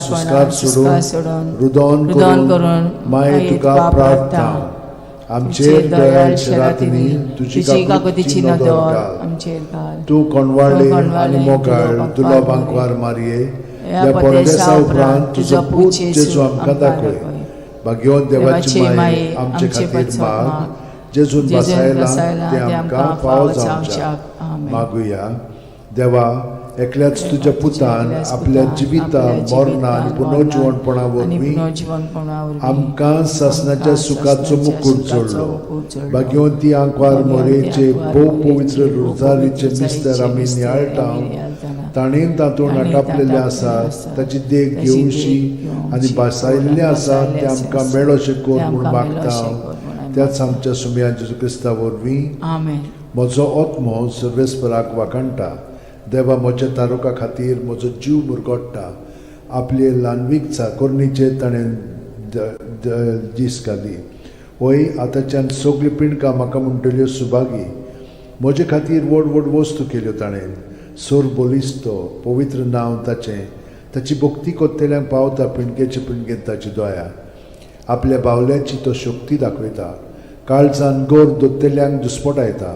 सुस्कार सोडून रुदोन रुदन करून करून माये तुका प्रार्थना. आमचेर दयाळ शेरातिनी तुजी तुजी काकुतीची काकुतीची नदर नदर घाल. आमचेर घाल. तूं कोणवाळे तूं आनी कोणवाळे, मोगाळ तुलो तुलो बांकवार बांकवार मारये ह्या ह्या परदेसा परदेसा उपरांत तुजो पूत जेजू आमकां आमकां दाखय. दाखय. भाग्यवंत देवाची देवाची माये माये आमचे आमचे खातीर पासत माग. माग. जेजून जेजून बसायला बसायला ते आमकां फावो जावच्याक. आमेन. मागुया. देवा, एकल्याच तुज्या पुतान एकल्याच आपल्या पुतान जिविता आपल्या मरणा आनी जिवितान, पुनर्जिवणपणा मरणान आनी वरवीं पुनर्जिवणपणा वरवीं आमकां सासणाच्या आमकां सुखाचो सासणाच्या मुकूट सुखाचो जोडलो. मुकूट जोडलो. भाग्यवंती आंकवार भाग्यवंती मोरेचे आंकवार भोव मोरेचे पवित्र भोव रोजारीचे पवित्र मिस्तर आमी रोजारीचे नियाळटा मिस्तर आमी नियाळटाना. ताणें तातूंत ताणें आटापलेलें तातूंत आसा आसा. ताची देख ताची देख घेवशी घेवची आनी भासायल्लें आसा भासायल्लें तें आमकां आसा. मेळोशें कर तें म्हूण आमकां मागता. मेळोशें कर म्हूण आमी त्याच आमच्या सुमया जेजू क्रिस्ता वरवीं. आमेन. म्हजो आत्मो सर्वेस्पराक वाखाणटा. देवा म्हज्या तारुका खातीर म्हजो जीव मुरगोडटा. आपले ल्हानवीक चाकोरणीचेर ताणें दीस घाली. वय आतांच्यान सगळीं पिंडकां म्हाका म्हणटल्यो सुभागी. म्हजे खातीर व्हड व्हड वस्तू केल्यो ताणें. सोर बलिस्तो पवित्र नांव ताचें. ताची भक्ती कोत्तेल्यांक पावता पिंडकेचे पिंडकेंत ताची दया. आपल्या बावल्याची तो शक्ती दाखयता. काळजान गोर दोत्तेल्यांक दुस्पटायता.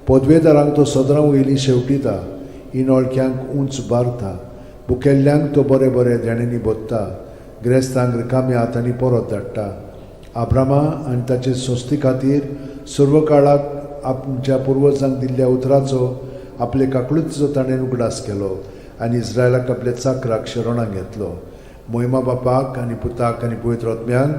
पदवेदारांक तो सदरां वयली शेवटिता. इनोळख्यांक उंच बारता. भुकेल्ल्यांक तो बरे बरे देण्यांनी भोत्ता. ग्रेस्तांक रिकाम्या हातांनी परत धाडटा. आब्रामा आनी ताचे संस्थे खातीर सर्व काळाक आमच्या पुर्वजांक दिल्ल्या उतराचो आपले काकळुतीचो ताणें उगडास केलो आनी इस्रायलाक आपल्या चाकराक शरणाक घेतलो. मोहिमा बापाक आनी पुताक आनी पवित्र आत्म्यांक.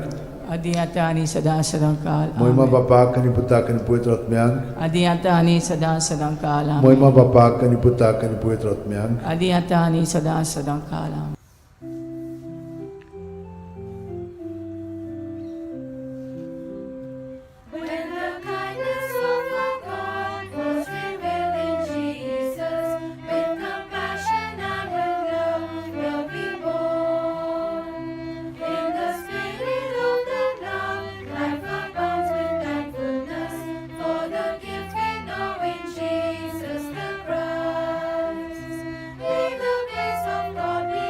आदी आतां आनी सदां सदां काल. मोहिमा आमेन. बापाक आनी पुताक आनी पवित्र आत्म्यांक. आदी आतां आनी सदां सदां काल. आमेन. मोहिमा बापाक आनी पुताक आनी पवित्र आत्म्यांक. आदी आतां आनी सदां सदां काल. आमेन. When the kindness of our God was revealed in Jesus, with compassion and with love will be born. In the spirit of that love, life abounds with thankfulness for the gift we know in Jesus the Christ. May the grace of God be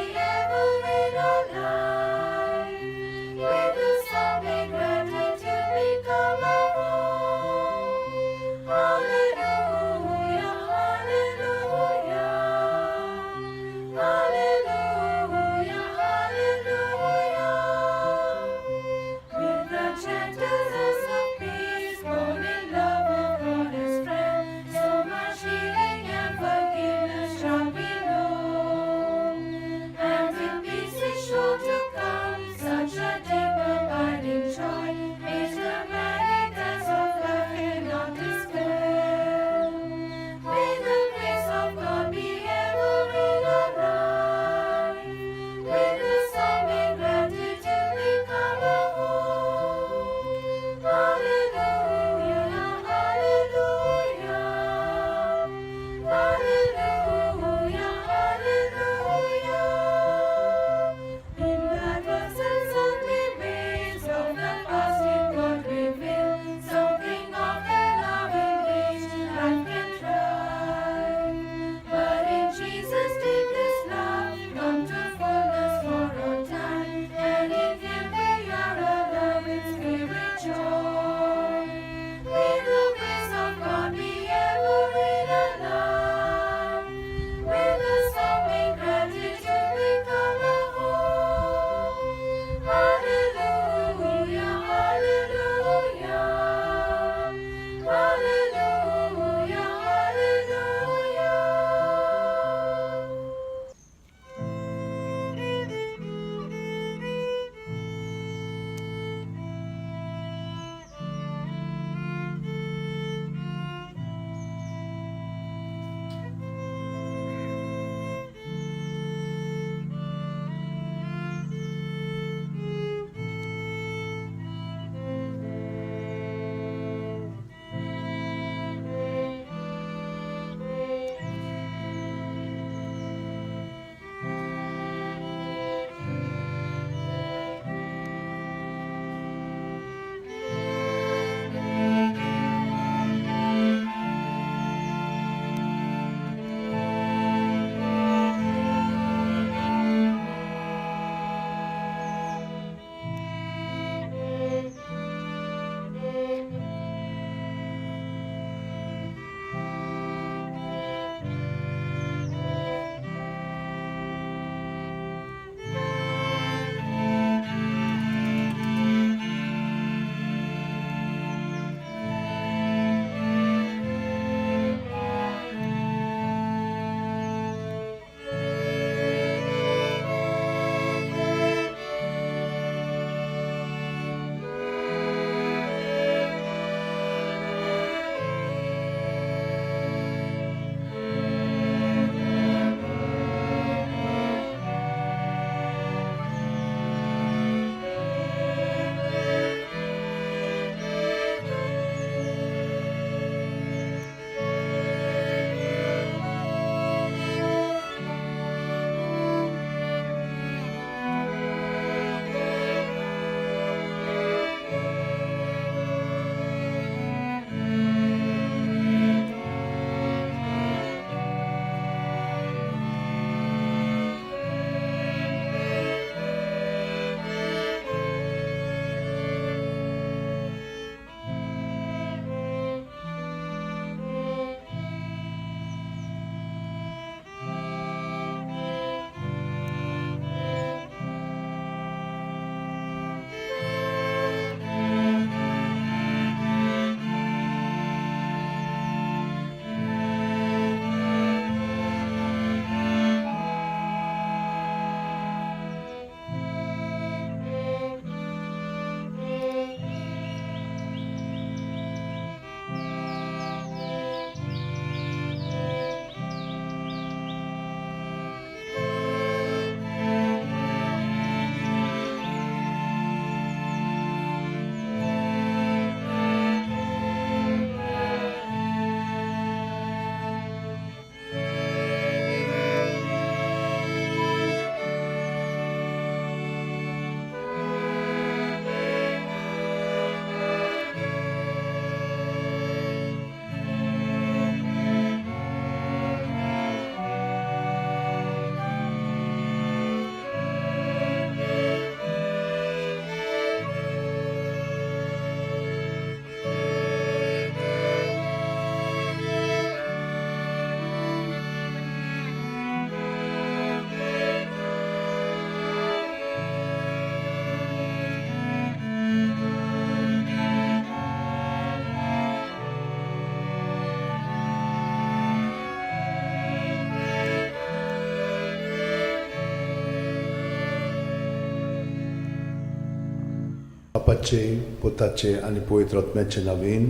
बापाचे, पुताचे आनी पवित्र आत्म्याचे नवीन.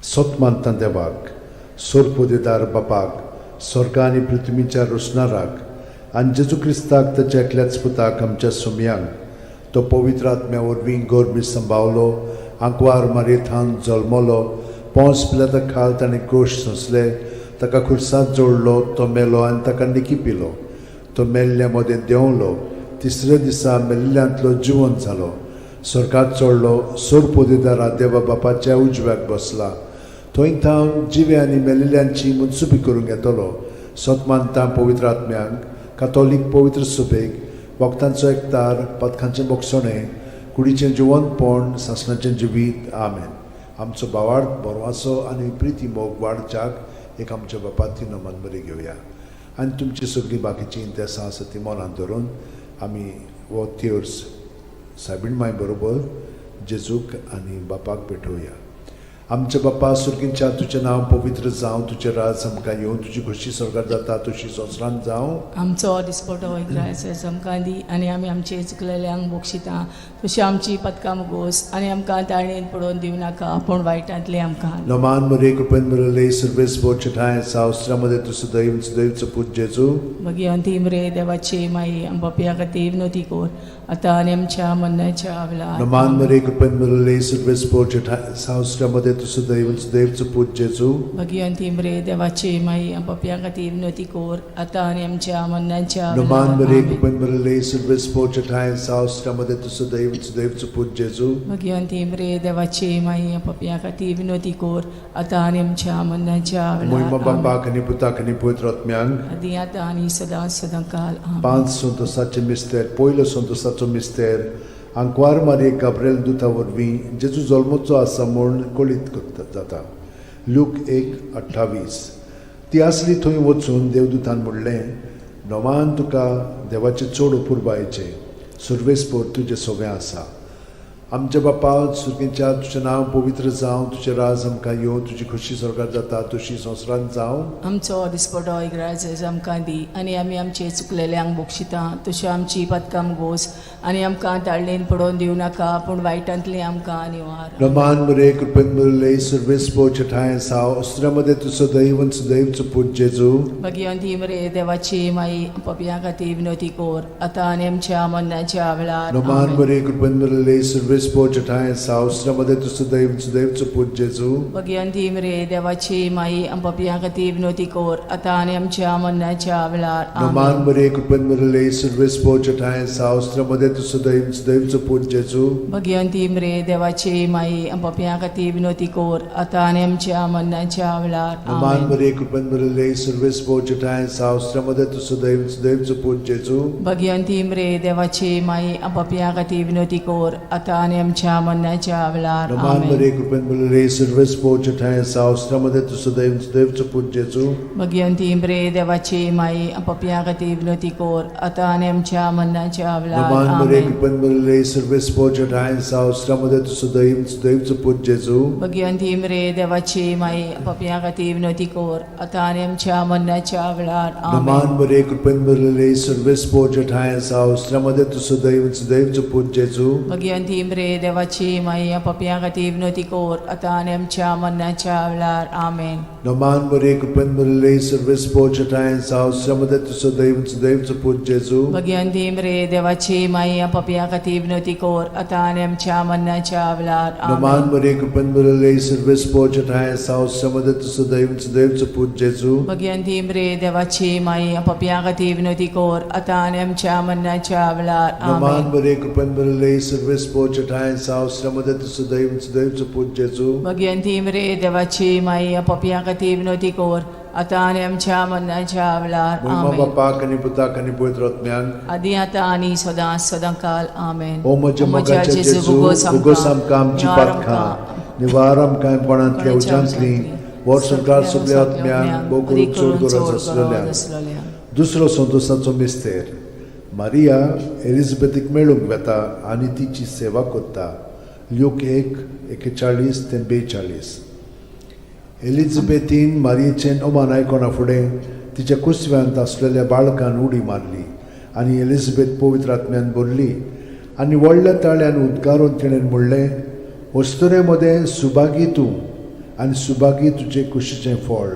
सत मानता देवाक, सोरपोदेदार बापाक, स्वर्गा आनी पृथ्वीच्या रोसणाराक, आनी जेजू क्रिस्ताक, ताच्या एकल्याच पुताक, आमच्या सुमयांक, तो पवित्र आत्म्या वरवीं गोरमी संभावलो, आंकवार मारयेथान जल्मलो, पोंस पिलाता खाल ताणें क्रोश सोंसले, ताका खुर्सांत जोडलो, तो मेलो आनी ताका निकी पिलो, तो मेल्ल्या मदें देंवलो, तिसऱ्या दिसा मेल्ल्यांतलो जिवन जालो, स्वर्गात चडलो, सोरपोदेदारा देवा बापाच्या उजव्याक बसला, थंय थावन जिवे आनी मेल्ल्यांची मुनसुबी करूंक येतलो. सत मानता पवित्र आत्म्यांक, कातोलीक पवित्र सुबेक, वखदांचो एकतार, पदकांचें बोगसणें, कुडीचें जिवंतपण, सासणाचें जिवीत. आमेन. आमचो भावार्थ, बरवासो आनी प्रिती मोग वाडच्याक एक आमच्या बापाती नमन बरी घेवया आनी तुमची सगळीं बाकीचीं इंतेसां आसा ती मनांत धरून आमी हो तेर्स सायबीण माय बरोबर जेजूक आनी बापाक भेटोवया. आमच्या बापा सुर्गींच्या, तुजें नांव पवित्र जावं, तुजें राज आमकां येवं, तुजी खोशी स्वर्गात जाता तशी संवसारांत जावं. आमचो दिसपटो इग्रायस आमकां दी आनी आमी आमचे चुकलेल्यांक बक्षिता तशी आमची पदकां मुगोस आनी आमकां ताळणेन पडोवन दिवं नाका, पूण वायटांतलें आमकां. नमान मरे, कृपेन मिळले, सर्वेस बोचठाय सावस्त्रामध्ये तू सदैव सदैवचो पूत जेजू. भगिवंती मरे देवाची माई, आमच्या खातीर विनवती कर, आतां आनी आमच्या मरणाच्या वेळार. नमान मरे, कृपेन मिळले, सर्वेस बोचठाय सावस्त्रामध्ये तू सदैव सदैवचो पूत जेजू. भगिवंती मरे देवाची माई, आमच्या खातीर विनवती कर, आतां आनी आमच्या मरणाच्या नमान वेळार. मरे, आमेन. कृपेन मिळले, सर्वेस बोचठाय सावस्त्रामध्ये तू सदैव सदैवचो पूत जेजू. भगिवंती मरे देवाची माई, आमच्या खातीर विनवती कर, आतां आनी आमच्या मरणाच्या मोहिमा वेळार. आमेन. बापाक आनी पुताक आनी पवित्र आत्म्यांक. आदी आतां आनी सदां सदां काल. आमेन. पांच संतोसाचे मिस्तेर. पयलो संतोसाचो मिस्तेर, आंकवार मारये गाब्रेल दुता वरवीं जेजू जल्मचो आसा म्हूण कळीत जाता. लूक 1:28. ती आसली थंय वचून देवदूतान म्हणलें, नवान तुका देवाचें चड अपुरबायेचें, सुर्वेसपोर तुजें सोवें आसा. आमच्या बापा सुर्गेच्या, तुजें नांव पवित्र जावं, तुजें राज आमकां येवं, तुजी खोशी स्वर्गात जाता तशी संवसारांत जावं. आमचो दिसपटो इग्राज आमकां दी आनी आमी आमचे चुकलेल्यांक बक्षिता तशी आमची पदकां गोस आनी आमकां ताळणेन पडोवन दिवं नाका, पूण वायटांतली आमकां निवार. रमान मरे, कृपेन मुरले, सर्वेस ठाय साव अस्त्रामध्ये तू सदैव सदैवचो पूत जेजू. भगिवंती मरे देवाची माई, पपया खातीर विनवती कर, आतां आनी आमच्या मरणाच्या वेळार. रमान आमेन. मरे, कृपेन मुरले, सर्वेस ठाय साव अस्त्रामध्ये तू सदैव सदैवचो पूत जेजू. भगिवंती मरे देवाची माई, पपया खातीर विनवती कर, आतां आनी आमच्या मरणाच्या वेळार. रमान आमेन. मरे, कृपेन मुरले, सर्वेस ठाय साव अस्त्रामध्ये तू सदैव सदैवचो पूत जेजू. भगिवंती मरे देवाची माई, पपया खातीर विनवती कर, आतां आनी आमच्या मरणाच्या वेळार. रमान आमेन. मरे, कृपेन मुरले, सर्वेस ठाय साव अस्त्रामध्ये तू सदैव सदैवचो पूत जेजू. भगिवंती मरे देवाची माई, पपया खातीर विनवती कर, आतां आनी आमच्या मरणाच्या वेळार. रमान आमेन. मरे, कृपेन मुरले, सर्वेस ठाय साव अस्त्रामध्ये तू सदैव सदैवचो पूत जेजू. भगिवंती मरे देवाची माई, पपया खातीर विनवती कर, आतां आनी आमच्या मरणाच्या वेळार. नमान मरे, आमेन. कृपेन मुरले, सर्वेस ठाय साव अस्त्रामध्ये तू सदैव सदैवचो पूत जेजू. भगिवंती मरे देवाची माई, पपया खातीर विनवती कर, आतां आनी आमच्या मरणाच्या वेळार. नमान आमेन. मरे, कृपेन मुरले, सर्वेस ठाय साव अस्त्रामध्ये तू सदैव सदैवचो पूत जेजू. भगिवंती मरे देवाची माई, पपया खातीर विनवती कर, आतां आनी आमच्या मरणाच्या वेळार. आमेन. नमान मरे, कृपेन मुरले, सर्वेस ठाय साव अस्त्रामध्ये तू सदैव सदैवचो पूत जेजू. भगिवंती मरे देवाची माई, पपया खातीर विनवती कर, आतां आनी आमच्या मरणाच्या वेळार. नमान आमेन. मरे, कृपेन मुरले, सर्वेस ठाय साव अस्त्रामध्ये तू सदैव सदैवचो पूत जेजू. भगिवंती मरे देवाची माई, पपया खातीर विनवती कर, आतां आनी आमच्या मरणाच्या वेळार. नमान आमेन. मरे, कृपेन मुरले, सर्वेस ठाय साव अस्त्रामध्ये तू सदैव सदैवचो पूत जेजू. भगिवंती मरे देवाची माई, पपया खातीर विनवती कर, आतां आनी आमच्या मरणाच्या वेळार. मोहिमा आमेन. बापाक आनी पुताक आनी पवित्र आत्म्याक. आदी आतां आनी सदां सदां काल. आमेन. ओ म्हज्या मोगाच्या जेजू, उगोस आमकां आमची पातकां, निवार आमकां कोणांतल्या उज्यांतली, वर संवसार सगल्या आत्म्यांक, भोव करून चड गरज आसलेल्या. दुसरो संतोसाचो मिस्तेर, मारिया एलिझाबेथीक मेळूंक वेता आनी तिची सेवा करता. ल्यूक 1:41 ते 42. एलिझाबेथीन मारियेचें अमान आयकना फुडें तिच्या कुसव्यांत आसलेल्या बाळकान उडी मारली आनी एलिझाबेथ पवित्र आत्म्यान भरली. आनी व्हडल्या ताळ्यान उद्गारून तिणें म्हणलें, अस्तुरे मदें सुभागी तूं आनी सुभागी तुजे कुशीचें फळ.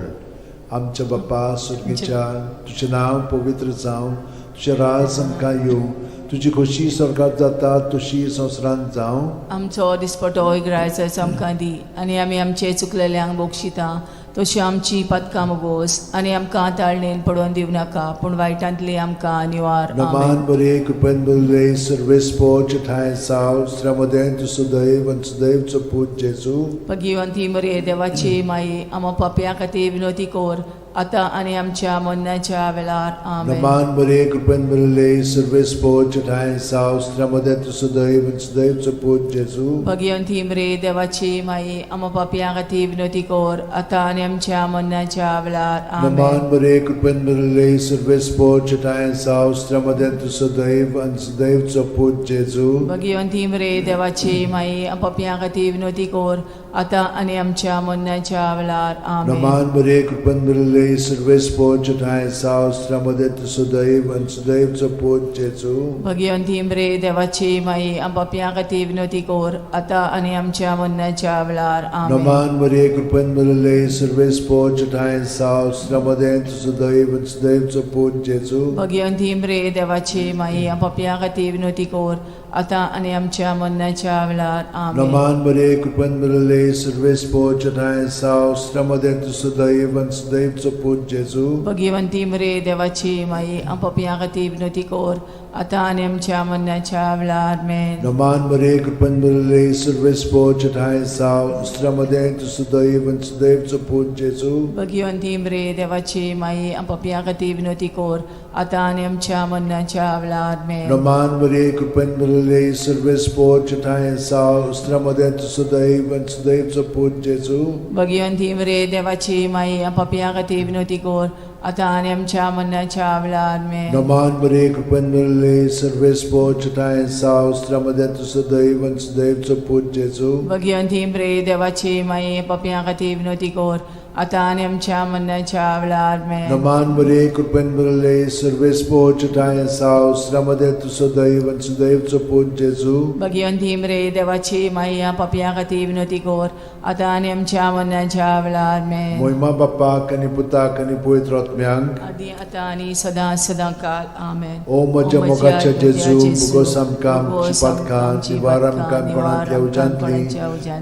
आमच्या बापा सुर्गीच्या, तुजें नांव पवित्र जावं, तुजें राज आमकां येवं, तुजी खोशी स्वर्गात जाता तशी संवसारांत जावं. आमचो दिसपटो इग्रायचो आमकां दी आनी आमी आमचे चुकलेल्यांक बक्षिता तशी आमची पातकां मोगोस आनी आमकां ताळणेन पडोवन दिवं नाका पूण वायटांतली आमकां निवार. आमेन. नमान बरे कृपेन बरले सर्वेस्पोच ठांय साव श्रमदें तूं सदैव आनी सदैवचो पूत जेजू. भगिवंती मरे देवाची माई, आमा पापया खातीर विनोती कोर आतां आनी आमच्या मरणाच्या वेळार. आमेन. नमान बरे कृपेन बरले सर्वेस्पोच ठांय साव श्रमदें तूं सदैव आनी सदैवचो पूत जेजू. भगिवंती मरे देवाची माई, आमा पापया खातीर विनोती कोर आतां आनी आमच्या मरणाच्या वेळार. नमान आमेन. बरे कृपेन बरले सर्वेस्पोच ठांय साव श्रमदें तूं सदैव आनी सदैवचो पूत जेजू. भगिवंती मरे देवाची माई, पापया खातीर विनोती कोर आतां आनी आमच्या मरणाच्या वेळार. आमेन. नमान बरे कृपेन बरले सर्वेस्पोच ठांय साव श्रमदें तूं सदैव आनी सदैवचो पूत जेजू. भगिवंती मरे देवाची माई, पापया खातीर विनोती कोर आतां आनी आमच्या मरणाच्या वेळार. आमेन. नमान मरे कृपेन भरले सर्वेस्पोच ठांय साव श्रमदें तूं सदैव आनी सदैवचो पूत जेजू. भगिवंती मरे देवाची माई, पापया खातीर विनोती कोर आतां आनी आमच्या मरणाच्या वेळार. आमेन. नमान मरे कृपेन भरले सर्वेस्पोच ठांय साव श्रमदें तूं सदैव आनी सदैवचो पूत जेजू. भगिवंती मरे देवाची माई, पापया खातीर विनोती कोर आतां आनी आमच्या मरणाच्या वेळार. आमेन. नमान मरे कृपेन भरले सर्वेस्पोच ठांय साव श्रमदें तूं सदैव आनी सदैवचो पूत जेजू. भगिवंती मरे देवाची माई, पापया खातीर विनोती कोर आतां आनी आमच्या मरणाच्या वेळार. आमेन. नमान मरे कृपेन भरले सर्वेस्पोच ठांय साव श्रमदें तूं सदैव आनी सदैवचो पूत जेजू. भगिवंती मरे देवाची माई, पापया खातीर विनोती कोर आतां आनी आमच्या मरणाच्या वेळार. आमेन. नमान मरे कृपेन भरले सर्वेस्पोच ठांय साव श्रमदें तूं सदैव आनी सदैवचो पूत जेजू. भगिवंती मरे देवाची माई, पापया खातीर विनोती कोर आतां आनी आमच्या मरणाच्या वेळार. आमेन. नमान मरे कृपेन भरले सर्वेस्पोच ठांय साव श्रमदें तूं सदैव आनी सदैवचो पूत जेजू. भगिवंती मरे देवाची माई, पापया खातीर विनोती कोर आतां आनी आमच्या मरणाच्या वेळार. आमेन. मोहिमा बाप्पाक आनी पुताक आनी पवित्र आत्म्यांक, आदी आतां आनी सदां सदां काल. आमेन. ओ म्हज्या मोगाच्या जेजू, मुगोस आमकां आमची पातकां निवार आमकां कोणांतल्या उज्यांतली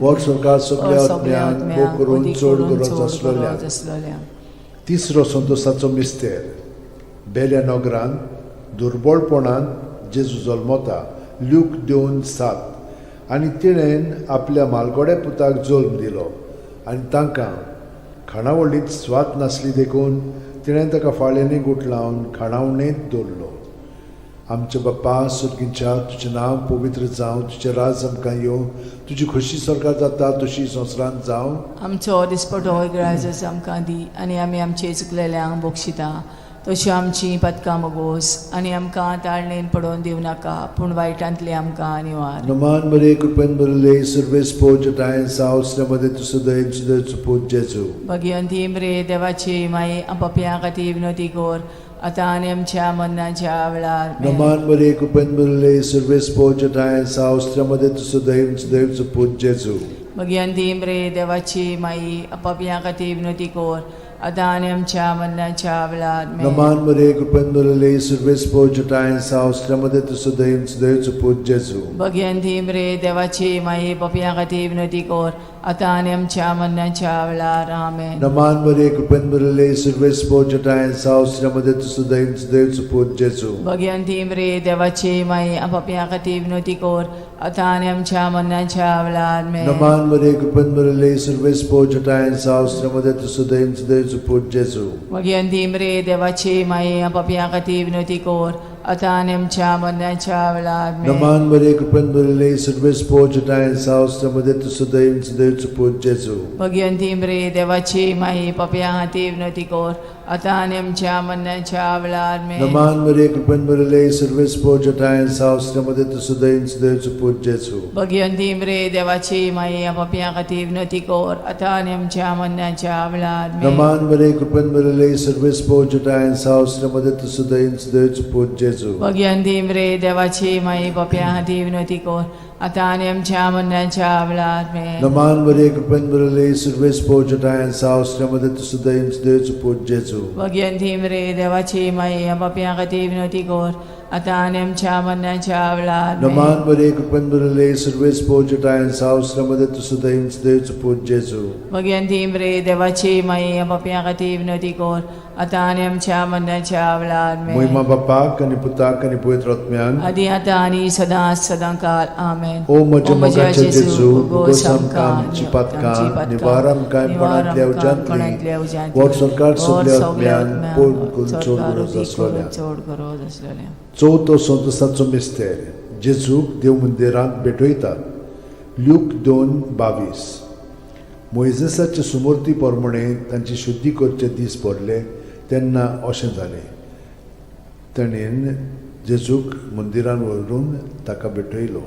वर स्वर्गा सगल्या आत्म्यांक मोग करून चड गरज आसलोल्या. आसलोल्या. तिसरो संतोसाचो मिस्तेर. बेल्या नगरांत दुर्बळपणान जेजू जल्मता. ल्यूक 2:7. आनी तिणेन आपल्या मालगोड्या पुताक जल्म दिलो आनी तांकां खाणावळींत स्वाद नासली देखून तिणें ताका फाळ्यांनी गुठलावन खाणावणेंत दवरलो. आमच्या बाप्पा सुर्गीच्या, तुजें नांव पवित्र जावं, तुजें राज आमकां येवं, तुजी खोशी स्वर्गात जाता तशी संवसारांत जावं. आमचो दिसपटो ग्राजस आमकां दी आनी आमी आमचे चुकलेल्यांक बक्षिता तशी आमची पदकां मगोस आनी आमकां ताळणेन पडोवन दिवं नाका पूण वायटांतली आमकां निवार. नमान मरे कृपेन भरले सर्वेस्पोज ठांय सावसल्यामध्ये तूं सदैव सदैव पूत जेजू. भगिवंती मरे देवाची माई, पापयां खातीर विनोती कोर आतां आनी आमच्या मरणाच्या वेळार. नमान मरे कृपेन भरले सर्वेस्पोज ठांय सावसल्यामध्ये तूं सदैव सदैव पूत जेजू. भगिवंती मरे देवाची माई, पापयां खातीर विनोती कोर आतां आनी आमच्या मरणाच्या वेळार. नमान मरे कृपेन भरले सर्वेस्पोज ठांय सावसल्यामध्ये तूं सदैव सदैव पूत जेजू. भगिवंती मरे देवाची माई, पापयां खातीर विनोती कोर आतां आनी आमच्या मरणाच्या वेळार. आमेन. नमान मरे कृपेन भरले सर्वेस्पोज ठांय सावसल्यामध्ये तूं सदैव सदैव पूत जेजू. भगिवंती मरे देवाची माई, पापयां खातीर विनोती कोर आतां आनी आमच्या मरणाच्या वेळार. आमेन. नमान मरे कृपेन भरले सर्वेस्पोज ठांय सावसल्यामध्ये तूं सदैव सदैव पूत जेजू. भगिवंती मरे देवाची माई, पापयां खातीर विनोती कोर आतां आनी आमच्या मरणाच्या वेळार. आमेन. नमान मरे कृपेन भरले सर्वेस्पोज ठांय सावसल्यामध्ये तूं सदैव सदैव पूत जेजू. भगिवंती मरे देवाची माई, पापयां खातीर विनोती कोर आतां आनी आमच्या मरणाच्या वेळार आमेन. नमान मरिये, कृपेन भरिल्ले, सर्वेस्पर जठायन सावस्त्यामध्ये तूं सदैव सदैवचो पूत जेजू. भगिवंती मरे देवाची माई, पापयां खातीर विनवती कर, आतां आनी आमच्या मरणाच्या वेळार आमेन. नमान मरिये, कृपेन भरिल्ले, सर्वेस्पर जठायन सावस्त्यामध्ये तूं सदैव सदैवचो पूत जेजू. भगिवंती मरे देवाची माई, पापयां खातीर विनवती कर, आतां आनी आमच्या मरणाच्या वेळार आमेन. नमान मरिये, कृपेन भरिल्ले, सर्वेस्पर जठायन सावस्त्यामध्ये तूं सदैव सदैवचो पूत जेजू. भगिवंती मरे देवाची माई, पापयां खातीर विनवती कर, आतां आनी आमच्या मरणाच्या वेळार आमेन. नमान मरिये, कृपेन भरिल्ले, सर्वेस्पर जठायन सावस्त्यामध्ये तूं सदैव सदैवचो पूत जेजू. भगिवंती मरे देवाची माई, पापयां खातीर विनवती कर, आतां आनी आमच्या मरणाच्या वेळार आमेन. महिमा बापाक आनी पुताक आनी पवित्र आत्म्याक. आदी आतां आनी सदां सदां काल आमेन. ओ म्हज्या मोगाच्या जेजू, भोगोस आमकां आमची पातकां, निवार आमकां कोणांतल्या उज्यांतली, व्हड सरकार सगल्या आत्म्यान पोड करून चड गरज आसलोल्या. चड गरज आसलेल्या. चवथो संतोसाचो मिस्तेर, जेजूक देव मंदिरांत भेटयतात. ल्यूक 2:22. मोयजेसाचे सुमूर्ती प्रमाणे तांची शुद्धी करचे दीस भरले तेन्ना अशें जालें, ताणें जेजूक मंदिरान व्हरून ताका भेटयलो.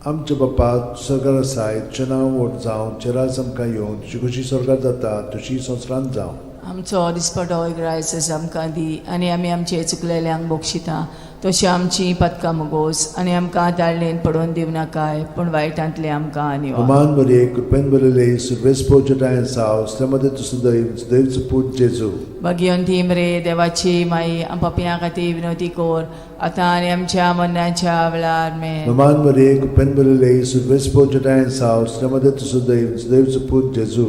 आमच्या बापा सरकार आसाय, तुजें नांव व्हड जावं, तुजें राज आमकां येवं, तुजी खोशी स्वर्गात जाता तशी संवसारांत जावं. आमचो दिसपटो ग्रायस आमकां दी आनी आमी आमचे चुकलेल्यांक बक्षिता तशी आमची पदकां मुगोस आनी आमकां ताळणेन पडोवन दिवनाकाय, पूण वायटांतले आमकां निवार. अमान मरिये, कृपेन भरिल्ले, सर्वेस्पर जठायन साव, मध्ये तूं सदैव सदैवचो पूत जेजू. भगिवंती मरे देवाची माई, पापयां खातीर विनवती कर, आतां आनी आमच्या मरणाच्या वेळार आमेन. नमान मरिये, कृपेन भरिल्ले, सर्वेस्पर जठायन साव, मध्ये तूं सदैव सदैवचो पूत जेजू.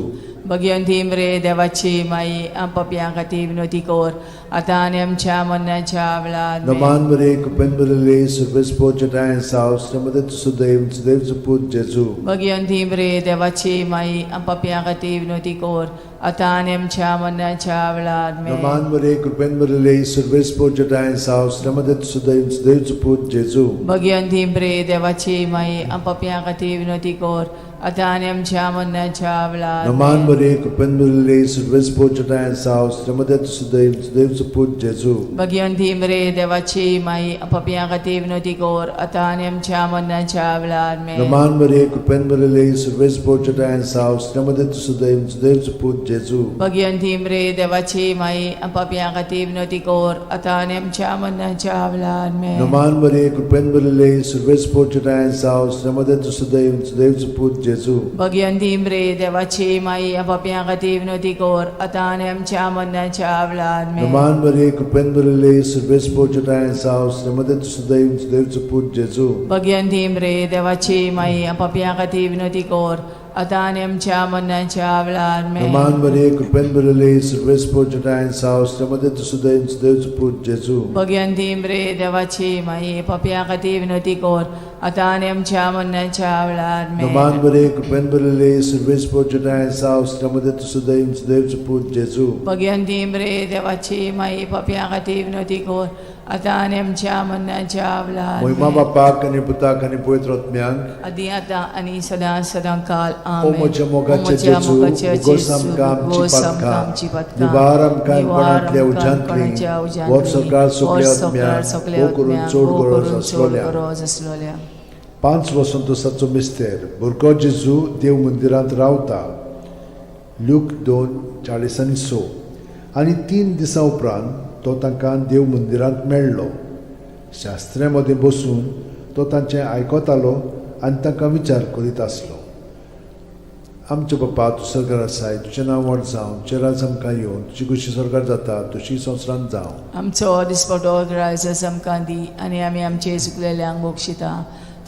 भगिवंती मरे देवाची माई, पापयां खातीर विनवती कर, आतां आनी आमच्या मरणाच्या वेळार आमेन. नमान मरिये, कृपेन भरिल्ले, सर्वेस्पर जठायन साव, मध्ये तूं सदैव सदैवचो पूत जेजू. भगिवंती मरे देवाची माई, पापयां खातीर विनवती कर, आतां आनी आमच्या मरणाच्या वेळार आमेन. नमान मरिये, कृपेन भरिल्ले, सर्वेस्पर जठायन साव, मध्ये तूं सदैव सदैवचो पूत जेजू. भगिवंती मरे देवाची माई, पापयां खातीर विनवती कर, आतां आनी आमच्या मरणाच्या वेळार नमान आमेन. मरिये, कृपेन भरिल्ले, सर्वेस्पर जठायन साव, मध्ये तूं सदैव सदैवचो पूत जेजू. भगिवंती मरे देवाची माई, पापयां खातीर विनवती कर, आतां आनी आमच्या मरणाच्या वेळार आमेन. नमान मरिये, कृपेन भरिल्ले, सर्वेस्पर जठायन साव, मध्ये तूं सदैव सदैवचो पूत जेजू. भगिवंती मरे देवाची माई, पापयां खातीर विनवती कर, आतां आनी आमच्या मरणाच्या वेळार आमेन. नमान मरिये, कृपेन भरिल्ले, सर्वेस्पर जठायन साव, मध्ये तूं सदैव सदैवचो पूत जेजू. भगिवंती मरे देवाची माई, पापयां खातीर विनवती कर, आतां आनी आमच्या मरणाच्या वेळार आमेन. नमान मरिये, कृपेन भरिल्ले, सर्वेस्पर जठायन साव, मध्ये तूं सदैव सदैवचो पूत जेजू. भगिवंती मरे देवाची माई, पापयां खातीर विनवती कर, आतां आनी आमच्या मरणाच्या वेळार आमेन. नमान मरिये, कृपेन भरिल्ले, सर्वेस्पर जठायन साव, मध्ये तूं सदैव सदैवचो पूत जेजू. भगिवंती मरे देवाची माई, पापयां खातीर विनवती कर, आतां आनी आमच्या मरणाच्या वेळार आमेन. नमान मरिये, कृपेन भरिल्ले, सर्वेस्पर जठायन साव, मध्ये तूं सदैव सदैवचो पूत जेजू. भगिवंती मरे देवाची माई, पापयां खातीर विनवती कर, आतां आनी आमच्या मरणाच्या वेळार महिमा आमेन. बापाक आनी पुताक आनी पवित्र आत्म्याक. आदी आतां आनी सदां सदां काल ओ आमेन. म्हज्या मोगाच्या ओ म्हज्या जेजू, मोगाच्या भोगोस जेजू, आमकां आमची भोगोस आमकां पातकां, आमची पातकां, निवार आमकां निवार कोणांतल्या आमकां उज्यांतली, कोणाच्या उज्यांतली, व्हड सरकार सगल्या व्हड सरकार आत्म्याक, सगल्या भोव करून आत्म्याक, चड भोव गरज करून चड आसलोल्या. गरज आसलोल्या. 5 वसंतोसाचो मिस्तेर, भुरगो जेजू देव मंदिरांत रावता. ल्यूक 2:46. आनी 3 दिसां उपरांत तो तांकां देव मंदिरांत मेळ्ळो. शास्त्र्या मदें बसून तो तांचें आयकतालो आनी तांकां विचार करीत आसलो. आमच्या बापा, तूं सरकार आसाय, तुजें नांव व्हड जावं, तुजें राज आमकां येवं, तुजी खोशी सरकार जाता तशी संवसारांत जावं. आमचो दिसपटो ग्रायस आमकां दी आनी आमी आमचे चुकलेल्यांक बक्षिता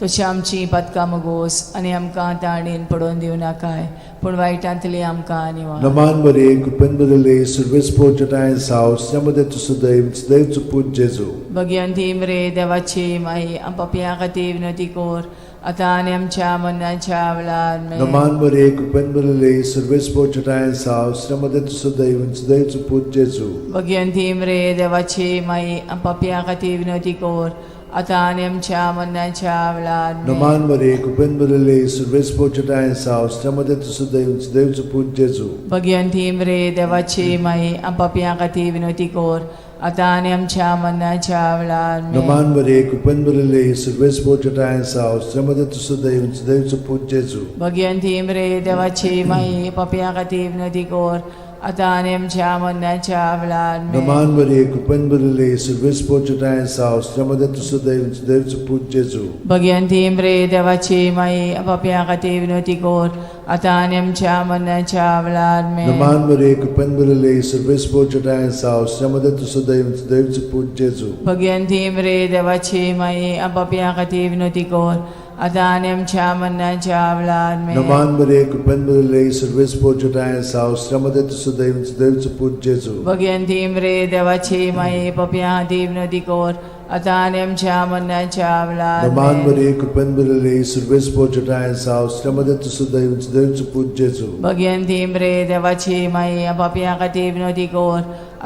तशी आमची पातकां मुगोस आनी आमकां ताणेन पडोवन दिवनाकाय, पूण वायटांतली आमकां निवार. नमान मरिये, कृपेन भरिल्ले, सर्वेस्पर जठायन साव, मध्ये तूं सदैव सदैवचो पूत जेजू. भगिवंती मरे देवाची माई, पापयां खातीर विनवती कर, आतां आनी आमच्या मरणाच्या वेळार आमेन. नमान मरिये, कृपेन भरिल्ले, सर्वेस्पर जठायन साव, मध्ये तूं सदैव सदैवचो पूत जेजू. भगिवंती मरे देवाची माई, पापयां खातीर विनवती कर, आतां आनी आमच्या मरणाच्या वेळार आमेन. नमान मरे कृपेन भरिल्ले सर्वेस्पर तुजेठांय आसा स्त्रियां मदें तूं सुदैव देवचो पूत जेजू. भगिवंती मरे देवाची माई, पापयां खातीर विनवती कर, आतां आनी आमच्या मरणाच्या वेळार आमेन. नमान मरे कृपेन भरिल्ले सर्वेस्पर तुजेठांय आसा स्त्रियां मदें तूं सुदैव देवचो पूत जेजू. भगिवंती मरे देवाची माई, पापयां खातीर विनवती कर, आतां आनी आमच्या मरणाच्या वेळार आमेन. नमान मरे कृपेन भरिल्ले सर्वेस्पर तुजेठांय आसा स्त्रियां मदें तूं सुदैव देवचो पूत जेजू. भगिवंती मरे देवाची माई, पापयां खातीर विनवती कर, आतां आनी आमच्या मरणाच्या वेळार आमेन. नमान मरे कृपेन भरिल्ले सर्वेस्पर तुजेठांय आसा स्त्रियां मदें तूं सुदैव देवचो पूत जेजू. भगिवंती मरे देवाची माई, पापयां खातीर विनवती कर, आतां आनी आमच्या मरणाच्या वेळार आमेन. नमान मरे कृपेन भरिल्ले सर्वेस्पर तुजेठांय आसा स्त्रियां मदें तूं सुदैव देवचो पूत जेजू. भगिवंती मरे देवाची माई, पापयां खातीर विनवती कर, आतां आनी आमच्या मरणाच्या वेळार नमान आमेन. मरे कृपेन भरिल्ले सर्वेस्पर तुजेठांय आसा स्त्रियां मदें तूं सुदैव देवचो पूत जेजू. भगिवंती मरे देवाची माई, पापयां खातीर विनवती कर,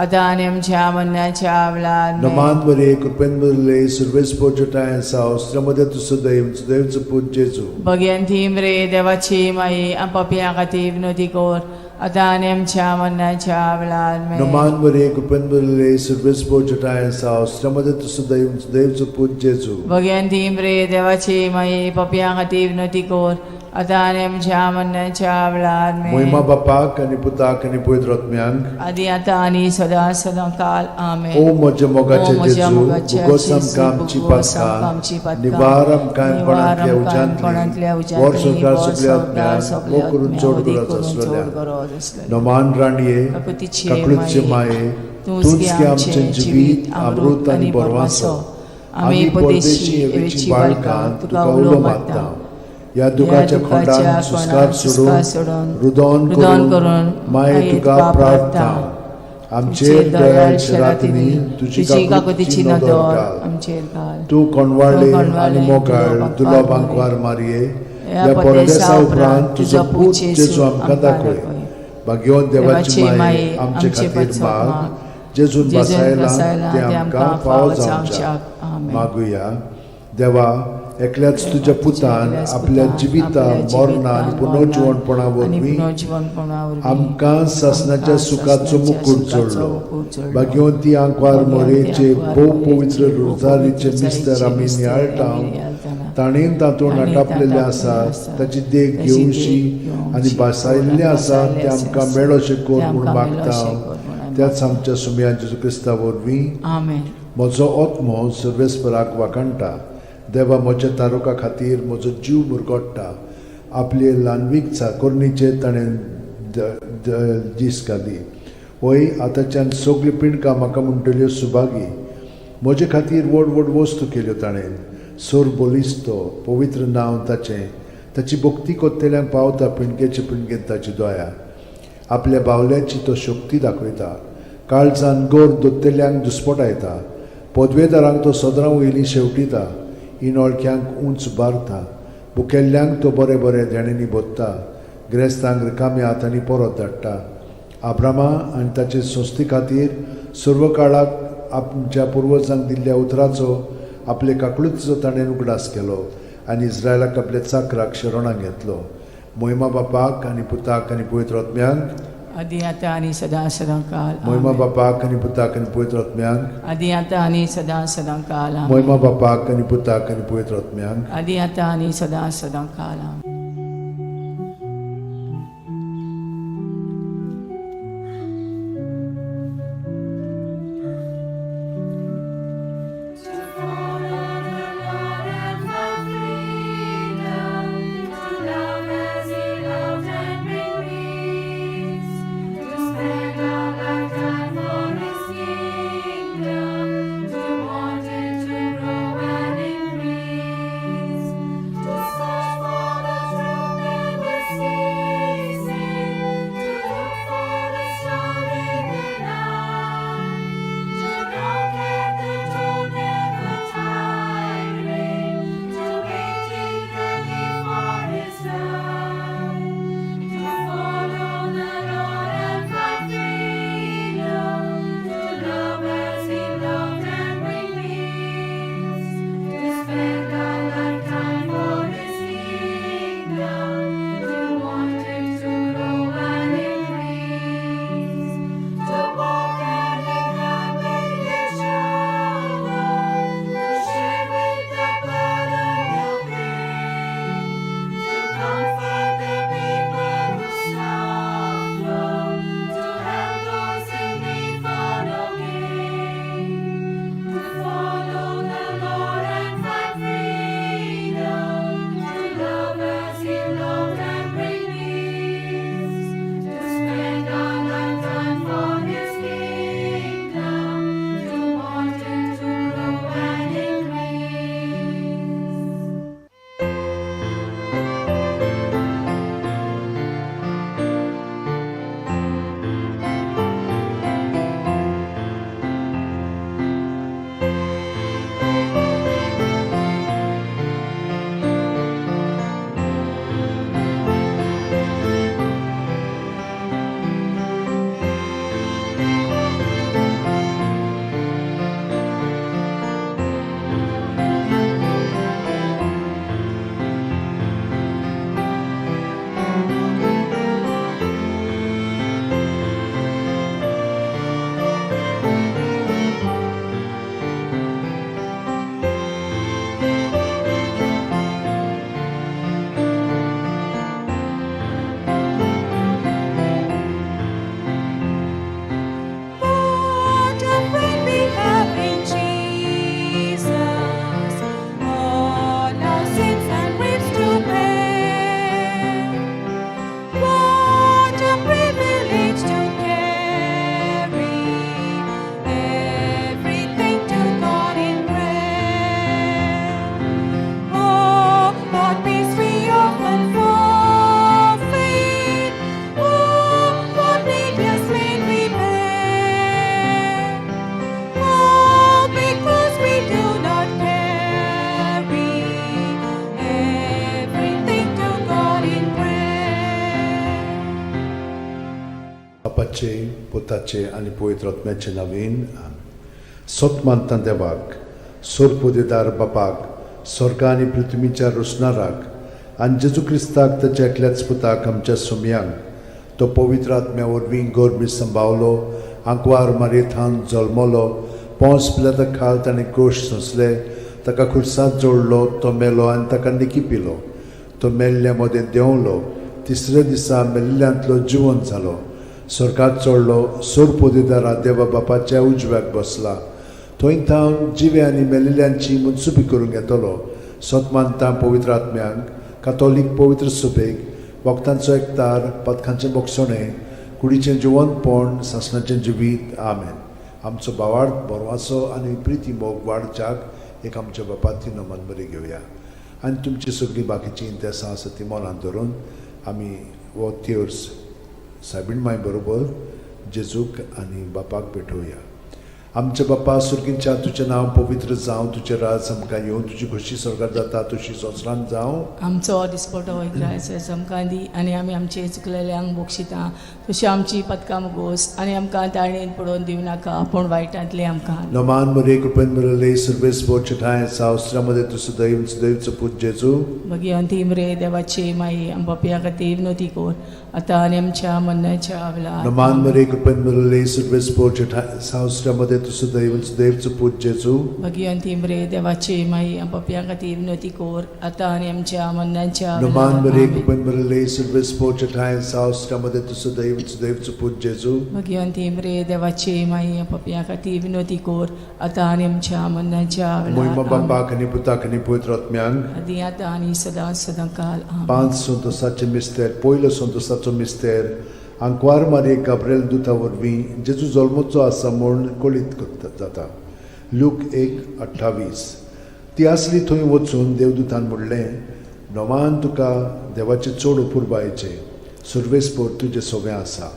आतां आनी आमच्या मरणाच्या वेळार आमेन. नमान मरे कृपेन भरिल्ले सर्वेस्पर तुजेठांय आसा स्त्रियां मदें तूं सुदैव देवचो पूत जेजू. भगिवंती मरे देवाची माई, पापयां खातीर विनवती कर, आतां आनी आमच्या मरणाच्या वेळार आमेन. नमान मरे कृपेन भरिल्ले सर्वेस्पर तुजेठांय आसा स्त्रियां मदें तूं सुदैव देवचो पूत जेजू. भगिवंती मरे देवाची माई, पापयां खातीर विनवती कर, आतां आनी आमच्या मरणाच्या वेळार आमेन. मोहिमा बापाक आनी पुताक आनी पवित्र आत्म्यांक, आदी आतां आनी सदां सदां काल आमेन. ओ म्हज्या मोगाचे ओ म्हज्या जेजू, मोगाचे भुगोस जेजू, आमकां आमची भुगोस आमकां आमची पातकां, पातकां, निवार आमकां निवार कोणांतल्या आमकां कोणांतल्या उज्यांतली, उज्यांतली, वर संवसार वर सगल्या संवसार आत्म्यांक, सगल्या भोव करून आत्म्यांक, चड अदीक गरज करून चड आसलेल्या. गरज आसलेल्या. नमान राणये, काकुतीचे काकळूतचे माये, माये, तूंच तूंच गे गे आमचें आमचें जिवीत, जिवीत, अमृत अमृत आनी आनी बरवासो. बरवासो. आमी आमी परदेशी परदेशी एवेची एवेची बाळकां बाळकां तुका तुका उलो उलो मारता. मारता. ह्या दुखाच्या खोंडान सुस्कार सुस्कार सोडून सोडून रुदन रुदन करून करून माये तुका प्रार्थना. आमचेर दयाळ शेरातिनी तुजी तुजी काकुतीची काकुतीची नदर नदर घाल. आमचेर घाल. तूं कोणवाळे तूं आनी कोणवाळे, मोगाळ दुलो दुलो बांकवार बांकवार मारये, ह्या ह्या परदेसा परदेसा उपरांत उपरांत तुजो तुजो पूत पूत जेजू जेजू आमकां आमकां दाखय. दाखय. भाग्यवंत देवाची देवाची माये माये आमचे आमचे खातीर पासत माग, माग, जेजून जेजून बसायला बसायला ते आमकां फावो जावच्याक. आमेन. मागुया. देवा, एकल्याच तुज्या पुतान एकल्याच आपल्या पुतान जिविता आपल्या मरणा आनी जिवितान, पुनर्जिवणपणा मरणान आनी वरवीं पुनर्जिवणपणा वरवीं आमकां सासणाच्या आमकां सुखाचो सासणाच्या मुकूट सुखाचो जोडलो. मुकूट जोडलो. भाग्यवंती आंकवार भाग्यवंती मोरेचे आंकवार भोव मोरेचे पवित्र भोव रोजारीचे पवित्र मिस्तर आमी रोजारीचे नियाळटा, मिस्तर आमी नियाळटाना, ताणें तातूंत ताणें आटापलेलें तातूंत आसा आसा, ताची देख ताची देख घेवशी घेवशी आनी भासायल्लें आसा भासायल्लें तें आमकां आसा, मेळोशें कर तें म्हूण आमकां मागता. मेळोशें कर म्हूण आमी त्याच आमच्या सुमया जेजू क्रिस्ता वरवीं. आमेन. म्हजो आत्मो सर्वेस्पराक वाखाणटा, देवा म्हज्या तारुका खातीर म्हजो जीव मुरगोडटा. आपले ल्हानवीक चाकोरणीचेर ताणें दीस घाली. वय आतांच्यान सगळीं पिंडकां म्हाका म्हणटल्यो सुभागी. म्हजे खातीर व्हड व्हड वस्तू केल्यो ताणें. सोर बलिस्तो पवित्र नांव ताचें, ताची भक्ती कोत्तेल्यांक पावता पिंडकेचे पिंडकेन ताची दया. आपल्या बावल्याची तो शक्ती दाखयता, काळजान गोर दोत्तेल्यांक दुस्पटायता. पदवेदारांक तो सदरां वयलीं शेवटिता, इनोळख्यांक उंच बारता. भुकेल्ल्यांक तो बरें बरें देण्यांनी भोत्ता, गिरेस्तांक रिकाम्या हातांनी परत धाडटा. आब्रामा आनी ताचे संस्थे खातीर सर्व काळाक आमच्या पुर्वजांक दिल्ल्या उतराचो आपले काकळुतीचो ताणें उगडास केलो आनी इस्रायलाक आपल्या चाकराक शरणाक घेतलो. मोहिमा बापाक आनी पुताक आनी पवित्र आत्म्यांक, आदी आतां आनी सदां सदां काल मोहिमा आमेन. बापाक आनी पुताक आनी पवित्र आत्म्यांक, आदी आतां आनी सदां सदां काल आमेन. मोहिमा बापाक आनी पुताक आनी पवित्र आत्म्यांक, आदी आतां आनी सदां सदां काल आमेन. To follow the Lord and find freedom, to love as He loved and bring peace, to spend our lifetime for His kingdom, to want it to grow and increase, to search for the बापाचे, पुताचे आनी पवित्र आत्म्याचे नवीन. सत मानता देवाक, सोरपोदेदार बापाक, स्वर्ग आनी पृथ्वीच्या रोसणाराक, आनी जेजू क्रिस्ताक, ताच्या एकल्याच पुताक, आमच्या सुमयांक, तो पवित्र आत्म्या वरवीं गोरमी संभावलो, आंकवार मारयेथान जल्मलो, पोंस पिलाता खाल ताणें गोश सोंसले, ताका खुर्सांत जोडलो, तो मेलो आनी ताका निकी पिलो, तो मेल्ल्या मदें देंवलो, तिसऱ्या दिसा मेल्ल्यांतलो जिवन जालो, स्वर्गात चडलो, सोरपोदेदारा देवा बापाच्या उजव्याक बसला, थंय थावन जिवे आनी मेल्ल्यांची मनसुबी करूंक येतलो. सत मानता पवित्र आत्म्यांक, कातोलीक पवित्र सुबेक, वखदांचो एकतार, पदकांचें बोगसणें, कुडीचें जिवनपण, सासणाचें जिवीत. आमेन. आमचो भावार्थ बरवाचो आनी प्रिती मोग वाडच्याक एक आमच्या बापाती नमन बरी घेवया आनी तुमची सगळीं बाकीचीं इंतेसां आसा ती मनांत धरून आमी हो तेर्स सायबीण माय बरोबर जेजूक आनी बापाक भेटोवया. आमच्या बापा सुर्गींच्या, तुजें नांव पवित्र जावं, तुजें राज आमकां येवं, तुजी खोशी स्वर्गार जाता तशी संवसारांत जावं. आमचो दिसपटो इग्रायस आमकां दी आनी आमी आमचे चुकलेल्यांक बक्षिता तशी आमची पदकां गोस आनी आमकां ताळेन पडोवन दिवं नाका, पूण वायटांतलें आमकां. नमान मरे, कृपेन मिळले, सर्वेस ठाय सावस्त्रामध्ये तूं सदैव सदैवचो पूत जेजू. भगिवंती मरे देवाची माई, आमच्या खातीर विनवती कर, आतां आनी आमच्या मरणाच्या वेळार. नमान मरे, कृपेन मिळले, सर्वेस ठाय सावस्त्रामध्ये तूं सदैव सदैवचो पूत जेजू. भगिवंती मरे देवाची माई, आमच्या खातीर विनवती कर, आतां आनी आमच्या मरणाच्या नमान वेळार. मरे, आमेन. कृपेन मिळले, सर्वेस ठाय सावस्त्रामध्ये तूं सदैव सदैवचो पूत जेजू. भगिवंती मरे देवाची माई, आमच्या खातीर विनवती कर, आतां आनी आमच्या मरणाच्या मोहिमा वेळार. आमेन. बापाक आनी पुताक आनी पवित्र आत्म्यांक. आदी आतां आनी सदां सदां काल. आमेन. पांच संतोसाचे मिस्तेर. पयलो संतोसाचो मिस्तेर, आंकवार मारये गाब्रेल दुता वरवीं जेजू जल्मचो आसा म्हूण कळीत करता जाता. लूक 1:28. ती आसली थंय वचून देवदूतान म्हणलें, नवान तुका देवाचें चड अपुरबायेचें, सर्वेस्पोर तुजें सोबें आसा.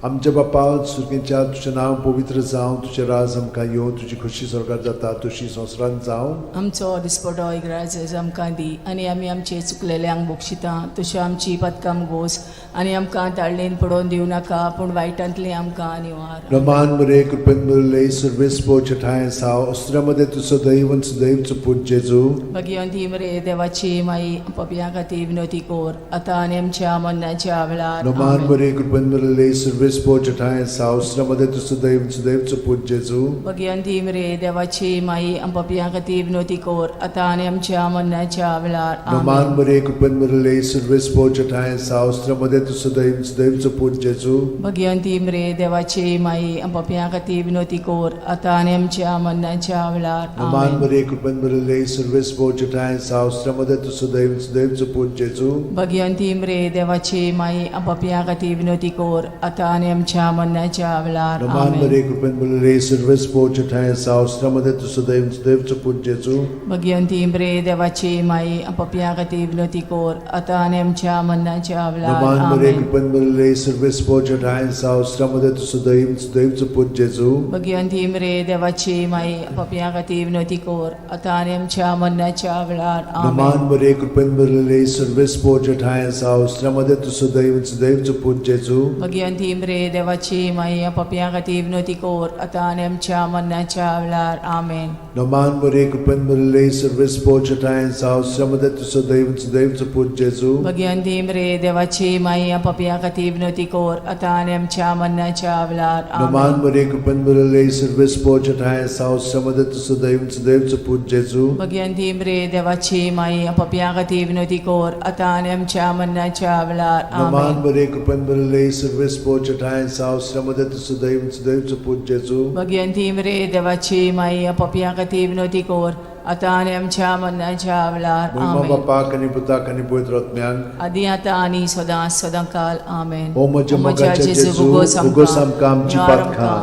आमच्या बापा सुर्गेच्या, तुजें नांव पवित्र जावं, तुजें राज आमकां येवं, तुजी खोशी स्वर्गार जाता तशी संवसारांत जावं. आमचो दिसपटो इग्राज आमकां दी आनी आमी आमचे चुकलेल्यांक बक्षिता तशी आमची पदकां गोस आनी आमकां ताळणेन पडोवन दिवं नाका, पूण वायटांतली आमकां निवार. रमान मरे, कृपेन मुरले, सर्वेस्पो ठाय साव अस्त्रामध्ये तूं सदैव सदैवचो पूत जेजू. भगिवंती मरे देवाची माई, पपया खातीर विनवती कर, आतां आनी आमच्या मरणाच्या वेळार. रमान आमेन. मरे, कृपेन मुरले, सर्वेस्पो ठाय साव अस्त्रामध्ये तूं सदैव सदैवचो पूत जेजू. भगिवंती मरे देवाची माई, पपया खातीर विनवती कर, आतां आनी आमच्या मरणाच्या वेळार. रमान आमेन. मरे, कृपेन मुरले, सर्वेस्पो ठाय साव अस्त्रामध्ये तूं सदैव सदैवचो पूत जेजू. भगिवंती मरे देवाची माई, पपया खातीर विनवती कर, आतां आनी आमच्या मरणाच्या वेळार. रमान आमेन. मरे, कृपेन मुरले, सर्वेस्पो ठाय साव अस्त्रामध्ये तूं सदैव सदैवचो पूत जेजू. भगिवंती मरे देवाची माई, पपया खातीर विनवती कर, आतां आनी आमच्या मरणाच्या वेळार. रमान आमेन. मरे, कृपेन मुरले, सर्वेस्पो ठाय साव अस्त्रामध्ये तूं सदैव सदैवचो पूत जेजू. भगिवंती मरे देवाची माई, पपया खातीर विनवती कर, आतां आनी आमच्या मरणाच्या वेळार. नमान मरे, आमेन. कृपेन मुरले, सर्वेस्पो ठाय साव अस्त्रामध्ये तूं सदैव सदैवचो पूत जेजू. भगिवंती मरे देवाची माई, पपया खातीर विनवती कर, आतां आनी आमच्या मरणाच्या वेळार. नमान आमेन. मरे, कृपेन मुरले, सर्वेस्पो ठाय साव अस्त्रामध्ये तूं सदैव सदैवचो पूत जेजू. भगिवंती मरे देवाची माई, पपया खातीर विनवती कर, आतां आनी आमच्या मरणाच्या वेळार. आमेन. नमान मरे, कृपेन मुरले, सर्वेस्पो ठाय साव अस्त्रामध्ये तूं सदैव सदैवचो पूत जेजू. भगिवंती मरे देवाची माई, पपया खातीर विनवती कर, आतां आनी आमच्या मरणाच्या वेळार. नमान आमेन. मरे, कृपेन मुरले, सर्वेस्पो ठाय साव अस्त्रामध्ये तूं सदैव सदैवचो पूत जेजू. भगिवंती मरे देवाची माई, पपया खातीर विनवती कर, आतां आनी आमच्या मरणाच्या वेळार. नमान आमेन. मरे, कृपेन मुरले, सर्वेस्पो ठाय साव अस्त्रामध्ये तूं सदैव सदैवचो पूत जेजू. भगिवंती मरे देवाची माई, पपया खातीर विनवती कर, आतां आनी आमच्या मरणाच्या वेळार. महिमा आमेन. बापाक आनी पुताक आनी पवित्र आत्म्याक. आदी आतां आनी सदां सदां काल. आमेन. ओ म्हज्या मोगाच्या जेजू, उगोस आमकां आमची पातकां,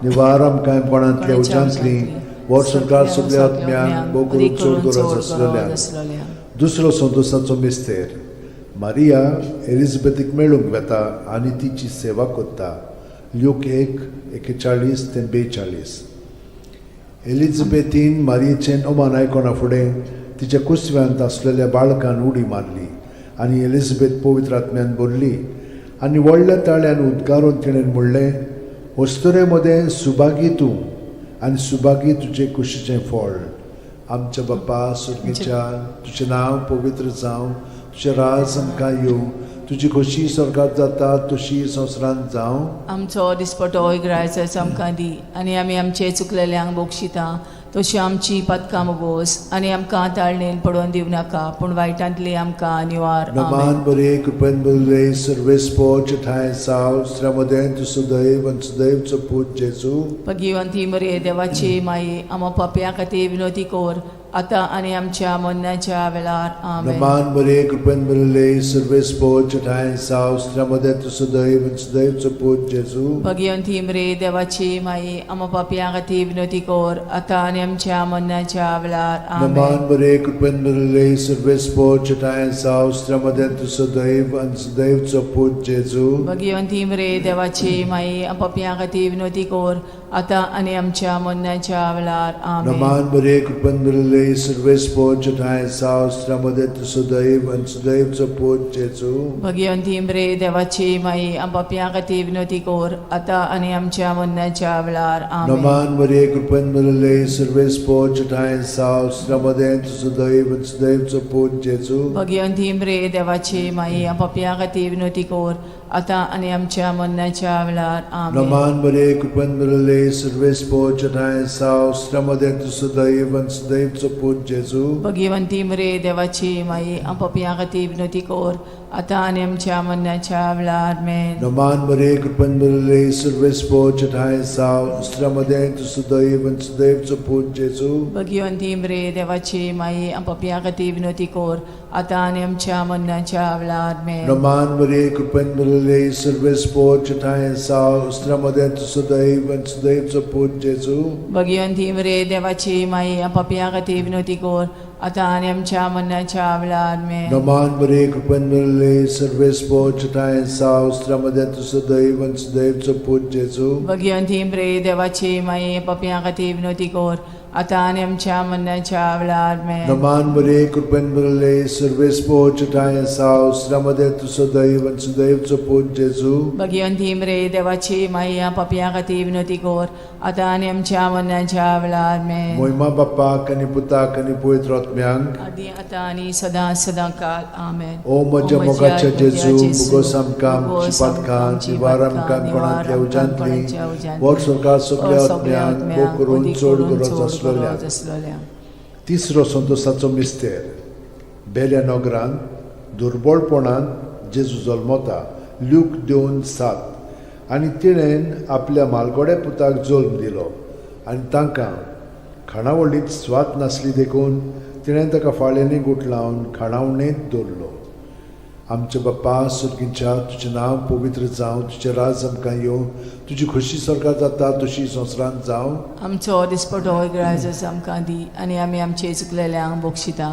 निवार आमकां कोणांतल्या उज्यांतली, वर्सभर सगल्या आत्म्यांक, भोव करून चड गरज आसलेल्या. दुसरो संतोसाचो मिस्तेर, मारिया एलिझाबेथीक मेळूंक वेता आनी तिची सेवा करता. ल्यूक 1:41 ते 42. एलिझाबेथीन मारियेचें अमान आयकना फुडें तिच्या कुसव्यांत आसलेल्या बाळकान उडी मारली आनी एलिझाबेथ पवित्र आत्म्यान भरली. आनी व्हडल्या ताळ्यान उद्गारून तिणें म्हणलें, अस्तुरे मदें सुभागी तूं आनी सुभागी तुजे कुशीचें फळ. आमच्या बाप्पा सुर्गीच्या, तुजें नांव पवित्र जावं, तुजें राज आमकां येवं, तुजी खोशी स्वर्गात जाता तशी संवसारांत जावं. आमचो दिसपटो ग्रायचाचो आमकां दी आनी आमी आमचे चुकलेल्यांक बक्षिता तशी आमची पदकां मोगोस आनी आमकां ताळणेन पडोवन दिवं नाका पूण वायटांतली आमकां निवार. आमेन. नमान बरे कृपेन बरले सर्वेस्पोच ठांय साव श्रमदें तूं सदैव आनी सदैवचो पूत जेजू. भगिवंती मरे देवाची माई, आमा पापया खातीर विनोती कोर आतां आनी आमच्या मरणाच्या वेळार. आमेन. नमान बरे कृपेन बरले सर्वेस्पोच ठांय साव श्रमदें तूं सदैव आनी सदैवचो पूत जेजू. भगिवंती मरे देवाची माई, आमा पापया खातीर विनोती कोर आतां आनी आमच्या मरणाच्या वेळार. आमेन. नमान बरे कृपेन बरले सर्वेस्पोच ठांय साव श्रमदें तूं सदैव आनी सदैवचो पूत जेजू. भगिवंती मरे देवाची माई, पापया खातीर विनोती कोर आतां आनी आमच्या मरणाच्या वेळार. आमेन. नमान बरे कृपेन बरले सर्वेस्पोच ठांय साव श्रमदें तूं सदैव आनी सदैवचो पूत जेजू. भगिवंती मरे देवाची माई, पापया खातीर विनोती कोर आतां आनी आमच्या मरणाच्या वेळार. आमेन. नमान मरिये कृपेन भरिल्ले सर्वेस्पोच ठांय साव श्रमदें तूं सदैव आनी सदैवचो पूत जेजू. भगिवंती मरे देवाची माई, पापया खातीर विनोती कोर आतां आनी आमच्या मरणाच्या वेळार. आमेन. नमान मरिये कृपेन भरिल्ले सर्वेस्पोच ठांय साव श्रमदें तूं सदैव आनी सदैवचो पूत जेजू. भगिवंती मरे देवाची माई, पापया खातीर विनोती कोर आतां आनी आमच्या मरणाच्या वेळार. आमेन. नमान मरिये कृपेन भरिल्ले सर्वेस्पोच ठांय साव श्रमदें तूं सदैव आनी सदैवचो पूत जेजू. भगिवंती मरे देवाची माई, पापया खातीर विनोती कोर आतां आनी आमच्या मरणाच्या वेळार. आमेन. नमान मरिये कृपेन भरिल्ले सर्वेस्पोच ठांय साव श्रमदें तूं सदैव आनी सदैवचो पूत जेजू. भगिवंती मरे देवाची माई, पापया खातीर विनोती कोर आतां आनी आमच्या मरणाच्या वेळार. आमेन. नमान मरिये कृपेन भरिल्ले सर्वेस्पोच ठांय साव श्रमदें तूं सदैव आनी सदैवचो पूत जेजू. भगिवंती मरे देवाची माई, पापया खातीर विनोती कोर आतां आनी आमच्या मरणाच्या वेळार. आमेन. नमान मरिये कृपेन भरिल्ले सर्वेस्पोच ठांय साव श्रमदें तूं सदैव आनी सदैवचो पूत जेजू. भगिवंती मरे देवाची माई, पापया खातीर विनोती कोर आतां आनी आमच्या मरणाच्या वेळार. आमेन. मोहिमा बाप्पाक आनी पुताक आनी पवित्र आत्म्यांक, आदी आतां आनी सदां सदां काल. आमेन. ओ म्हज्या मोगाच्या जेजू, मुगोस आमकां आमची पातकां निवार आमकां कोणांतल्या उज्यांतली वर सरकार सगल्या आत्म्यांक भोग करून चड गरज आसलेल्या. आसलेल्या. तिसरो संतोसाचो मिस्तेर. बेल्या नगरांत दुर्बळपणान जेजू जल्मता. ल्यूक 2:7. आनी तिणेन आपल्या मालगोड्या पुताक जल्म दिलो आनी तांकां खाणावळींत स्वाद नासली देखून तिणें ताका फाळ्यांनी गुठलावन खाणावणेंत दवरलो. आमच्या बाप्पा सुर्गीच्या, तुजें नांव पवित्र जावं, तुजें राज आमकां येवं, तुजी खोशी स्वर्गात जाता तशी संवसारांत जावं. आमचो दिसपटो ग्रायजस आमकां दी आनी आमी आमचे चुकलेल्यांक बक्षिता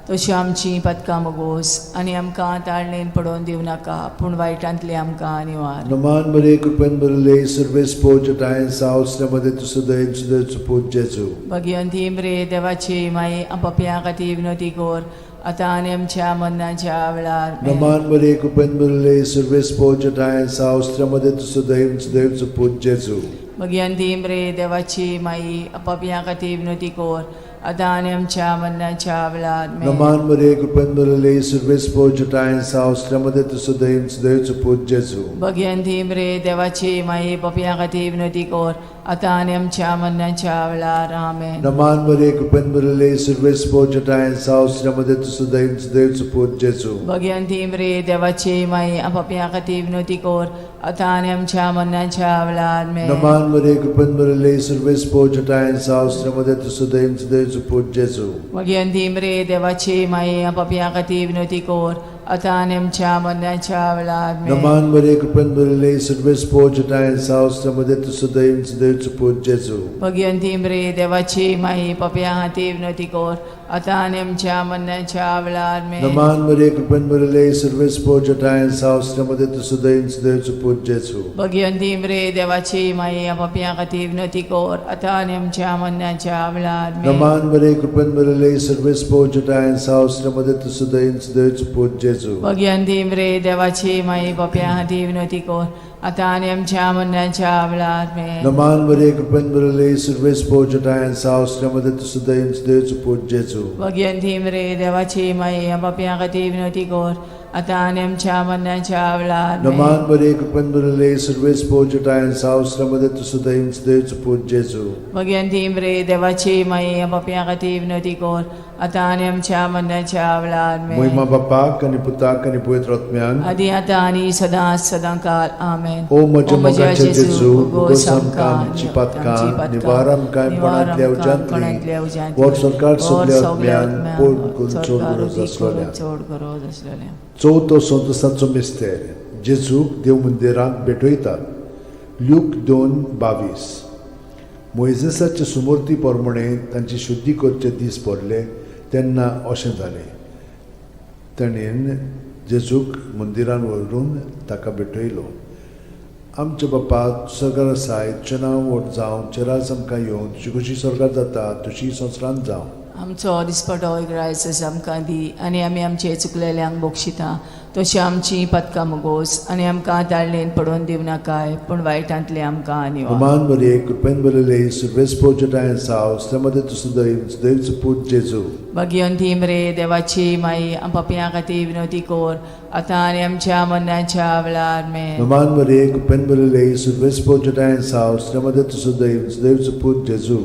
तशी आमची पदकां मोगोस आनी आमकां ताळणेन पडोवन दिवं नाका पूण वायटांतली आमकां निवार. नमान मरिये कृपेन भरिल्ले सर्वेस्पोच ठांय साव मध्ये तूं सदैव सदैवचो पूत जेजू. भगिवंती मरे देवाची माई, पापया खातीर विनोती कोर आतां आनी आमच्या मरणाच्या वेळार. आमेन. नमान मरिये कृपेन भरिल्ले सर्वेस्पोच ठांय साव मध्ये तूं सदैव सदैवचो पूत जेजू. भगिवंती मरे देवाची माई, पापया खातीर विनोती कोर आतां आनी आमच्या मरणाच्या वेळार. आमेन. नमान मरिये कृपेन भरिल्ले सर्वेस्पोच ठांय साव मध्ये तूं सदैव सदैवचो पूत जेजू. भगिवंती मरे देवाची माई, पापया खातीर विनोती कोर आतां आनी आमच्या मरणाच्या वेळार. आमेन. नमान मरिये कृपेन भरिल्ले सर्वेस्पोच ठांय साव मध्ये तूं सदैव सदैवचो पूत जेजू. भगिवंती मरे देवाची माई, पापया खातीर विनोती कोर आतां आनी आमच्या मरणाच्या वेळार. आमेन. नमान मरिये कृपेन भरिल्ले सर्वेस्पोच ठांय साव मध्ये तूं सदैव सदैवचो पूत जेजू. भगिवंती मरे देवाची माई, पापया खातीर विनोती कोर आतां आनी आमच्या मरणाच्या वेळार. आमेन. नमान मरिये कृपेन भरिल्ले सर्वेस्पोच ठांय साव मध्ये तूं सदैव सदैवचो पूत जेजू. भगिवंती मरे देवाची माई, पापया खातीर विनोती कोर आतां आनी आमच्या मरणाच्या वेळार आमेन. नमान मरिये, कृपेन भरिल्ले, सर्वेस्पोर जटायन साव, मध्ये तूं सदैव सदैवचो पूत जेजू. भगिवंती मरे देवाची माई, पापयां खातीर विनवती कर, आतां आनी आमच्या मरणाच्या वेळार आमेन. नमान मरिये, कृपेन भरिल्ले, सर्वेस्पोर जटायन साव, मध्ये तूं सदैव सदैवचो पूत जेजू. भगिवंती मरे देवाची माई, पापयां खातीर विनवती कर, आतां आनी आमच्या मरणाच्या वेळार आमेन. नमान मरिये, कृपेन भरिल्ले, सर्वेस्पोर जटायन साव, मध्ये तूं सदैव सदैवचो पूत जेजू. भगिवंती मरे देवाची माई, पापयां खातीर विनवती कर, आतां आनी आमच्या मरणाच्या वेळार आमेन. नमान मरिये, कृपेन भरिल्ले, सर्वेस्पोर जटायन साव, मध्ये तूं सदैव सदैवचो पूत जेजू. भगिवंती मरे देवाची माई, पापयां खातीर विनवती कर, आतां आनी आमच्या मरणाच्या वेळार आमेन. मोहिमा बापाक आनी पुताक आनी पवित्र आत्म्याक. आदी आतां आनी सदां सदां काल आमेन. ओ म्हज्या मोगाचे जेजू, उगोस आमकां आमची पातकां, निवार आमकां कोणांतल्या उज्यांतली, वर सरकार सगल्या आत्म्यान पोड करून चड गरज आसलोल्या. चड गरज आसलेल्या. चवथो संतोसाचो मिस्तेर, जेजूक देव मंदिरांत भेटयतात. ल्यूक 2:22. मोयजेसाचे सुमूर्ती प्रमाणे तांची शुद्धी करचे दीस पडले तेन्ना अशें जालें, ताणें जेजूक मंदिरान व्हरून ताका भेटयलो. आमच्या बापा, सरकार आसाय, तुजें नांव व्हड जावं, तुजें राज आमकां येवं, तुजी खोशी स्वर्गात जाता तशी संवसारांत जावं. आमचो दिसपटो ग्रायस आमकां दी आनी आमी आमचे चुकलेल्यांक बक्षिता तशी आमची पदकां मुगोस आनी आमकां ताळणेन पडोवन दिवं नाकाय, पूण वायटांतले आमकां निवार. अमान मरिये, कृपेन भरिल्ले, सर्वेस्पोर जटायन साव, मध्ये तूं सदैव सदैवचो पूत जेजू. भगिवंती मरे देवाची माई, पापयां खातीर विनवती कर, आतां आनी आमच्या मरणाच्या वेळार आमेन. नमान मरिये, कृपेन भरिल्ले, सर्वेस्पोर जटायन साव, मध्ये तूं सदैव सदैवचो पूत जेजू.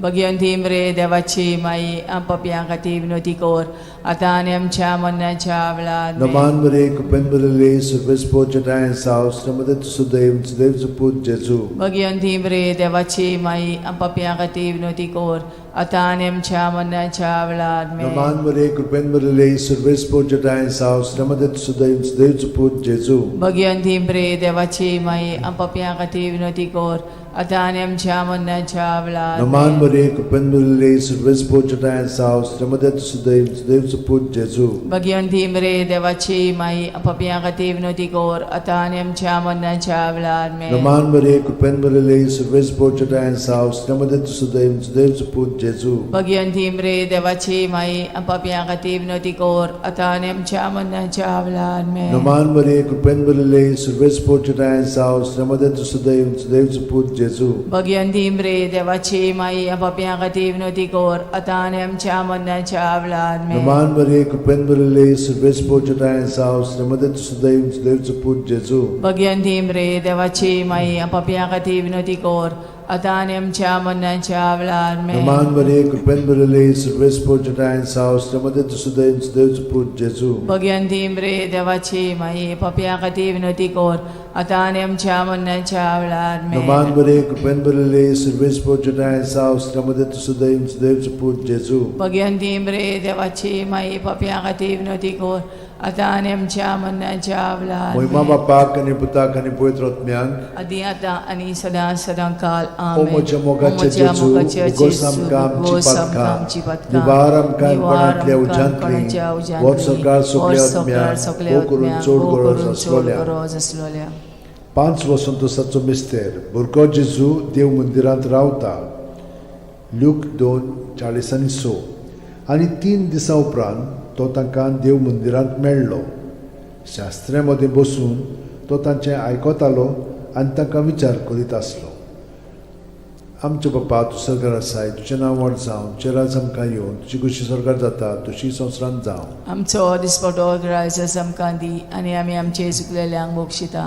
भगिवंती मरे देवाची माई, पापयां खातीर विनवती कर, आतां आनी आमच्या मरणाच्या वेळार आमेन. नमान मरिये, कृपेन भरिल्ले, सर्वेस्पोर जटायन साव, मध्ये तूं सदैव सदैवचो पूत जेजू. भगिवंती मरे देवाची माई, पापयां खातीर विनवती कर, आतां आनी आमच्या मरणाच्या वेळार आमेन. नमान मरिये, कृपेन भरिल्ले, सर्वेस्पोर जटायन साव, मध्ये तूं सदैव सदैवचो पूत जेजू. भगिवंती मरे देवाची माई, पापयां खातीर विनवती कर, आतां आनी आमच्या मरणाच्या वेळार नमान आमेन. मरिये, कृपेन भरिल्ले, सर्वेस्पोर जटायन साव, मध्ये तूं सदैव सदैवचो पूत जेजू. भगिवंती मरे देवाची माई, पापयां खातीर विनवती कर, आतां आनी आमच्या मरणाच्या वेळार आमेन. नमान मरिये, कृपेन भरिल्ले, सर्वेस्पोर जटायन साव, मध्ये तूं सदैव सदैवचो पूत जेजू. भगिवंती मरे देवाची माई, पापयां खातीर विनवती कर, आतां आनी आमच्या मरणाच्या वेळार आमेन. नमान मरिये, कृपेन भरिल्ले, सर्वेस्पोर जटायन साव, मध्ये तूं सदैव सदैवचो पूत जेजू. भगिवंती मरे देवाची माई, पापयां खातीर विनवती कर, आतां आनी आमच्या मरणाच्या वेळार आमेन. नमान मरिये, कृपेन भरिल्ले, सर्वेस्पोर जटायन साव, मध्ये तूं सदैव सदैवचो पूत जेजू. भगिवंती मरे देवाची माई, पापयां खातीर विनवती कर, आतां आनी आमच्या मरणाच्या वेळार आमेन. नमान मरिये, कृपेन भरिल्ले, सर्वेस्पोर जटायन साव, मध्ये तूं सदैव सदैवचो पूत जेजू. भगिवंती मरे देवाची माई, पापयां खातीर विनवती कर, आतां आनी आमच्या मरणाच्या वेळार आमेन. नमान मरिये, कृपेन भरिल्ले, सर्वेस्पोर जटायन साव, मध्ये तूं सदैव सदैवचो पूत जेजू. भगिवंती मरे देवाची माई, पापयां खातीर विनवती कर, आतां आनी आमच्या मरणाच्या वेळार मोहिमा आमेन. बापाक आनी पुताक आनी पवित्र आत्म्याक. आदी आतां आनी सदां सदां काल ओ आमेन. म्हज्या मोगाचे ओ म्हज्या जेजू, मोगाचे उगोस जेजू, आमकां आमची उगोस आमकां पातकां, आमची पातकां, निवार आमकां निवार कोणांतल्या आमकां उज्यांतली, कोणाच्या उज्यांतली, वर सरकार सगल्या वर सरकार आत्म्याक, सगल्या भोव करून आत्म्याक, चड भोव गरज करून चड आसलोल्या. गरज आसलोल्या. पांच वसंतोसाचो मिस्तेर, भुरगो जेजू देव मंदिरांत रावता. ल्यूक 2:46. आनी 3 दिसां उपरांत तो तांकां देव मंदिरांत मेळ्ळो. शास्त्र्या मदें बसून तो तांचें आयकतालो आनी तांकां विचार करीत आसलो. आमच्या बापा, तूं सरकार आसाय, तुजें नांव व्हड जावं, तुजें राज आमकां येवं, तुजी खोशी सरकार जाता तशी संवसारांत जावं. आमचो दिसपटो ग्रायस आमकां दी आनी आमी आमचे चुकलेल्यांक बक्षिता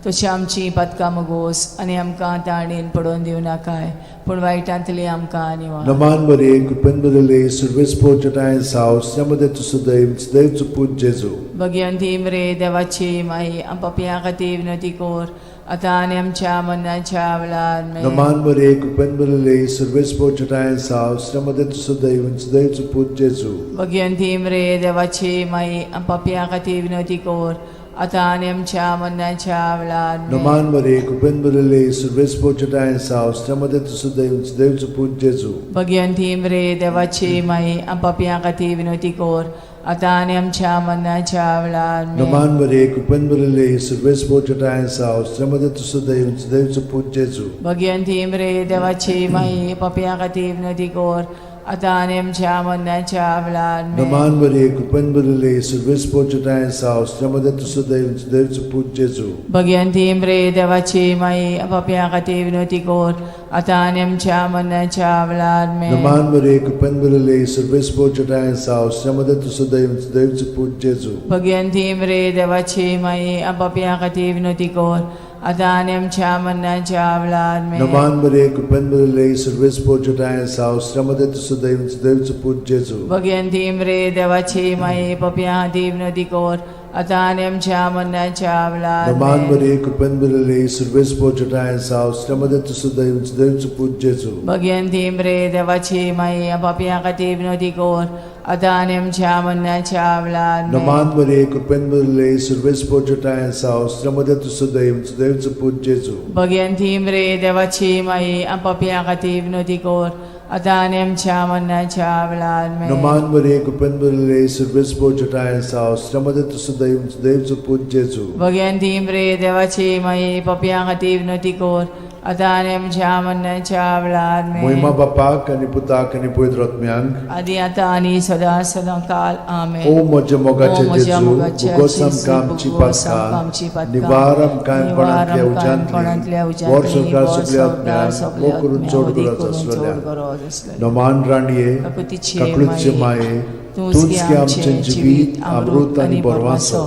तशी आमची पातकां मुगोस आनी आमकां ताणेन पडोवन दिवं नाकाय, पूण वायटांतली आमकां निवार. नमान मरिये, कृपेन भरिल्ले, सर्वेस्पोर जटायन साव, मध्ये तूं सदैव सदैवचो पूत जेजू. भगिवंती मरे देवाची माई, पापयां खातीर विनवती कर, आतां आनी आमच्या मरणाच्या वेळार आमेन. नमान मरिये, कृपेन भरिल्ले, सर्वेस्पोर जटायन साव, मध्ये तूं सदैव सदैवचो पूत जेजू. भगिवंती मरे देवाची माई, पापयां खातीर विनवती कर, आतां आनी आमच्या मरणाच्या वेळार आमेन. नमान मरे कृपेन भरिल्ले सर्वेस्पर तुजोठांय आसा स्त्रियां तूं सुदैव देवचो पूत जेजू. भगिवंती मरे देवाची माई, पापयां खातीर विनवती कर, आतां आनी आमच्या मरणाच्या वेळार आमेन. नमान मरे कृपेन भरिल्ले सर्वेस्पर तुजोठांय आसा स्त्रियां तूं सुदैव देवचो पूत जेजू. भगिवंती मरे देवाची माई, पापयां खातीर विनवती कर, आतां आनी आमच्या मरणाच्या वेळार आमेन. नमान मरे कृपेन भरिल्ले सर्वेस्पर तुजोठांय आसा स्त्रियां तूं सुदैव देवचो पूत जेजू. भगिवंती मरे देवाची माई, पापयां खातीर विनवती कर, आतां आनी आमच्या मरणाच्या वेळार आमेन. नमान मरे कृपेन भरिल्ले सर्वेस्पर तुजोठांय आसा स्त्रियां तूं सुदैव देवचो पूत जेजू. भगिवंती मरे देवाची माई, पापयां खातीर विनवती कर, आतां आनी आमच्या मरणाच्या वेळार आमेन. नमान मरे कृपेन भरिल्ले सर्वेस्पर तुजोठांय आसा स्त्रियां तूं सुदैव देवचो पूत जेजू. भगिवंती मरे देवाची माई, पापयां खातीर विनवती कर, आतां आनी आमच्या मरणाच्या वेळार नमान आमेन. मरे कृपेन भरिल्ले सर्वेस्पर तुजोठांय आसा स्त्रियां तूं सुदैव देवचो पूत जेजू. भगिवंती मरे देवाची माई, पापयां खातीर विनवती कर, आतां आनी आमच्या मरणाच्या वेळार आमेन. नमान मरे कृपेन भरिल्ले सर्वेस्पर तुजोठांय आसा स्त्रियां तूं सुदैव देवचो पूत जेजू. भगिवंती मरे देवाची माई, पापयां खातीर विनवती कर, आतां आनी आमच्या मरणाच्या वेळार आमेन. नमान मरे कृपेन भरिल्ले सर्वेस्पर तुजोठांय आसा स्त्रियां तूं सुदैव देवचो पूत जेजू. भगिवंती मरे देवाची माई, पापयां खातीर विनवती कर, आतां आनी आमच्या मरणाच्या वेळार आमेन. मोहिमा बापाक आनी पुताक आनी पवित्र आत्म्यांक, आदी आतां आनी सदां सदां काल आमेन. ओ म्हज्या मोगाचे ओ म्हज्या जेजू, मोगाचे भुगोस जेजू, आमकां आमची भुगोस आमकां आमची पातकां, पातकां, निवार आमकां निवार कोणांतल्या आमकां कोणांतल्या उज्यांतली, वर उज्यांतली, संवसार वर सगल्या संवसार आत्म्यांक, सगल्या वो करून आत्म्यांक, चड वदी गरज करून आसलेल्या. चड गरज आसलेल्या. नमान राणये, काकुतीचे काकळूतचे माये, माये, तूंच तूंच गे गे आमचें आमचें जिवीत, अमृत आनी बरवासो.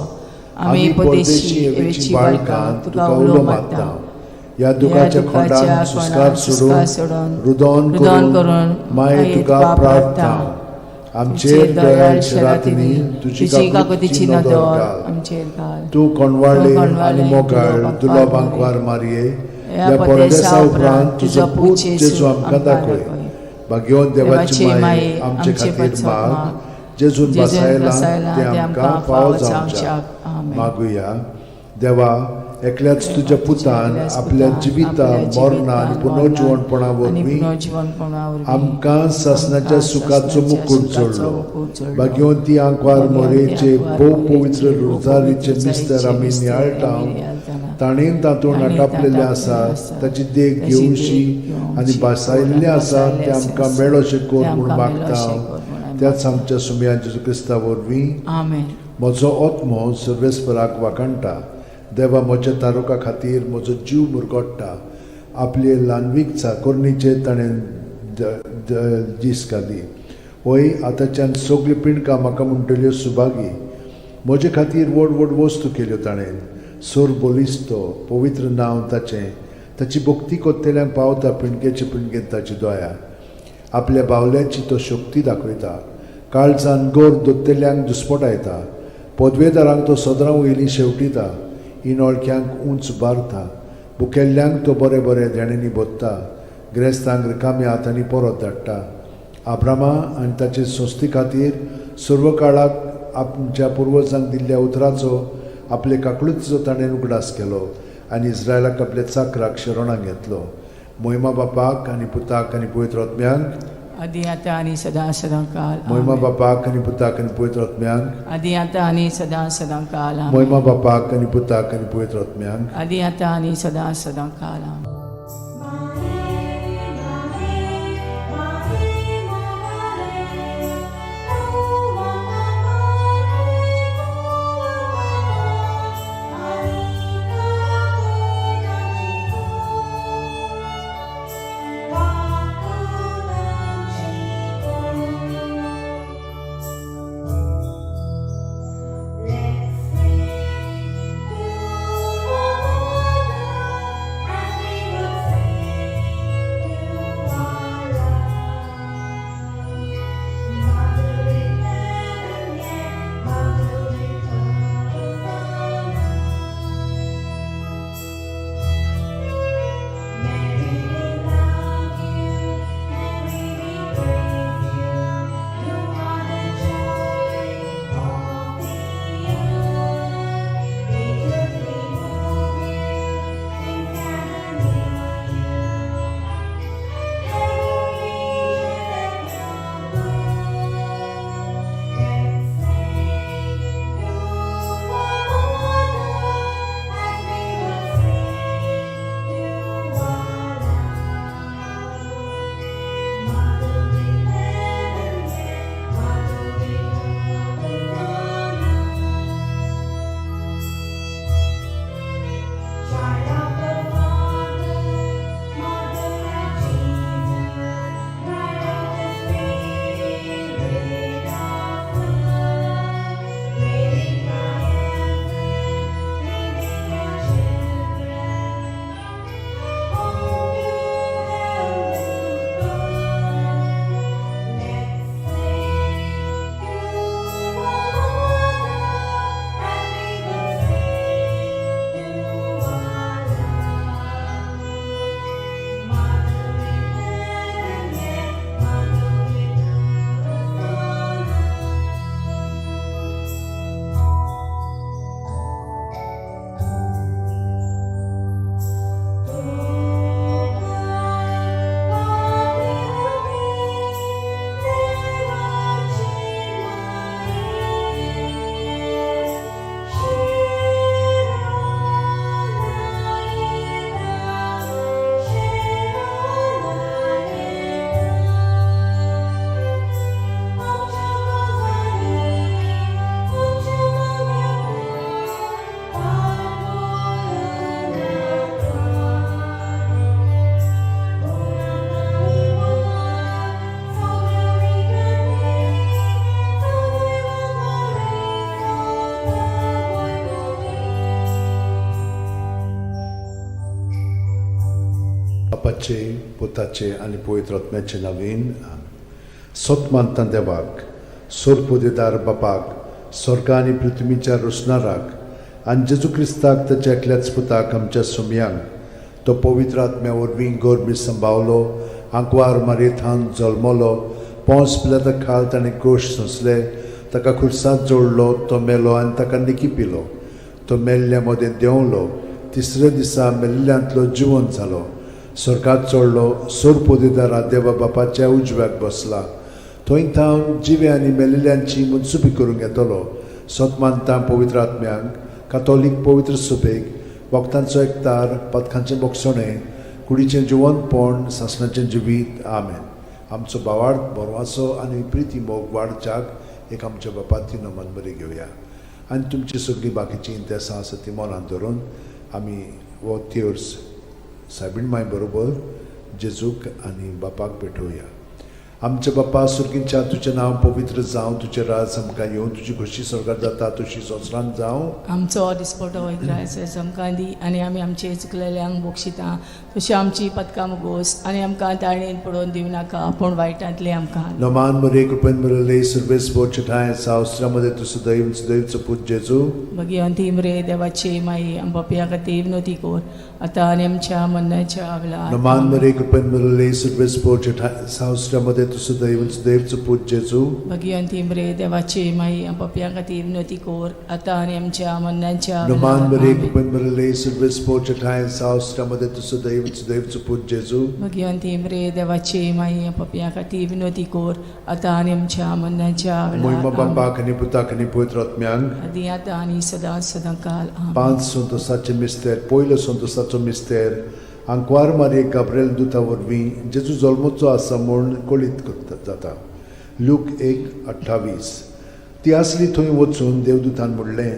आमी परदेशी एवेची बाळकां तुका उलो मारता. ह्या दुखाच्या खोंडान सुस्कार सोडून, रुदोन रुदोन करून करून माये तुका प्रार्थना. आमचेर दयाळ शरातींनी तुजी तुजी काकुतीची काकुतीची नदर नदर घाल. आमचेर घाल. तूं कोणवाळे तूं कोणवाळे आनी मोगाळ तुलो तुलो बांकवार बांकवार मारये, ह्या ह्या परदेसा परदेसा उपरांत उपरांत तुजो पूत जेजू आमकां दाखय. भाग्यवंत देवाची माये, आमचे आमचे खातीर पासत माग, माग, जेजून जेजून बसायला बसायला ते आमकां फावो जावच्याक. आमेन. मागुया. देवा, एकल्याच तुज्या पुतान एकल्याच आपल्या पुतान जिविता आपल्या मरणा आनी जिवितान, पुनर्जिवणपणा आनी वरवीं पुनर्जिवणपणा वरवीं आमकां सासणाच्या आमकां सुखाचो सासणाच्या मुकूट सुखाचो जोडलो. मुकूट जोडलो. भाग्यवंती आंकवार भाग्यवंती मोरेचे आंकवार भोव मोरेचे पवित्र भोव रोजारीचे पवित्र मिस्तर रोजारीचे आमी मिस्तर नियाळटा, आमी नियाळटाना, ताणें तातूंत ताणें आटापलेलें तातूंत आसा आसा, ताची देख ताची देख घेवशी घेवची आनी भासायल्लें आसा भासायल्लें तें आमकां आसा, मेळोशें कर तें म्हूण आमकां मागता मेळोशें कर म्हूण आमी त्याच आमच्या सुमया जेजू क्रिस्ता वरवीं. आमेन. म्हजो आत्मो सर्वेस्पराक वाखाणटा, देवा म्हज्या तारुका खातीर म्हजो जीव मुरगोडटा. आपले ल्हानवीक चाकोरणीचेर ताणें दीस घाली. वय आतांच्यान सगल्यो पिंडकां म्हाका म्हणटल्यो सुभागी. म्हजे खातीर व्हड व्हड वस्तू केल्यो ताणें. सोर बलिस्तो पवित्र नांव ताचें. ताची भक्ती कोत्तेल्यांक पावता पिंडकेचे पिंडकेन ताची दया. आपल्या बावल्याची तो शक्ती दाखयता. काळजान गोर दोत्तेल्यांक दुस्पटायता. पदवेदारांक तो सदरां वयलीं शेवटिता. इनोळख्यांक उंच बारता. भुकेल्ल्यांक तो बरें बरें देण्यांनी भरता. ग्रेस्तांक रिकाम्या हातांनी परत धाडटा. आब्रामा आनी ताचे संस्थे खातीर सर्व काळाक आमच्या पुर्वजांक दिल्ल्या उतराचो आपले काकळुतीचो ताणें उगडास केलो आनी इस्रायलाक आपल्या चाकराक शरणाक घेतलो. मोहिमा बापाक आनी पुताक आनी पवित्र आत्म्यांक, आदी आतां आनी सदां सदां काल मोहिमा आमेन. बापाक आनी पुताक आनी पवित्र आत्म्यांक, आदी आतां आनी सदां सदां काल आमेन. मोहिमा बापाक आनी पुताक आनी पवित्र आत्म्यांक, आदी आतां आनी सदां सदां काल आमेन. Let's sing to our mother as we बापाचे, पुताचे आनी पवित्र आत्म्याचे नवीन. सत मानता देवाक, सोरपोदेदार बापाक, स्वर्गा आनी पृथ्वीच्या रोसणाराक, आनी जेजू क्रिस्ताक, ताच्या एकल्याच पुताक, आमच्या सुमयांक, तो पवित्र आत्म्या वरवीं गोरमी संभावलो, आंकवार मारयेथान जल्मलो, पोंस पिलाता खाल ताणें गोश सोंसले, ताका खुर्सात जोडलो, तो मेलो आनी ताका निकी पिलो, तो मेल्ल्या मदें देंवलो, तिसऱ्या दिसा मेल्ल्यांतलो जिवंत जालो, स्वर्गात चडलो, सोरपोदेदारा देवा बापाच्या उजव्याक बसला, थंय थावन जिवे आनी मेल्ल्यांची मनसुबी करूंक येतलो. सत मानता पवित्र आत्म्यांक, कातोलीक पवित्र सुबेक, वखदांचो एकतार, पदकांचें बोगसणें, कुडीचें जिवंतपण, सासणाचें जिवीत. आमेन. आमचो बावार्थ, बरवासो आनी प्रिती मोग वाडच्याक एक आमच्या बापाती नमन बरी घेवया आनी तुमची सगळीं बाकीचीं इंतेसां आसा ती मनांत धरून आमी हो तेर्स सायबीण माय बरोबर जेजूक आनी बापाक भेटोवया. आमच्या बापा सुर्गींच्या, तुजें नांव पवित्र जावं, तुजें राज आमकां येवं, तुजी खोशी स्वर्गात जाता तशी संवसारांत जावं. आमचो दिसपटो इग्रायस आमकां दी आनी आमी आमचे चुकलेल्यांक बक्षिता तशी आमची पदकां मुगोस आनी आमकां ताळणेन पडोवन दिवं नाका, पूण वायटांतले आमकां. नमान मरे, कृपेन बरले, सर्वेस बोचठाय सावस्त्रामध्ये तूं सदैव सदैवचो पूत जेजू. भगिवंती मरे देवाची माई, आमच्या खातीर विनवती कर, आतां आनी आमच्या मरणाच्या वेळार. नमान मरे, कृपेन बरले, सर्वेस बोचठाय सावस्त्रामध्ये तूं सदैव सदैवचो पूत जेजू. भगिवंती मरे देवाची माई, आमच्या खातीर विनवती कर, आतां आनी आमच्या मरणाच्या नमान वेळार. मरे, आमेन. कृपेन बरले, सर्वेस बोचठाय सावस्त्रामध्ये तूं सदैव सदैवचो पूत जेजू. भगिवंती मरे देवाची माई, आमच्या खातीर विनवती कर, आतां आनी आमच्या मरणाच्या मोहिमा वेळार. आमेन. बापाक आनी पुताक आनी पवित्र आत्म्यांक. आदी आतां आनी सदां सदां काल. आमेन. पांच संतोसाचे मिस्तेर. पयलो संतोसाचो मिस्तेर. आंकवार मारये गाब्रेल दुता वरवीं जेजू जल्मचो आसा म्हूण कळीत करता जाता. लूक 1:28. ती आसली थंय वचून देवदूतान म्हणलें,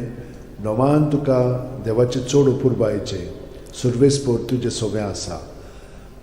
नवान तुका देवाचें चड अपुरबायेचें, सुर्वेसपोर तुजें सोबें आसा.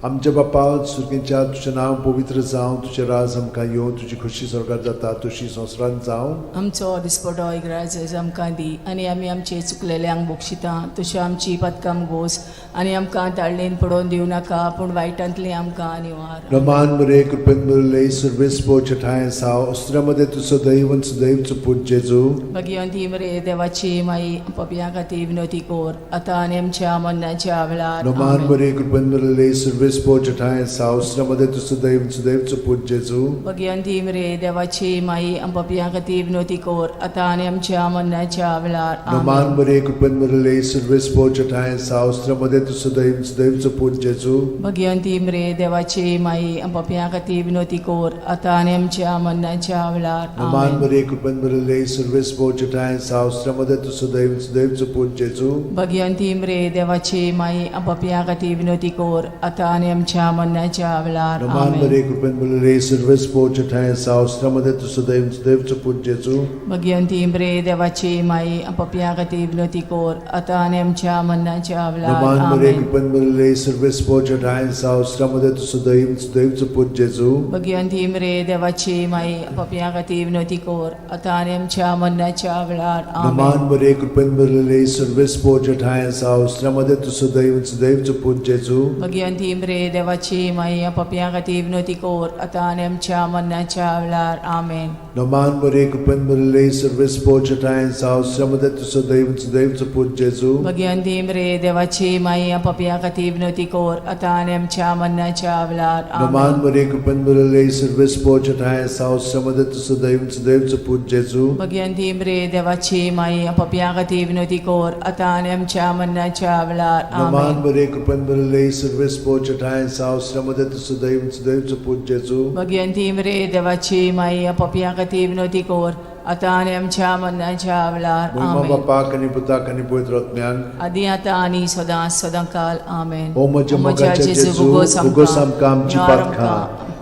आमच्या बापा सुर्गेच्या, तुजें नांव पवित्र जावं, तुजें राज आमकां येवं, तुजी खोशी स्वर्गात जाता तशी संवसारांत जावं. आमचो दिसपटो इग्राज आमकां दी आनी आमी आमचे चुकलेल्यांक बक्षिता तशी आमची पदकां गोस आनी आमकां ताळणेन पडोवन दिवं नाका, पूण वायटांतली आमकां निवार. रमान मरे, कृपेन भरले, सर्वेस्पो छठाय साव अस्त्रामध्ये तू सदैव सदैवचो पूत जेजू. भगिवंती मरे देवाची माई, पपया खातीर विनवती कर, आतां आनी आमच्या मरणाच्या वेळार. रमान आमेन. मरे, कृपेन भरले, सर्वेस्पो छठाय साव अस्त्रामध्ये तू सदैव सदैवचो पूत जेजू. भगिवंती मरे देवाची माई, पपया खातीर विनवती कर, आतां आनी आमच्या मरणाच्या वेळार. रमान आमेन. मरे, कृपेन भरले, सर्वेस्पो छठाय साव अस्त्रामध्ये तू सदैव सदैवचो पूत जेजू. भगिवंती मरे देवाची माई, पपया खातीर विनवती कर, आतां आनी आमच्या मरणाच्या वेळार. रमान आमेन. मरे, कृपेन भरले, सर्वेस्पो छठाय साव अस्त्रामध्ये तू सदैव सदैवचो पूत जेजू. भगिवंती मरे देवाची माई, पपया खातीर विनवती कर, आतां आनी आमच्या मरणाच्या वेळार. रमान आमेन. मरे, कृपेन भरले, सर्वेस्पो छठाय साव अस्त्रामध्ये तू सदैव सदैवचो पूत जेजू. भगिवंती मरे देवाची माई, पपया खातीर विनवती कर, आतां आनी आमच्या मरणाच्या वेळार. नमान मरे, आमेन. कृपेन भरले, सर्वेस्पो छठाय साव अस्त्रामध्ये तू सदैव सदैवचो पूत जेजू. भगिवंती मरे देवाची माई, पपया खातीर विनवती कर, आतां आनी आमच्या मरणाच्या वेळार. नमान आमेन. मरे, कृपेन भरले, सर्वेस्पो छठाय साव अस्त्रामध्ये तू सदैव सदैवचो पूत जेजू. भगिवंती मरे देवाची माई, पपया खातीर विनवती कर, आतां आनी आमच्या मरणाच्या वेळार. आमेन. नमान मरे, कृपेन भरले, सर्वेस्पो छठाय साव अस्त्रामध्ये तू सदैव सदैवचो पूत जेजू. भगिवंती मरे देवाची माई, पपया खातीर विनवती कर, आतां आनी आमच्या मरणाच्या वेळार. नमान आमेन. मरे, कृपेन भरले, सर्वेस्पो छठाय साव अस्त्रामध्ये तू सदैव सदैवचो पूत जेजू. भगिवंती मरे देवाची माई, पपया खातीर विनवती कर, आतां आनी आमच्या मरणाच्या वेळार. नमान आमेन. मरे, कृपेन भरले, सर्वेस्पो छठाय साव अस्त्रामध्ये तू सदैव सदैवचो पूत जेजू. भगिवंती मरे देवाची माई, पपया खातीर विनवती कर, आतां आनी आमच्या मरणाच्या वेळार. मोहिमा आमेन. बापाक आनी पुताक आनी पवित्र आत्म्याक. आदी आतां आनी सदां सदां काल. आमेन. ओ म्हज्या मोगाच्या जेजू, उगोस आमकां आमची पातकां,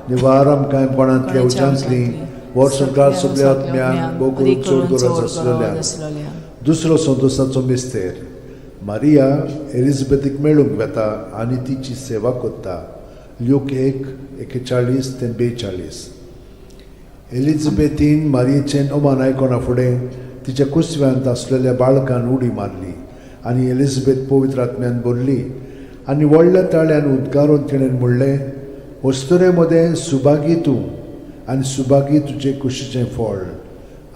निवार आमकां कोणांतल्या उज्यांतली, वर्सभर सगल्या आत्म्यांक, भोव करून चड गरज आसलेल्या. दुसरो संतोसाचो मिस्तेर. मारिया एलिझाबेथीक मेळूंक वेता आनी तिची सेवा करता. ल्यूक 1:41 ते 42. एलिझाबेथीन मारियेचें अमान आयकना फुडें तिच्या कुसव्यांत आसलेल्या बाळकान उडी मारली आनी एलिझाबेथ पवित्र आत्म्यान भरली. आनी व्हडल्या ताळ्यान उद्गारून तिणें म्हणलें, अस्तुरे मदें सुभागी तूं आनी सुभागी तुजे कुशीचें फळ.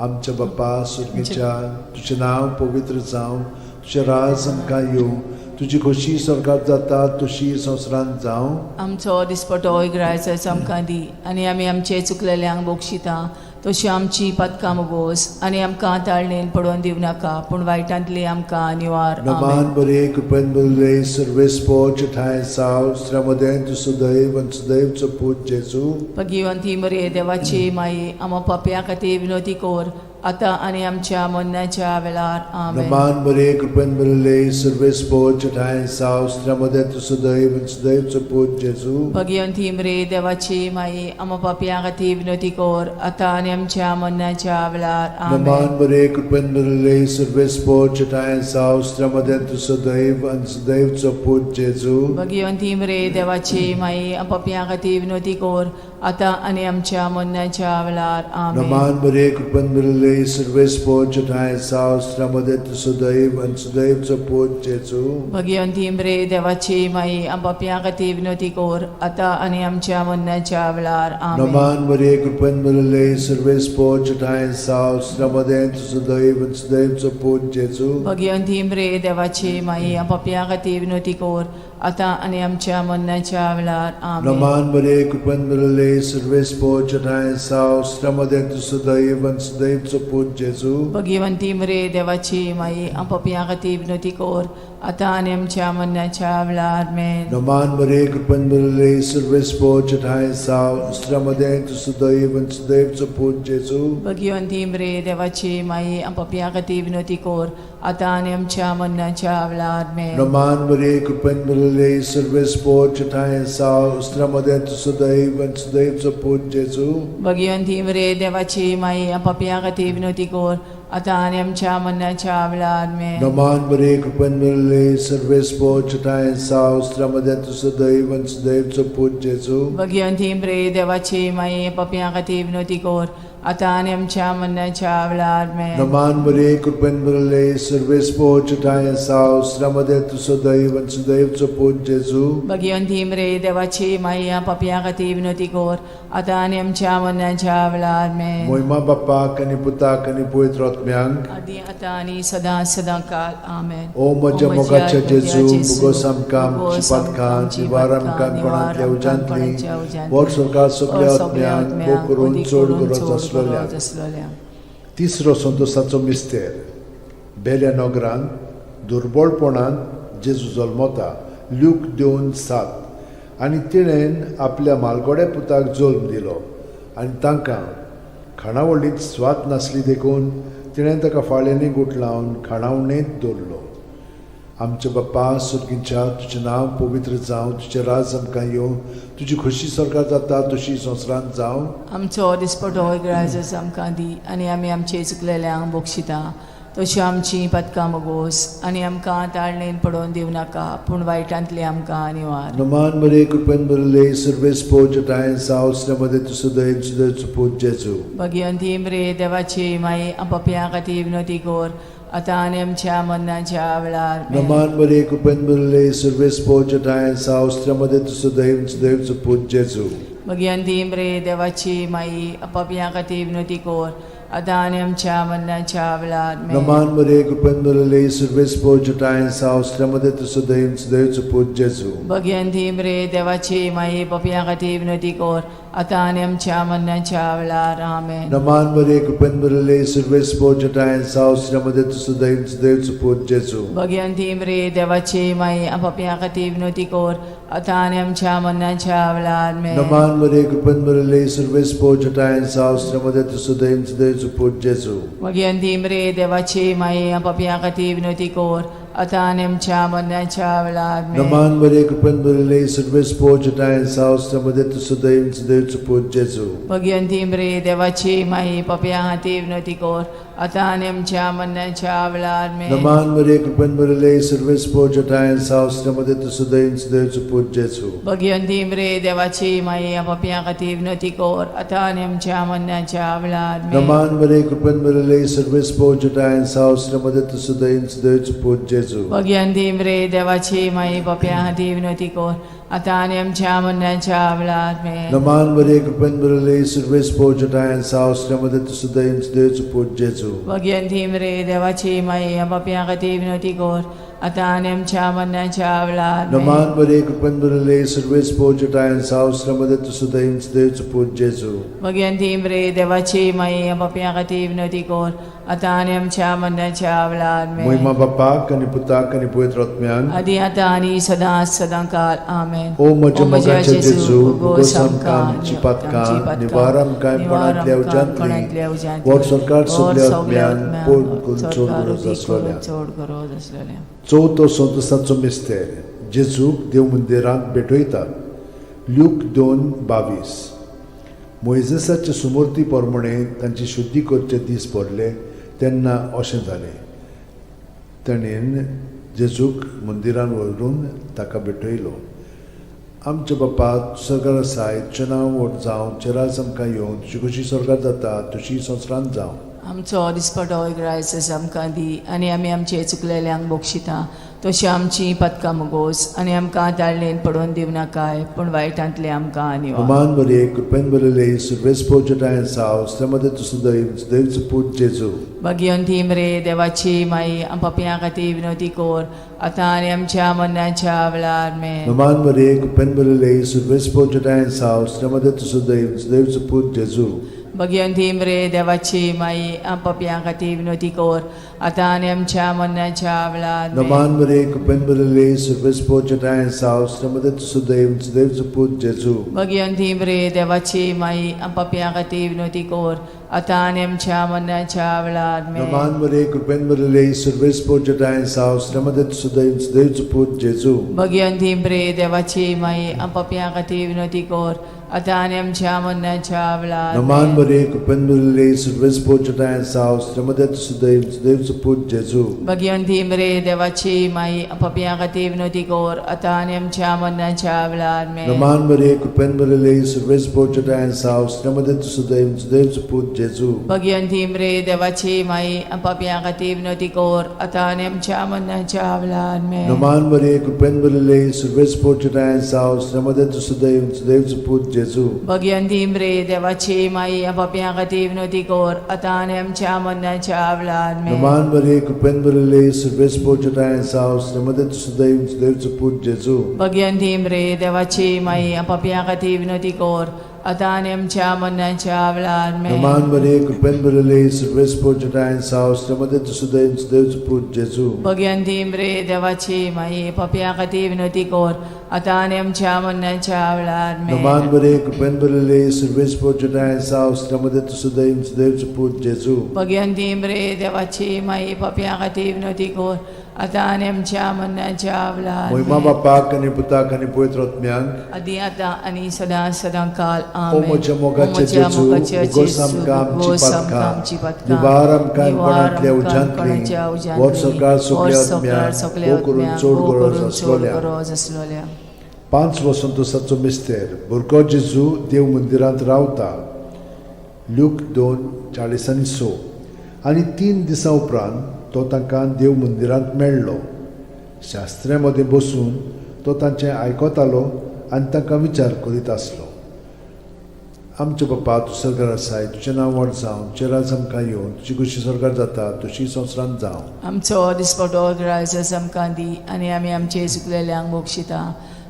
आमच्या बापा सुर्गीच्या, तुजें नांव पवित्र जावं, तुजें राज आमकां येवं, तुजी खोशी स्वर्गात जाता तशी संवसारांत जावं. आमचो दिसपटो इग्रायचाचो आमकां दी आनी आमी आमचे चुकलेल्यांक बक्षिता तशी आमची पातकां मोगोस आनी आमकां ताळणेन पडोवन दिवं नाका पूण वायटांतली आमकां निवार. नमान आमेन. बरे कृपेन बरले सर्वेस्पोच ठांय साव स्त्र्यामदें तूं सदैव आनी सदैवचो पूत जेजू. भगिवंती मरे देवाची माई, आमा पापया खातीर विनोती कोर आतां आनी आमच्या मरणाच्या वेळार. आमेन. नमान बरे कृपेन बरले सर्वेस्पोच ठांय साव स्त्र्यामदें तूं सदैव आनी सदैवचो पूत जेजू. भगिवंती मरे देवाची माई, आमा पापया खातीर विनोती कोर आतां आनी आमच्या मरणाच्या वेळार. आमेन. नमान बरे कृपेन बरले सर्वेस्पोच ठांय साव स्त्र्यामदें तूं सदैव आनी सदैवचो पूत जेजू. भगिवंती मरे देवाची माई, पापया खातीर विनोती कोर आतां आनी आमच्या मरणाच्या वेळार. आमेन. नमान बरे कृपेन बरले सर्वेस्पोच ठांय साव स्त्र्यामदें तूं सदैव आनी सदैवचो पूत जेजू. भगिवंती मरे देवाची माई, पापया खातीर विनोती कोर आतां आनी आमच्या मरणाच्या वेळार. आमेन. नमान मरे कृपेन भरले सर्वेस्पोच ठांय साव स्त्र्यामदें तूं सदैव आनी सदैवचो पूत जेजू. भगिवंती मरे देवाची माई, पापया खातीर विनोती कोर आतां आनी आमच्या मरणाच्या वेळार. आमेन. नमान मरे कृपेन भरले सर्वेस्पोच ठांय साव स्त्र्यामदें तूं सदैव आनी सदैवचो पूत जेजू. भगिवंती मरे देवाची माई, पापया खातीर विनोती कोर आतां आनी आमच्या मरणाच्या वेळार. आमेन. नमान मरे कृपेन भरले सर्वेस्पोच ठांय साव स्त्र्यामदें तूं सदैव आनी सदैवचो पूत जेजू. भगिवंती मरे देवाची माई, पापया खातीर विनोती कोर आतां आनी आमच्या मरणाच्या वेळार. आमेन. नमान मरे कृपेन भरले सर्वेस्पोच ठांय साव स्त्र्यामदें तूं सदैव आनी सदैवचो पूत जेजू. भगिवंती मरे देवाची माई, पापया खातीर विनोती कोर आतां आनी आमच्या मरणाच्या वेळार. आमेन. नमान मरे कृपेन भरले सर्वेस्पोच ठांय साव स्त्र्यामदें तूं सदैव आनी सदैवचो पूत जेजू. भगिवंती मरे देवाची माई, पापया खातीर विनोती कोर आतां आनी आमच्या मरणाच्या वेळार. आमेन. नमान मरे कृपेन भरले सर्वेस्पोच ठांय साव स्त्र्यामदें तूं सदैव आनी सदैवचो पूत जेजू. भगिवंती मरे देवाची माई, पापया खातीर विनोती कोर आतां आनी आमच्या मरणाच्या वेळार. आमेन. मोहिमा बाप्पाक आनी पुताक आनी पवित्र आत्म्यांक, आदी आतां आनी सदां सदां काल. आमेन. ओ म्हज्या मोगाच्या जेजू, मुगोस आमकां आमची पातकां निवार आमकां कोणांतल्या उज्यांतली, वर स्वर्गात सगल्या आत्म्यांक भोग करून चड गरज आसलेल्या. आसलेल्या. तिसरो संतोसाचो मिस्तेर. बेल्या नगरांत दुर्बळपणान जेजू जल्मता. ल्यूक 2:7. आनी तिणेन आपल्या मालगोड्या पुताक जल्म दिलो आनी तांकां खाणावळींत स्वाद नासली देखून तिणें ताका फाळ्यांनी गुठलावन खाणावणेंत दवरलो. आमच्या बाप्पा सुर्गीच्या, तुजें नांव पवित्र जावं, तुजें राज आमकां येवं, तुजी खोशी स्वर्गात जाता तशी संवसारांत जावं. आमचो दिसपटो इगराजच आमकां दी आनी आमी आमचे चुकलेल्यांक बक्षिता तशी आमची पातकां मोगोस आनी आमकां ताळणेन पडोवन दिवं नाका पूण वायटांतली आमकां निवार. नमान मरे कृपेन भरले सर्वेस्पोच ठांय साव स्त्र्यामदें तूं सदैव सदैवचो पूत जेजू. भगिवंती मरे देवाची माई, पापया खातीर विनोती कोर आतां आनी आमच्या मरणाच्या वेळार. आमेन. नमान मरे कृपेन भरले सर्वेस्पोच ठांय साव स्त्र्यामदें तूं सदैव सदैवचो पूत जेजू. भगिवंती मरे देवाची माई, पापया खातीर विनोती कोर आतां आनी आमच्या मरणाच्या वेळार. आमेन. नमान मरे कृपेन भरले सर्वेस्पोच ठांय साव स्त्र्यामदें तूं सदैव सदैवचो पूत जेजू. भगिवंती मरे देवाची माई, पापया खातीर विनोती कोर आतां आनी आमच्या मरणाच्या वेळार. आमेन. नमान मरे कृपेन भरले सर्वेस्पोच ठांय साव स्त्र्यामदें तूं सदैव सदैवचो पूत जेजू. भगिवंती मरे देवाची माई, पापया खातीर विनोती कोर आतां आनी आमच्या मरणाच्या वेळार. आमेन. नमान मरे कृपेन भरले सर्वेस्पोच ठांय साव स्त्र्यामदें तूं सदैव सदैवचो पूत जेजू. भगिवंती मरे देवाची माई, पापया खातीर विनोती कोर आतां आनी आमच्या मरणाच्या वेळार. आमेन. नमान मरे कृपेन भरले सर्वेस्पोच ठांय साव स्त्र्यामदें तूं सदैव सदैवचो पूत जेजू. भगिवंती मरे देवाची माई, पापया खातीर विनोती कोर आतां आनी आमच्या मरणाच्या वेळार आमेन. नमान मरिये, कृपेन भरिल्ले, सर्वेस्पर जटायन साव, मध्ये तूं सदैव सदैवचो पूत जेजू. भगिवंती मरे देवाची माई, पापयां खातीर विनवती कर आतां आनी आमच्या मरणाच्या वेळार आमेन. नमान मरिये, कृपेन भरिल्ले, सर्वेस्पर जटायन साव, मध्ये तूं सदैव सदैवचो पूत जेजू. भगिवंती मरे देवाची माई, पापयां खातीर विनवती कर आतां आनी आमच्या मरणाच्या वेळार आमेन. नमान मरिये, कृपेन भरिल्ले, सर्वेस्पर जटायन साव, मध्ये तूं सदैव सदैवचो पूत जेजू. भगिवंती मरे देवाची माई, पापयां खातीर विनवती कर आतां आनी आमच्या मरणाच्या वेळार आमेन. नमान मरिये, कृपेन भरिल्ले, सर्वेस्पर जटायन साव, मध्ये तूं सदैव सदैवचो पूत जेजू. भगिवंती मरे देवाची माई, पापयां खातीर विनवती कर आतां आनी आमच्या मरणाच्या वेळार आमेन. महिमा बापाक आनी पुताक आनी पवित्र आत्म्याक. आदी आतां आनी सदां सदां काल आमेन. ओ म्हज्या मोगाच्या जेजू, उगोस आमकां आमची पातकां, निवार आमकां कोणांतल्या उज्यांतली, वर सरकार सगल्या आत्म्यान पोड करून चड गरज आसलेल्या. चड गरज आसलेल्या. चवथो संतोसाचो मिस्तेर, जेजूक देव मंदिरांत भेटयतात. ल्यूक 2:22. मोयजेसाचे सुमूर्ती प्रमाणे तांची शुद्धी करचे दीस भरले तेन्ना अशें जालें, ताणें जेजूक मंदिरान व्हरून ताका भेटयलो. आमच्या बापा, सरकार आसाय, तुजें नांव व्हड जावं, तुजें राज आमकां येवं, तुजी कशी स्वर्गात जाता तशी संवसारांत जावं. आमचो दिसपटो ग्रायस आमकां दी आनी आमी आमचे चुकलेल्यांक बक्षिता तशी आमची पदकां मुगोस आनी आमकां ताळणेन पडोवन दिवं नाकाय, पूण वायटांतले आमकां निवार. अमान मरिये, कृपेन भरिल्ले, सर्वेस्पर जटायन साव, मध्ये तूं सदैव सदैवचो पूत जेजू. भगिवंती मरे देवाची माई, पापयां खातीर विनवती कर आतां आनी आमच्या मरणाच्या वेळार आमेन. नमान मरिये, कृपेन भरिल्ले, सर्वेस्पर जटायन साव, मध्ये तूं सदैव सदैवचो पूत जेजू. भगिवंती मरे देवाची माई, पापयां खातीर विनवती कर आतां आनी आमच्या मरणाच्या वेळार आमेन. नमान मरिये, कृपेन भरिल्ले, सर्वेस्पर जटायन साव, मध्ये तूं सदैव सदैवचो पूत जेजू. भगिवंती मरे देवाची माई, पापयां खातीर विनवती कर आतां आनी आमच्या मरणाच्या वेळार आमेन. नमान मरिये, कृपेन भरिल्ले, सर्वेस्पर जटायन साव, मध्ये तूं सदैव सदैवचो पूत जेजू. भगिवंती मरे देवाची माई, पापयां खातीर विनवती कर आतां आनी आमच्या मरणाच्या वेळार नमान आमेन. मरिये, कृपेन भरिल्ले, सर्वेस्पर जटायन साव, मध्ये तूं सदैव सदैवचो पूत जेजू. भगिवंती मरे देवाची माई, पापयां खातीर विनवती कर आतां आनी आमच्या मरणाच्या वेळार आमेन. नमान मरिये, कृपेन भरिल्ले, सर्वेस्पर जटायन साव, मध्ये तूं सदैव सदैवचो पूत जेजू. भगिवंती मरे देवाची माई, पापयां खातीर विनवती कर आतां आनी आमच्या मरणाच्या वेळार आमेन. नमान मरिये, कृपेन भरिल्ले, सर्वेस्पर जटायन साव, मध्ये तूं सदैव सदैवचो पूत जेजू. भगिवंती मरे देवाची माई, पापयां खातीर विनवती कर आतां आनी आमच्या मरणाच्या वेळार आमेन. नमान मरिये, कृपेन भरिल्ले, सर्वेस्पर जटायन साव, मध्ये तूं सदैव सदैवचो पूत जेजू. भगिवंती मरे देवाची माई, पापयां खातीर विनवती कर आतां आनी आमच्या मरणाच्या वेळार आमेन. नमान मरिये, कृपेन भरिल्ले, सर्वेस्पर जटायन साव, मध्ये तूं सदैव सदैवचो पूत जेजू. भगिवंती मरे देवाची माई, पापयां खातीर विनवती कर आतां आनी आमच्या मरणाच्या वेळार आमेन. नमान मरिये, कृपेन भरिल्ले, सर्वेस्पर जटायन साव, मध्ये तूं सदैव सदैवचो पूत जेजू. भगिवंती मरे देवाची माई, पापयां खातीर विनवती कर आतां आनी आमच्या मरणाच्या वेळार महिमा आमेन. बापाक आनी पुताक आनी पवित्र आत्म्याक. आदी आतां आनी सदां सदां काल ओ आमेन. म्हज्या मोगाचे म्हज्या जेजू, मोगाच्या उगोस जेजू, आमकां आमची उगोस आमकां पातकां, आमची पातकां, निवार आमकां निवार कोणांतल्या आमकां उज्यांतली, कोणाच्या उज्यांतली, वर सरकार सगल्या वर सरकार आत्म्याक, सगल्या भोव करून आत्म्याक, चड भोव गरज करून चड आसलोल्या. गरज आसलोल्या. पांच वसंतोसाचो मिस्तेर, भुरगो जेजू देव मंदिरांत रावता. ल्यूक 2:46. आनी 3 दिसां उपरांत तो तांकां देव मंदिरांत मेळ्ळो. शास्त्र्या मदें बसून तो तांचें आयकतालो आनी तांकां विचार करीत आसलो. आमच्या बापा, तूं सरकार आसाय, तुजें नांव व्हड जावं, तुजें राज आमकां येवं, तुजी खुशी सरकार जाता तशी संवसारांत जावं. आमचो दिसपटो ग्रायस आमकां दी आनी आमी आमचे चुकलेल्यांक बक्षिता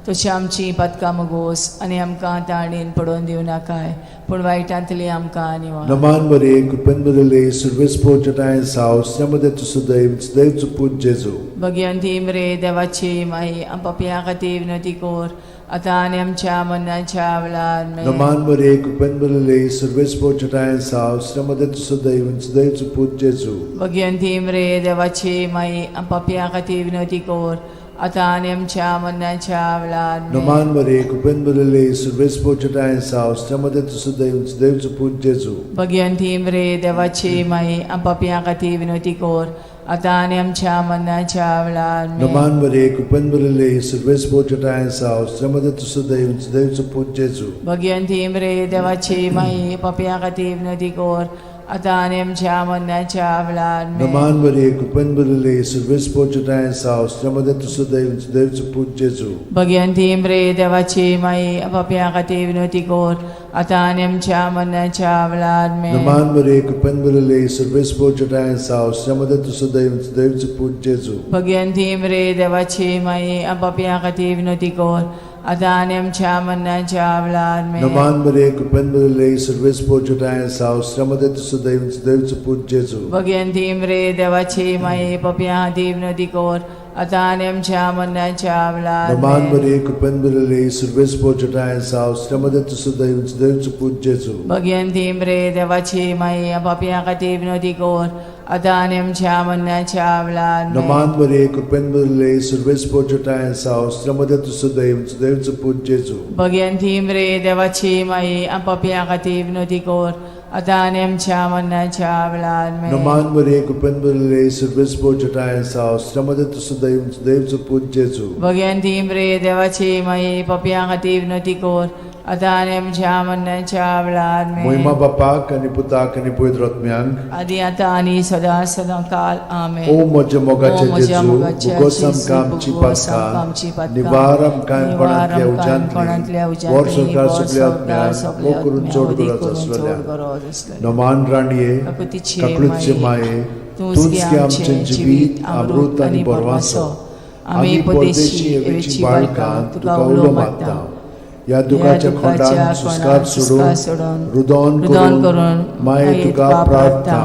तशी आमची पातकां मुगोस आनी आमकां ताणेन पडोवन दिवं नाकाय, पूण वायटांतली आमकां निवार. नमान मरिये, कृपेन भरिल्ले, सर्वेस्पर जटायन साव, मध्ये तूं सदैव सदैवचो पूत जेजू. भगिवंती मरे देवाची माई, पापयां खातीर विनवती कर आतां आनी आमच्या मरणाच्या वेळार आमेन. नमान मरिये, कृपेन भरिल्ले, सर्वेस्पर जटायन साव, मध्ये तूं सदैव सदैवचो पूत जेजू. भगिवंती मरे देवाची माई, पापयां खातीर विनवती कर आतां आनी आमच्या मरणाच्या वेळार आमेन. नमान मरे कृपेन भरिल्ले सर्वेस्पर तुजेठांय आसा स्त्रियां मदें तूं सुदैव देवचो पूत जेजू. भगिनी मरे देवाची माई, पापयां खातीर विनवती कर, आतां आनी आमच्या मरणाच्या वेळार आमेन. नमान मरे कृपेन भरिल्ले सर्वेस्पर तुजेठांय आसा स्त्रियां मदें तूं सुदैव देवचो पूत जेजू. भगिनी मरे देवाची माई, पापयां खातीर विनवती कर, आतां आनी आमच्या मरणाच्या वेळार आमेन. नमान मरे कृपेन भरिल्ले सर्वेस्पर तुजेठांय आसा स्त्रियां मदें तूं सुदैव देवचो पूत जेजू. भगिनी मरे देवाची माई, पापयां खातीर विनवती कर, आतां आनी आमच्या मरणाच्या वेळार आमेन. नमान मरे कृपेन भरिल्ले सर्वेस्पर तुजेठांय आसा स्त्रियां मदें तूं सुदैव देवचो पूत जेजू. भगिनी मरे देवाची माई, पापयां खातीर विनवती कर, आतां आनी आमच्या मरणाच्या वेळार आमेन. नमान मरे कृपेन भरिल्ले सर्वेस्पर तुजेठांय आसा स्त्रियां मदें तूं सुदैव देवचो पूत जेजू. भगिनी मरे देवाची माई, पापयां खातीर विनवती कर, आतां आनी आमच्या मरणाच्या वेळार नमान आमेन. मरे कृपेन भरिल्ले सर्वेस्पर तुजेठांय आसा स्त्रियां मदें तूं सुदैव देवचो पूत जेजू. भगिनी मरे देवाची माई, पापयां खातीर विनवती कर, आतां आनी आमच्या मरणाच्या वेळार आमेन. नमान मरे कृपेन भरिल्ले सर्वेस्पर तुजेठांय आसा स्त्रियां मदें तूं सुदैव देवचो पूत जेजू. भगिनी मरे देवाची माई, पापयां खातीर विनवती कर, आतां आनी आमच्या मरणाच्या वेळार आमेन. नमान मरे कृपेन भरिल्ले सर्वेस्पर तुजेठांय आसा स्त्रियां मदें तूं सुदैव देवचो पूत जेजू. भगिनी मरे देवाची माई, पापयां खातीर विनवती कर, आतां आनी आमच्या मरणाच्या वेळार आमेन. मोहिमा बापाक आनी पुताक आनी पवित्र आत्म्यांक, आदी आतां आनी सदां सदां काल आमेन. ओ म्हज्या मोगाचे ओ म्हज्या जेजू, मोगाचे भुगोस जेजू, आमकां आमची भुगोस आमकां आमची पातकां, पातकां, निवार आमकां निवार कोणांतल्या आमकां कोणांतल्या उज्यांतली, उज्यांतली, वर संवसार वर सगल्या संवसार आत्म्यांक, सगल्या वो करून आत्म्यांक, चड वदी गरज करून आसलेल्या. चड गरज आसलेल्या. नमान राणये, काकुतीचे काकळूतचे माये, तूंच गे आमचें जिवीत, अमृत आनी बरवासो. आमी परदेशी एवेची बाळकां तुका उलो मारता. ह्या दुखाच्या खोंडान सुस्कार सोडून, रुदोन रुदोन करून करून माये तुका प्रार्थना.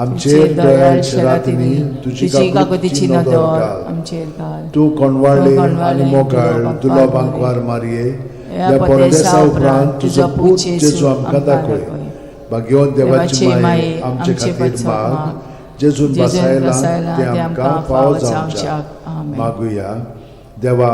आमचेर दयाळ शेरातिनी तुजी तुजी काकुतीची काकुतीची नदर नदर घाल. आमचेर घाल. तूं कोणवाळे तूं कोणवाळे आनी मोगाळ तुलो तुलो बांकवार बांकवार मारये, ह्या ह्या परदेसा परदेसा उपरांत तुजो पूत जेजू आमकां दाखय. भाग्यवंत देवाची माये, आमचे खातीर माग, जेजून जेजून बसायला बसायला ते आमकां फावो जावच्याक. आमेन. मागुया. देवा,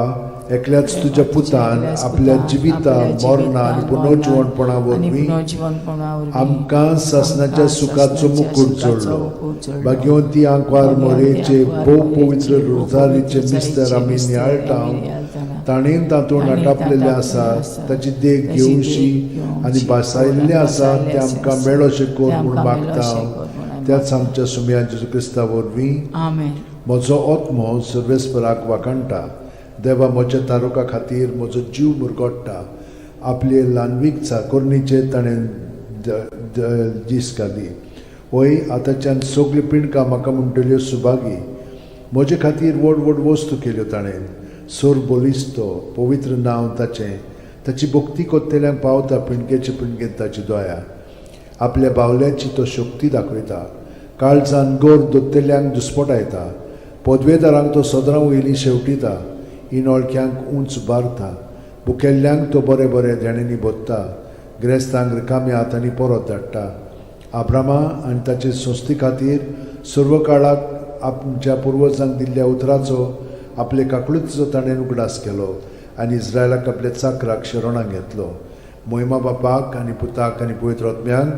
एकल्याच तुज्या पुतान एकल्याच आपल्या पुतान जिविता आपल्या मरणा आनी जिवितान, पुनर्जिवणपणा आनी वरवीं पुनर्जिवणपणा वरवीं आमकां सासणाच्या आमकां सुखाचो सासणाच्या मुकूट सुखाचो जोडलो. मुकूट जोडलो. भाग्यवंती आंकवार भाग्यवंती मोरेचे आंकवार भोव मोरेचे पवित्र भोव रोजारीचे पवित्र मिस्तर आमी रोजारीचे नियाळटा, मिस्तर आमी नियाळटाना, ताणें तातूंत ताणें आटापलेलें तातूंत आसा आसा, ताची देख ताची देख घेवशी घेवची आनी भासायल्लें आसा भासायल्लें तें आमकां आसा, मेळोशें कर तें म्हूण आमकां मागता मेळोशें कर म्हूण आमी त्याच आमच्या सुमया जेजू क्रिस्ता वरवीं. आमेन. म्हजो आत्मो सर्वेस्पराक वाखाणटा, देवा म्हज्या तारुका खातीर म्हजो जीव मुरगोडटा. आपले ल्हानवीक चाकोरणीचेर ताणें दीस घाली. वय, आतांच्यान सगल्यो पिंडकां म्हाका म्हणटल्यो सुभागी. म्हजे खातीर व्हड व्हड वस्तू केल्यो ताणें. सोर बलिस्तो पवित्र नांव ताचें. ताची भक्ती कोत्तेल्यांक पावता पिंडकेचे पिंडकेन ताची दया. आपल्या बावल्याची तो शक्ती दाखयता, काळजान गोर दोत्तेल्यांक दुस्पटायता. पदवेदारांक तो सदरां वयली शेवटिता, इनोळक्यांक उंच बारता. भुकेल्ल्यांक तो बरे बरे देण्यांनी भोत्ता, ग्रेस्तांक रिकाम्या हातांनी परत धाडटा. आब्रामा आनी ताचे संस्थे खातीर सर्व काळाक आमच्या पुर्वजांक दिल्ल्या उतराचो आपले काकळुतीचो ताणें उगडास केलो आनी इस्रायलाक आपल्या चाकराक शरणाक घेतलो. मोहिमा बापाक आनी पुताक आनी पवित्र आत्म्यांक,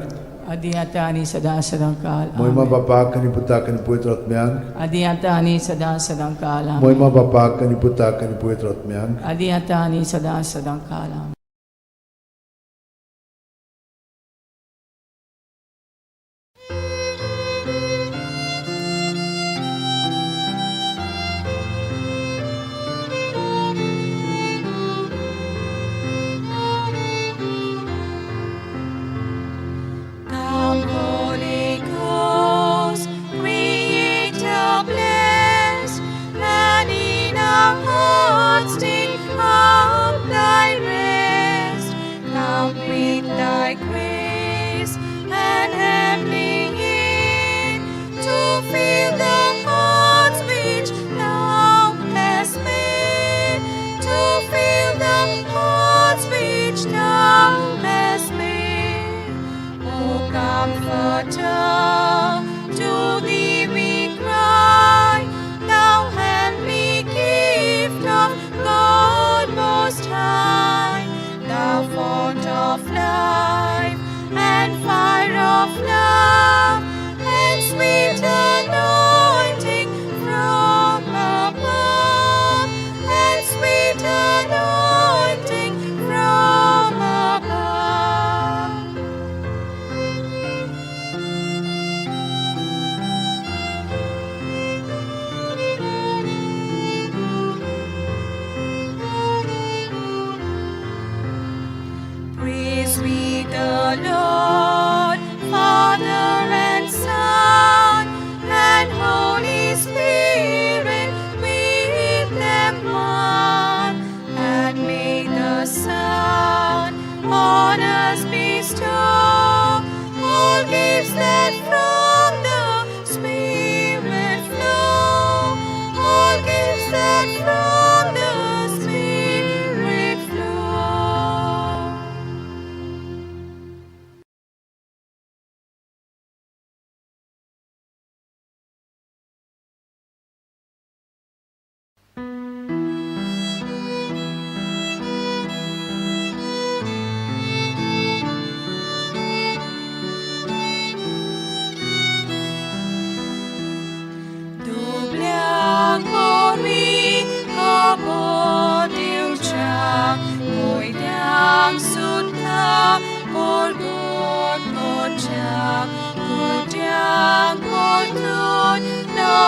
आदी आतां आनी सदां सदां काल मोहिमा आमेन. बापाक आनी पुताक आनी पवित्र आत्म्यांक, आदी आतां आनी सदां सदां काल आमेन. मोहिमा बापाक आनी पुताक आनी पवित्र आत्म्यांक, आदी आतां आनी सदां सदां काल आमेन. Come, Holy Ghost, Creator bless, and in our hearts take up thy rest.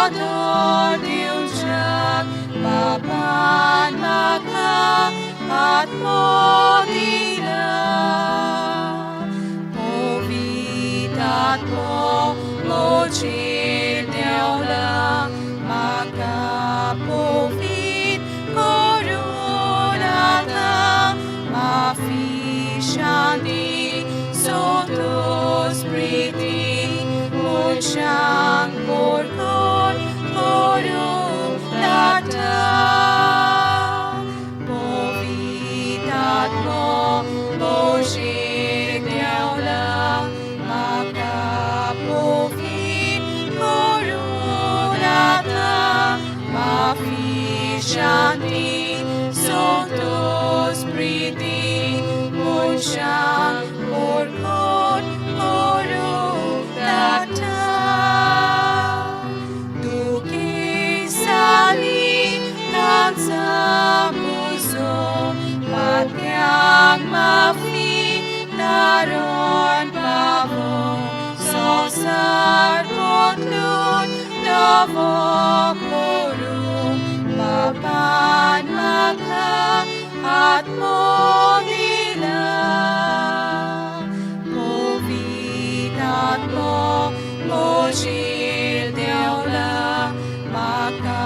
आदर दिवच्याक बापान म्हाका आत्मो दिला. पवित्र आत्मो म्हजेर देंवला, म्हाका पवित्र करून आतां माफी, शांती, संतोष, प्रीती मनशांक बरकत करूंक धाडटा. पवित्र आत्मो म्हजेर देंवला, म्हाका पवित्र करून आतां माफी, शांती, संतोष, प्रीती मनशांक बरकत करूंक धाडटा. दुखेस्तांनी तांचा पुजो, पातक्यांक माफी, तारण पावो, संवसार बदलून नवो करूं बापान म्हाका आत्मो दिला. पवित्र आत्मो म्हजेर देंवला, म्हाका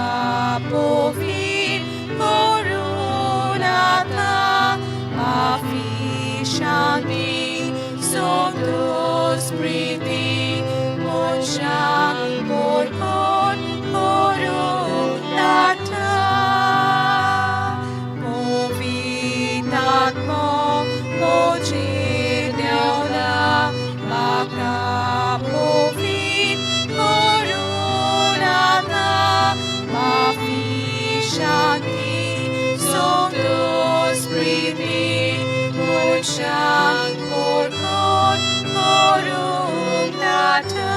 पवित्र करून आतां माफी, शांती, संतोष, प्रीती मनशांक बरकत करूंक धाडटा. पवित्र आत्मो म्हजेर देंवला, म्हाका पवित्र करून आतां माफी, शांती, संतोष, प्रीती मनशांक बरकत करूंक धाडटा.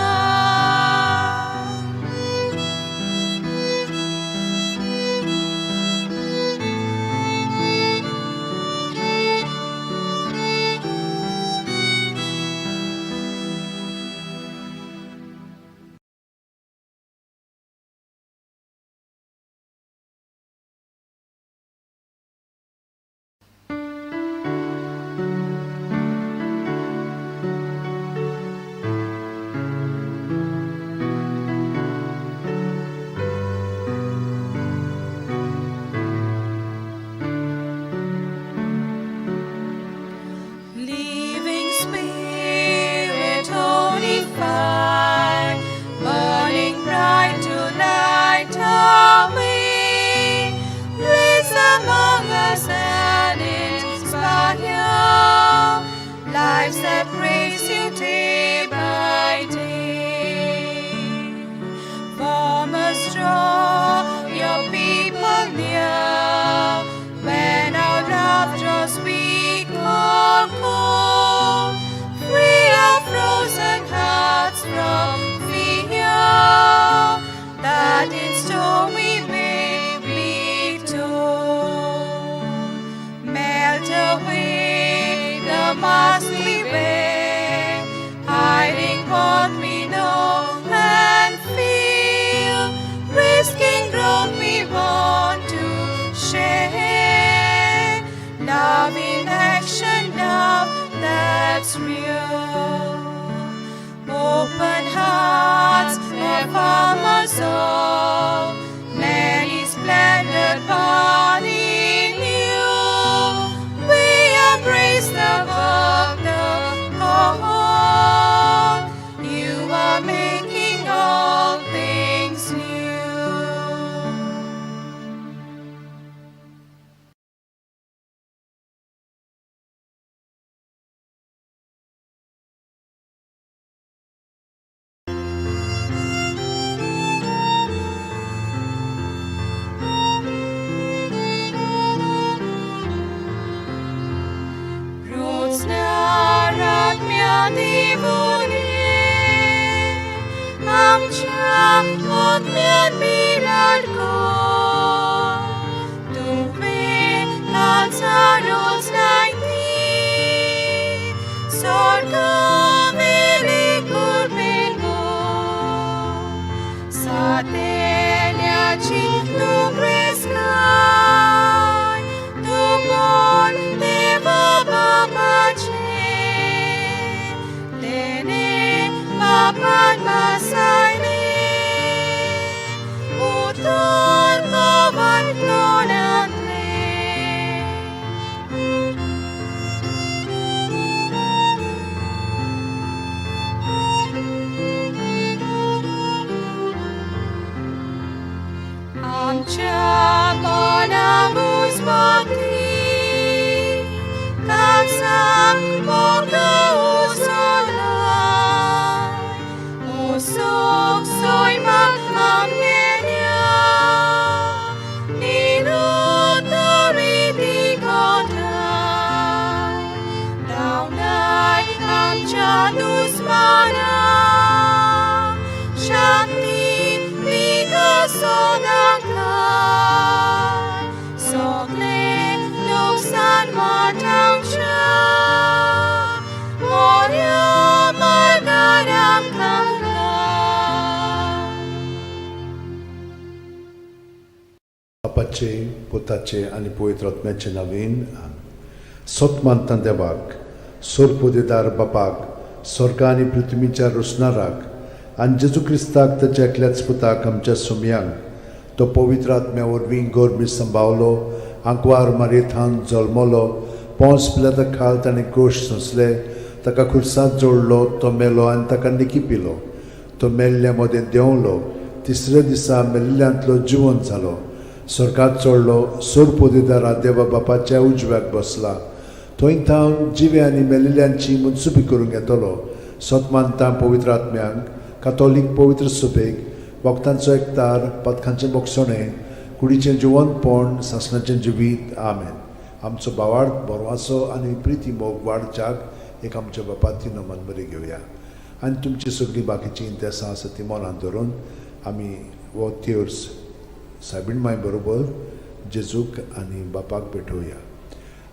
Living Spirit, holy fire, burning bright to light our way. Blaze among us and inspire lives that praise you day by day. Form us, draw your people near, when our love draws weak or cold. Free our frozen hearts from fear, that in storm we may be told. Melt away the mask we wear, hiding what we know and feel, risking growth we want to share. Love in action, love that's real. Open hearts that form us all, many splendored body new. We embrace the work, the call. You are making all things new. Roots देवुनी आमच्या आत्म्यात बिराड कर. तुवें काळजा रोज लायली, स्वर्गावेली कृपेन भर. तेल्याची तूं क्रिस्तान तूं बोल देवा बापाचे तेणे बापान बसयलें उतर कवन तोंडांतलें. आमच्या मनां घुस्मटी काळजाक मोग उसळ्ळा. मोसोक सैमाक आमगेल्या निरुत्तरी दिगोता. धांवडाय आमच्या दुस्मानाक शांती दिगा सदांकाळ. सगळें लुकसाण वाटावच्या मोऱ्या मार्गार आमकां घाल. बापाचे पुताचे आनी पवित्र आत्म्याचे नवीन सत मानता देवाक सोरपोदेदार बापाक स्वर्ग आनी पृथ्वीच्या रोसणाराक आनी जेजू क्रिस्ताक ताच्या एकल्याच पुताक आमच्या सुमयांक तो पवित्र आत्म्या वरवीं गोरमी संभावलो आंकवार मारयेथान जल्मलो पोंस पिलाता खाल ताणें गोश सोंसले ताका खुर्सांत जोडलो तो मेलो आनी ताका निकी पिलो तो मेल्ल्या मदें देंवलो तिसऱ्या दिसा मेल्ल्यांतलो जिवंत जालो स्वर्गात चडलो सोरपोदेदारा देवा बापाच्या उजव्याक बसला थंय थावन जिवे आनी मेलिल्ल्यांची मनसुबी करूंक येतलो सत मानता पवित्र आत्म्यांक कातोलीक पवित्र सुबेक वखदांचो एकतार पथकांचें बोगसणें कुडीचें जिवंतपण सासणाचें जिवीत. आमेन. आमचो बावाड बरवाचो आनी प्रिती मोग वाडच्याक एक आमच्या बापाती नमन बरी घेवया आनी तुमची सगळीं बाकीचीं इंतेसां आसा ती मनान धरून आमी हो तेर्स सायबीण माय बरोबर जेजूक आनी बापाक भेटोवया.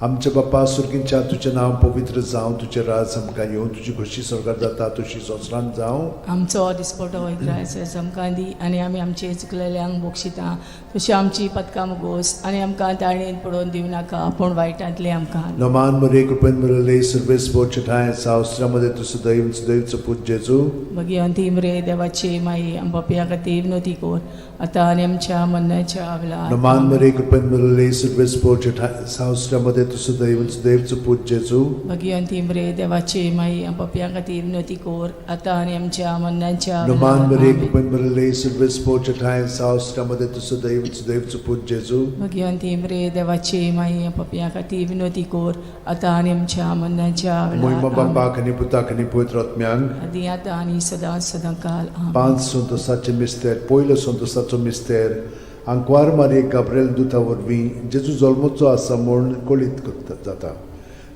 आमच्या बापा सुर्गींच्या तुजें नांव पवित्र जावं, तुजें राज आमकां येवं, तुजी खोशी स्वर्गार जाता तशी संवसारांत जावं. आमचो दिसपटो इग्रायस आमकां दी आनी आमी आमचे चुकलेल्यांक बक्षिता तशी आमची पदकां मुगोस आनी आमकां ताळणेन पडोवन दिवं नाका पूण वायटांतलें आमकां. नमान मरे कृपेन मिळले सर्वेस बोचठाय सावस्त्रामध्ये तूं सदैव सदैवचो पूत जेजू. भगिवंती मरे देवाची माई आमच्या खातीर विनवती कर आतां आनी आमच्या मरणाच्या वेळार. नमान मरे कृपेन मिळले सर्वेस बोचठाय सावस्त्रामध्ये तूं सदैव सदैवचो पूत जेजू. भगिवंती मरे देवाची माई आमच्या खातीर विनवती कर आतां आनी आमच्या मरणाच्या नमान वेळार. मरे आमेन. कृपेन मिळले सर्वेस बोचठाय सावस्त्रामध्ये तूं सदैव सदैवचो पूत जेजू. भगिवंती मरे देवाची माई आमच्या खातीर विनवती कर आतां आनी आमच्या मरणाच्या मोहिमा वेळार. आमेन. बापाक आनी पुताक आनी पवित्र आत्म्यांक. आदी आतां आनी सदां सदां काल. आमेन. पांच संतोसाचे मिस्तेर. पयलो संतोसाचो मिस्तेर आंकवार मारये गाब्रेल दुता वरवीं जेजू जल्मचो आसा म्हूण कळीत करता जाता.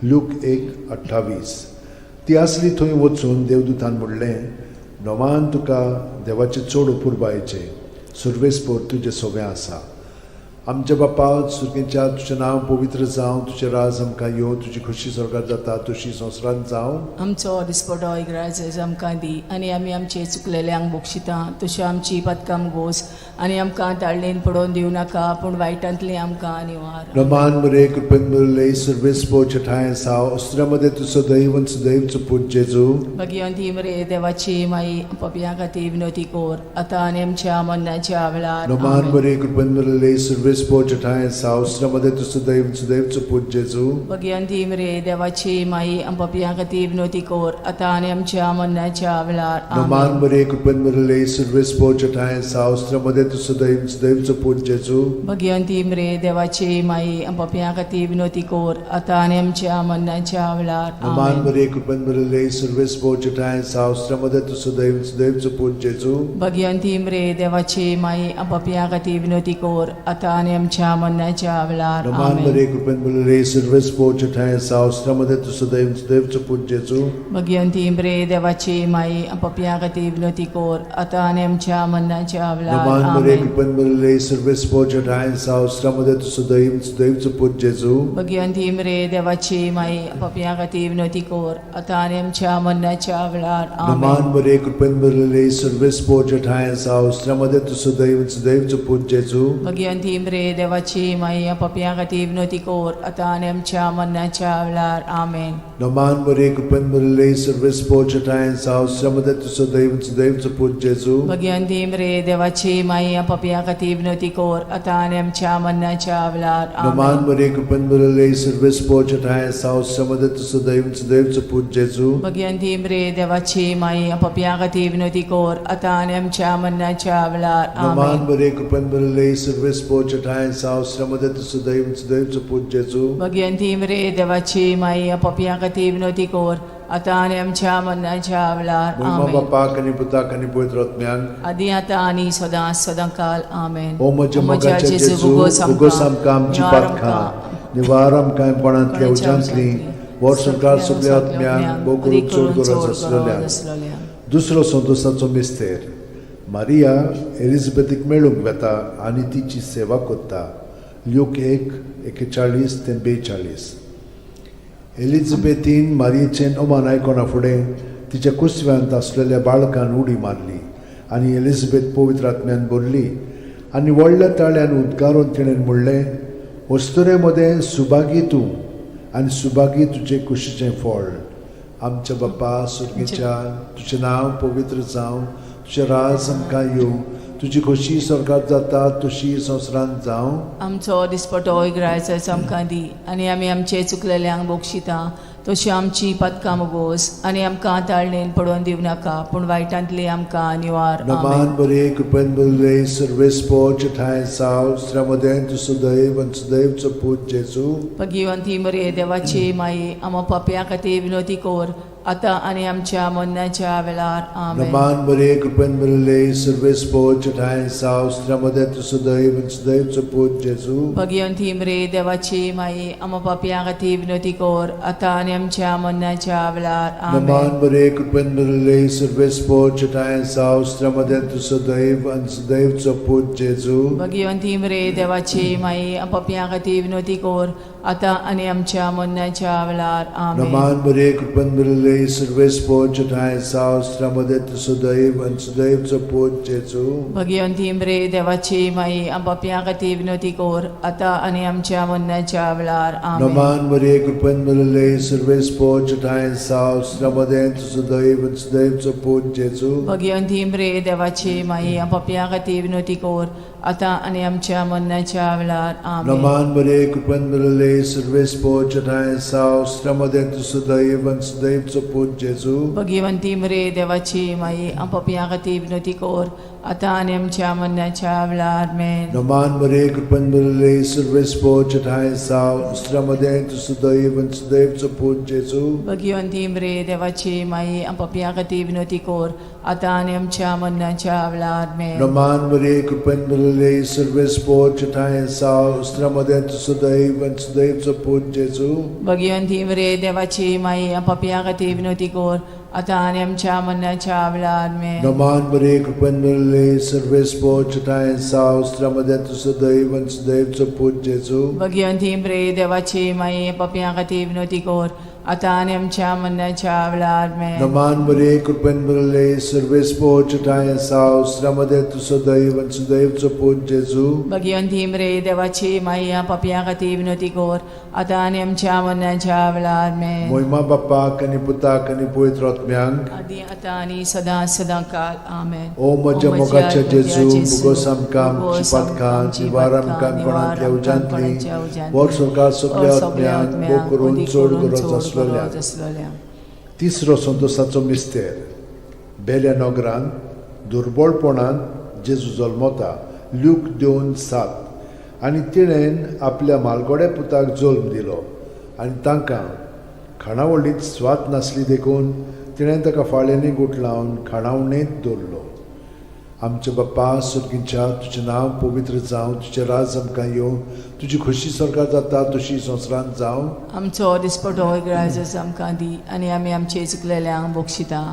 लूक 1:28. ती आसली थंय वचून देवदूतान म्हणलें, नोमान तुका देवाचें चड अपुरबायेचें सुर्वेसपोर तुजें सोबें आसा. आमच्या बापा सुर्गेच्या तुजें नांव पवित्र जावं, तुजें राज आमकां येवं, तुजी खोशी स्वर्गार जाता तशी संवसारांत जावं. आमचो दिसपटो इग्राज आमकां दी आनी आमी आमचे चुकलेल्यांक बक्षिता तशी आमची पदकां गोस आनी आमकां ताळणेन पडोवन दिवं नाका पूण वायटांतलें आमकां निवार. रमान मरे कृपेन मुरले सर्वेस पोचठाय साव अस्त्रामध्ये तू सदैव सदैवचो पूत जेजू. भगिवंती मरे देवाची माई पपया खातीर विनवती कर आतां आनी आमच्या मरणाच्या वेळार. रमान आमेन. मरे कृपेन मुरले सर्वेस पोचठाय साव अस्त्रामध्ये तू सदैव सदैवचो पूत जेजू. भगिवंती मरे देवाची माई पपया खातीर विनवती कर आतां आनी आमच्या मरणाच्या वेळार. रमान आमेन. मरे कृपेन मुरले सर्वेस पोचठाय साव अस्त्रामध्ये तू सदैव सदैवचो पूत जेजू. भगिवंती मरे देवाची माई पपया खातीर विनवती कर आतां आनी आमच्या मरणाच्या वेळार. रमान आमेन. मरे कृपेन मुरले सर्वेस पोचठाय साव अस्त्रामध्ये तू सदैव सदैवचो पूत जेजू. भगिवंती मरे देवाची माई पपया खातीर विनवती कर आतां आनी आनी आमच्या मरणाच्या वेळार. नमान आमेन. मरे कृपेन भरलेले सर्वेस्पोर ठांय आसा, उस्त्रा तूं सदैव सदैवचो पूत जेजू. भगिवंती मरे देवाची माई, पपया खातीर विनवती कर आतां आनी आमच्या मरणाच्या वेळार. नमान मरे आमेन. कृपेन भरलेले सर्वेस्पोर ठांय आसा, उस्त्रा तूं सदैव सदैवचो पूत जेजू. भगिवंती मरे देवाची माई, पपया खातीर विनवती कर आतां आनी आमच्या मरणाच्या वेळार. नमान आमेन. मरे कृपेन भरलेले सर्वेस्पोर ठांय आसा, उस्त्रा तूं सदैव सदैवचो पूत जेजू. भगिवंती मरे देवाची माई, पपया खातीर विनवती कर आतां आनी आमच्या मरणाच्या वेळार. आमेन. नमान मरे कृपेन भरलेले सर्वेस्पोर ठांय आसा, उस्त्रा तूं सदैव सदैवचो पूत जेजू. भगिवंती मरे देवाची माई, पपया खातीर विनवती कर आतां आनी आमच्या मरणाच्या वेळार. नमान आमेन. मरे कृपेन भरलेले सर्वेस्पोर ठांय आसा, उस्त्रा तूं सदैव सदैवचो पूत जेजू. भगिवंती मरे देवाची माई, पपया खातीर विनवती कर आतां आनी आमच्या मरणाच्या वेळार. नमान आमेन. मरे कृपेन भरलेले सर्वेस्पोर ठांय आसा, उस्त्रा तूं सदैव सदैवचो पूत जेजू. भगिवंती मरे देवाची माई, पपया खातीर विनवती कर आतां आनी आमच्या मरणाच्या वेळार. महिमा आमेन. बापाक आनी पुताक आनी पवित्र आत्म्याक. आदी आतां आनी सदां सदां काल. आमेन. ओ म्हज्या मोगाच्या जेजू, उगोस आमकां आमची पातकां, निवार आमकां पणांतल्या उज्यांतली, वर्सभर सगल्या आत्म्यांक भोव करून चड गरज आसलेल्या. दुसरो संतोषाचो मिस्तेर. मारिया एलिझाबेथीक मेळूंक वेता आनी तिची सेवा करता. ल्यूक 1:41 ते 42. एलिझाबेथीन मारियेचें अमान आयकना फुडें तिच्या कुसव्यांत आसलेल्या बाळकान उडी मारली आनी एलिझाबेथ पवित्र आत्म्यान भरली आनी व्हडल्या ताळ्यान उद्गारून तिणें म्हणलें, अस्तुरे मदें सुभागी तूं आनी सुभागी तुजे कुशीचें फळ. आमच्या बाप्पा सुर्गेच्या, तुजें नांव पवित्र जावं, तुजें राज आमकां येवं, तुजी खोशी स्वर्गात जाता तशी संवसारांत जावं. आमचो दिसपटो इगरायचो आमकां दी आनी आमी आमचे चुकलेल्यांक बक्षिता तशी आमची पदकां मुगोस आनी आमकां ताळणेन पडोवन दिवं नाका, पूण वायटांतली आमकां निवार. नमान आमेन. बरे कृपेन बरले सर्वेस्पोर ठांय साव स्त्र्यामदें तूं सदैव आनी सदैवचो पूत जेजू. भगिवंती मरे देवाची माई, आमा पापया खातीर विनवती कर आतां आनी आमच्या मरणाच्या वेळार. आमेन. नमान बरे कृपेन बरले सर्वेस्पोर ठांय साव स्त्र्यामदें तूं सदैव आनी सदैवचो पूत जेजू. भगिवंती मरे देवाची माई, आमा पापया खातीर विनवती कर आतां आनी आमच्या मरणाच्या वेळार. नमान आमेन. बरे कृपेन बरले सर्वेस्पोर ठांय साव स्त्र्यामदें तूं सदैव आनी सदैवचो पूत जेजू. भगिवंती मरे देवाची माई, पापया खातीर विनवती कर आतां आनी आमच्या मरणाच्या वेळार. आमेन. नमान बरे कृपेन बरले सर्वेस्पोर ठांय साव स्त्र्यामदें तूं सदैव आनी सदैवचो पूत जेजू. भगिवंती मरे देवाची माई, पापया खातीर विनवती कर आतां आनी आमच्या मरणाच्या वेळार. आमेन. नमान मरे कृपेन भरले सर्वेस्पोर ठांय साव स्त्र्यामदें तूं सदैव आनी सदैवचो पूत जेजू. भगिवंती मरे देवाची माई, पापया खातीर विनवती कर आतां आनी आमच्या मरणाच्या वेळार. आमेन. नमान मरे कृपेन भरले सर्वेस्पोर ठांय साव स्त्र्यामदें तूं सदैव आनी सदैवचो पूत जेजू. भगिवंती मरे देवाची माई, पापया खातीर विनवती कर आतां आनी आमच्या मरणाच्या वेळार. आमेन. नमान मरे कृपेन भरले सर्वेस्पोर ठांय साव स्त्र्यामदें तूं सदैव आनी सदैवचो पूत जेजू. भगिवंती मरे देवाची माई, पापया खातीर विनवती कर आतां आनी आमच्या मरणाच्या वेळार. आमेन. नमान मरे कृपेन भरले सर्वेस्पोर ठांय साव स्त्र्यामदें तूं सदैव आनी सदैवचो पूत जेजू. भगिवंती मरे देवाची माई, पापया खातीर विनवती कर आतां आनी आमच्या मरणाच्या वेळार. आमेन. नमान मरे कृपेन भरले सर्वेस्पोर ठांय साव स्त्र्यामदें तूं सदैव आनी सदैवचो पूत जेजू. भगिवंती मरे देवाची माई, पापया खातीर विनवती कर आतां आनी आमच्या मरणाच्या वेळार. आमेन. नमान मरे कृपेन भरले सर्वेस्पोर ठांय साव स्त्र्यामदें तूं सदैव आनी सदैवचो पूत जेजू. भगिवंती मरे देवाची माई, पापया खातीर विनवती कर आतां आनी आमच्या मरणाच्या वेळार. आमेन. मोहिमा बाप्पाक आनी पुताक आनी पवित्र आत्म्यांक. आदी आतां आनी सदां सदां काल. आमेन. ओ म्हज्या मोगाच्या जेजू, मुगोस आमकां आमची पातकां, निवार आमकां कोणांतल्या उज्यांतली, वर्सभर सगल्या आत्म्यांक भोव करून चड गरज आसलेल्या. आसलेल्या. तिसरो संतोषाचो मिस्तेर. बेल्या नगरांत दुर्बळपणांत जेजू जल्मता. ल्यूक 2:7. आनी तिणेन आपल्या मालगोड्या पुताक जल्म दिलो आनी तांकां खाणावळींत स्वाद नासली देखून तिणें ताका फाळ्यांनी गुठलावन खाणावणेंत दवरलो. आमच्या बाप्पा सर्गीच्या, तुजें नांव पवित्र जावं, तुजें राज आमकां येवं, तुजी खोशी सरकार जाता तशी संवसारांत जावं. आमचो दिसपटो ग्रायजस आमकां दी आनी आमी आमचे चुकलेल्यांक बक्षिता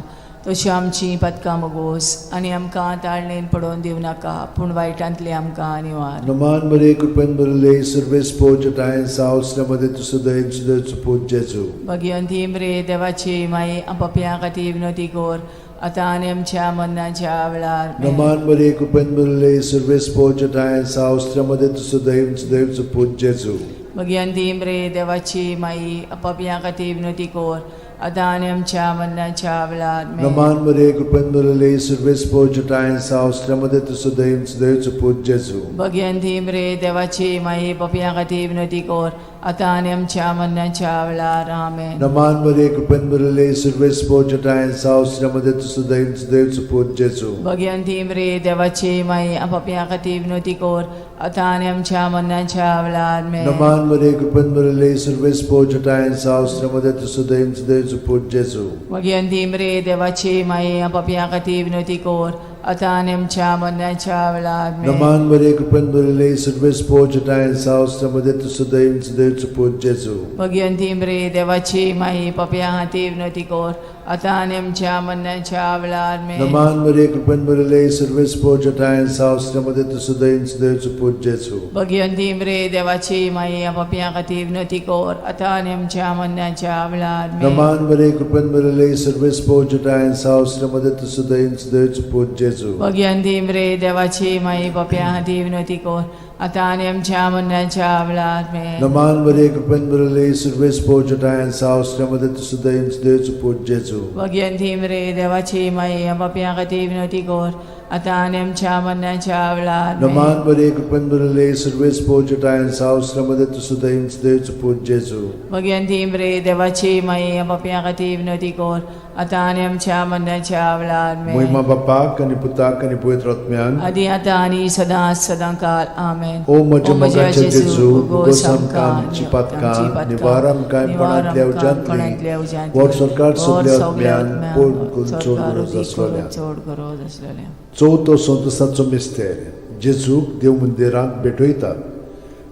तश्यो आमची पदकां मगोस आनी आमकां ताळणेन पडोवन दिवं नाका पूण वायटांतली आमकां निवार. नमान मरे, कृपेन भरले, सर्वेस पोजटाय सावसल्यामध्ये तुजो दयेन सुदैचो पूत जेजू. भगिवंती मरे देवाची माई, पपया खातीर विनोती कर आतां आनी आमच्या मरणाच्या वेळार. नमान मरे, कृपेन भरले, सर्वेस पोजटाय सावसल्यामध्ये तुजो दयेन सुदैचो पूत जेजू. भगिवंती मरे देवाची माई, पपया खातीर विनोती कर आतां आनी आमच्या मरणाच्या वेळार. नमान मरे, कृपेन भरले, सर्वेस पोजटाय सावसल्यामध्ये तुजो दयेन सुदैचो पूत जेजू. भगिवंती मरे देवाची माई, पपया खातीर विनोती कर आतां आनी आमच्या मरणाच्या वेळार. आमेन. नमान मरे, कृपेन भरले, सर्वेस पोजटाय सावसल्यामध्ये तुजो दयेन सुदैचो पूत जेजू. भगिवंती मरे देवाची माई, पपया खातीर विनोती कर आतां आनी आमच्या मरणाच्या वेळार. नमान मरे, कृपेन भरले, सर्वेस पोजटाय सावसल्यामध्ये तुजो दयेन सुदैचो पूत जेजू. भगिवंती मरे देवाची माई, पपया खातीर विनोती कर आतां आनी आमच्या मरणाच्या वेळार. नमान मरे, कृपेन भरले, सर्वेस पोजटाय सावसल्यामध्ये तुजो दयेन सुदैचो पूत जेजू. भगिवंती मरे देवाची माई, पपया खातीर विनोती कर आतां आनी आमच्या मरणाच्या वेळार. नमान मरे, कृपेन भरले, सर्वेस पोजटाय सावसल्यामध्ये तुजो दयेन सुदैचो पूत जेजू. भगिवंती मरे देवाची माई, पपया खातीर विनोती कर आतां आनी आमच्या मरणाच्या वेळार. नमान मरे, कृपेन भरले, सर्वेस पोजटाय सावसल्यामध्ये तुजो दयेन सुदैचो पूत जेजू. भगिवंती मरे देवाची माई, पपया खातीर विनोती कर आतां आनी आमच्या मरणाच्या वेळार. नमान मरे, कृपेन भरले, सर्वेस पोजटाय सावसल्यामध्ये तुजो दयेन सुदैचो पूत जेजू. भगिवंती मरे देवाची माई, पपया खातीर विनोती कर आतां आनी आमच्या मरणाच्या वेळार. नमान मरे, कृपेन भरले, सर्वेस पोजटाय सावसल्यामध्ये तुजो दयेन सुदैचो पूत जेजू. भगिवंती मरे देवाची माई, पपया खातीर विनोती कर आतां आनी आमच्या मरणाच्या वेळार. महिमा बापाक आनी पुताक आनी पवित्र आत्म्याक. आदी आतां आनी सदां सदां काल. आमेन. ओ म्हज्या मोगाच्या जेजू, उगोस आमकां आमची पातकां, निवार आमकां कोणांतल्या उज्यांतली, व्हड सरकार सगल्या आत्म्यान पोड करून चड गरज आसलेल्या. चड गरज आसलेल्या. चवथो संतोसाचो मिस्तेर, जेजूक देव मंदिरांत भेटयतात.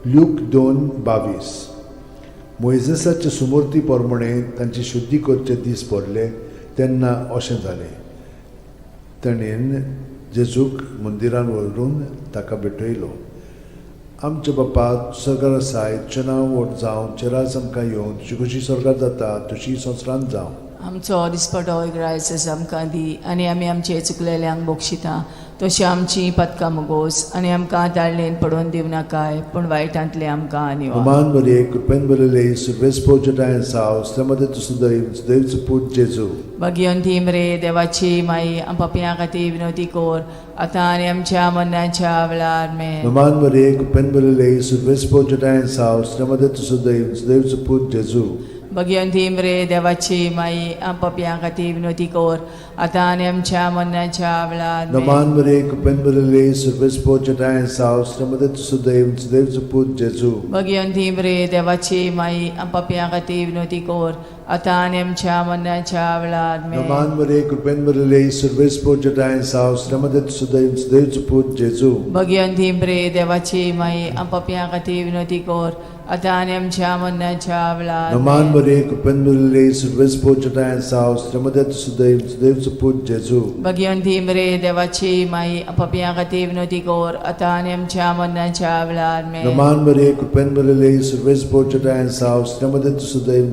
ल्यूक 2:22. मोयजेसाचे सुमूर्ती प्रमाणे तांची शुद्धी करचे दीस पडले तेन्ना अशें जालें, ताणें जेजूक मंदिरान व्हरून ताका भेटयलो. आमच्या बापा सरकार आसाय, तुजें नांव व्हड जावं, तुजें राज आमकां येवं, तुजी खोशी सरकार जाता तशी संवसारांत जावं. आमचो दिसपटो ग्रायसस आमकां दी आनी आमी आमचे चुकलेल्यांक बक्षिता तशी आमची पदकां मुगोस आनी आमकां ताळणेन पडोवन दिवं नाकाय पूण वायटांतले आमकां निवार. नमान मरिये, कृपेन भरिल्ले, सर्वेस पोजटाय साव, मध्ये तुजो दैव पूत जेजू. भगिवंती मरे देवाची माई, पपयां खातीर विनोती कर आतां आनी आमच्या मरणाच्या वेळार. मे. नमान मरिये, कृपेन भरिल्ले, सर्वेस पोजटाय साव, मध्ये तुजो दैव पूत जेजू. भगिवंती मरे देवाची माई, पपयां खातीर विनोती कर आतां आनी आमच्या मरणाच्या वेळार. मे. नमान मरिये, कृपेन भरिल्ले, सर्वेस पोजटाय साव, मध्ये तुजो दैव पूत जेजू. भगिवंती मरे देवाची माई, पपयां खातीर विनोती कर आतां आनी आमच्या मरणाच्या वेळार. मे. नमान मरिये, कृपेन भरिल्ले, सर्वेस पोजटाय साव, मध्ये तुजो दैव पूत जेजू. भगिवंती मरे देवाची माई, पपयां खातीर विनोती कर आतां आनी आमच्या मरणाच्या वेळार. नमान मरिये, कृपेन भरिल्ले, सर्वेस पोजटाय साव, मध्ये तुजो दैव पूत जेजू. भगिवंती मरे देवाची माई, पपयां खातीर विनोती कर आतां आनी आमच्या मरणाच्या वेळार. मे. नमान मरिये, कृपेन भरिल्ले, सर्वेस पोजटाय साव, मध्ये तुजो दैव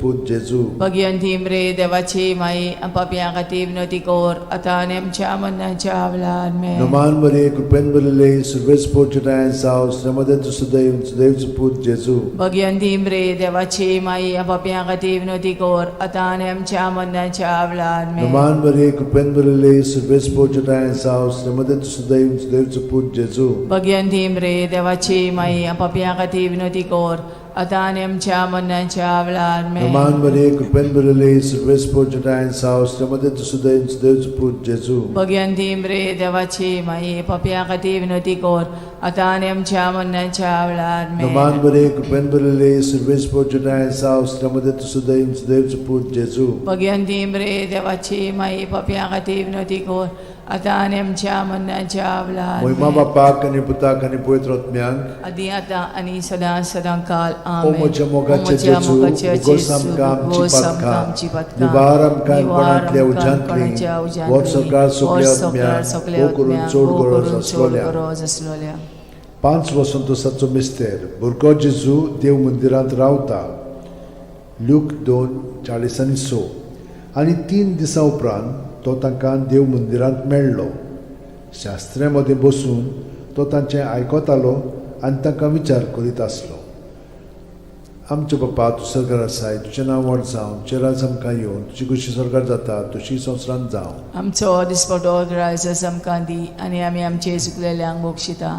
पूत जेजू. भगिवंती मरे देवाची माई, पपयां खातीर विनोती कर आतां आनी आमच्या मरणाच्या वेळार. मे. नमान मरिये, कृपेन भरिल्ले, सर्वेस पोजटाय साव, मध्ये तुजो दैव पूत जेजू. भगिवंती मरे देवाची माई, पपयां खातीर विनोती कर आतां आनी आमच्या मरणाच्या वेळार. मे. नमान मरिये, कृपेन भरिल्ले, सर्वेस पोजटाय साव, मध्ये तुजो दैव पूत जेजू. भगिवंती मरे देवाची माई, पपयां खातीर विनोती कर आतां आनी आमच्या मरणाच्या वेळार. मे. नमान मरिये, कृपेन भरिल्ले, सर्वेस पोजटाय साव, मध्ये तुजो दैव पूत जेजू. भगिवंती मरे देवाची माई, पपयां खातीर विनोती कर आतां आनी आमच्या मरणाच्या वेळार. मे. नमान मरिये, कृपेन भरिल्ले, सर्वेस पोजटाय साव, मध्ये तुजो दैव पूत जेजू. भगिवंती मरे देवाची माई, पपयां खातीर विनोती कर आतां आनी आमच्या मरणाच्या वेळार मोहिमा बापाक आनी पुताक आनी पवित्र आत्म्याक. आदी आतां आनी सदां सदां काल. ओ आमेन. म्हज्या मोगाचे ओ म्हज्या जेजू, मोगाचे उगोस जेजू, आमकां आमची उगोस आमकां पातकां, आमची पातकां, निवार आमकां निवार कोणांतल्या आमकां उज्यांतली, कोणाच्या उज्यांतली, व्हर सरकार सगल्या व्हर सरकार आत्म्यांक, सगल्या भोव करून आत्म्यांक, चड भोव गरज करून चड आसलोल्या. गरज आसलोल्या. पांच वसंतोसाचो मिस्तेर. भुरगो जेजू देव मंदिरांत रावता. लूक 2:46. आनी 3 दिसां उपरांत तो तांकां देव मंदिरांत मेळ्ळो. शास्त्र्या मदें बसून तो तांचें आयकतालो आनी तांकां विचार करीत आसलो. आमचे बापा, तूं सरकार आसाय, तुजें नांव व्हड जावं, तुजें राज आमकां येवन, तुजी खुशी सरकार जाता तशी संवसारांत जावं. आमचो दिसपटो ग्रायस आमकां दी आनी आमी आमचे चुकलेल्यांक बक्षिता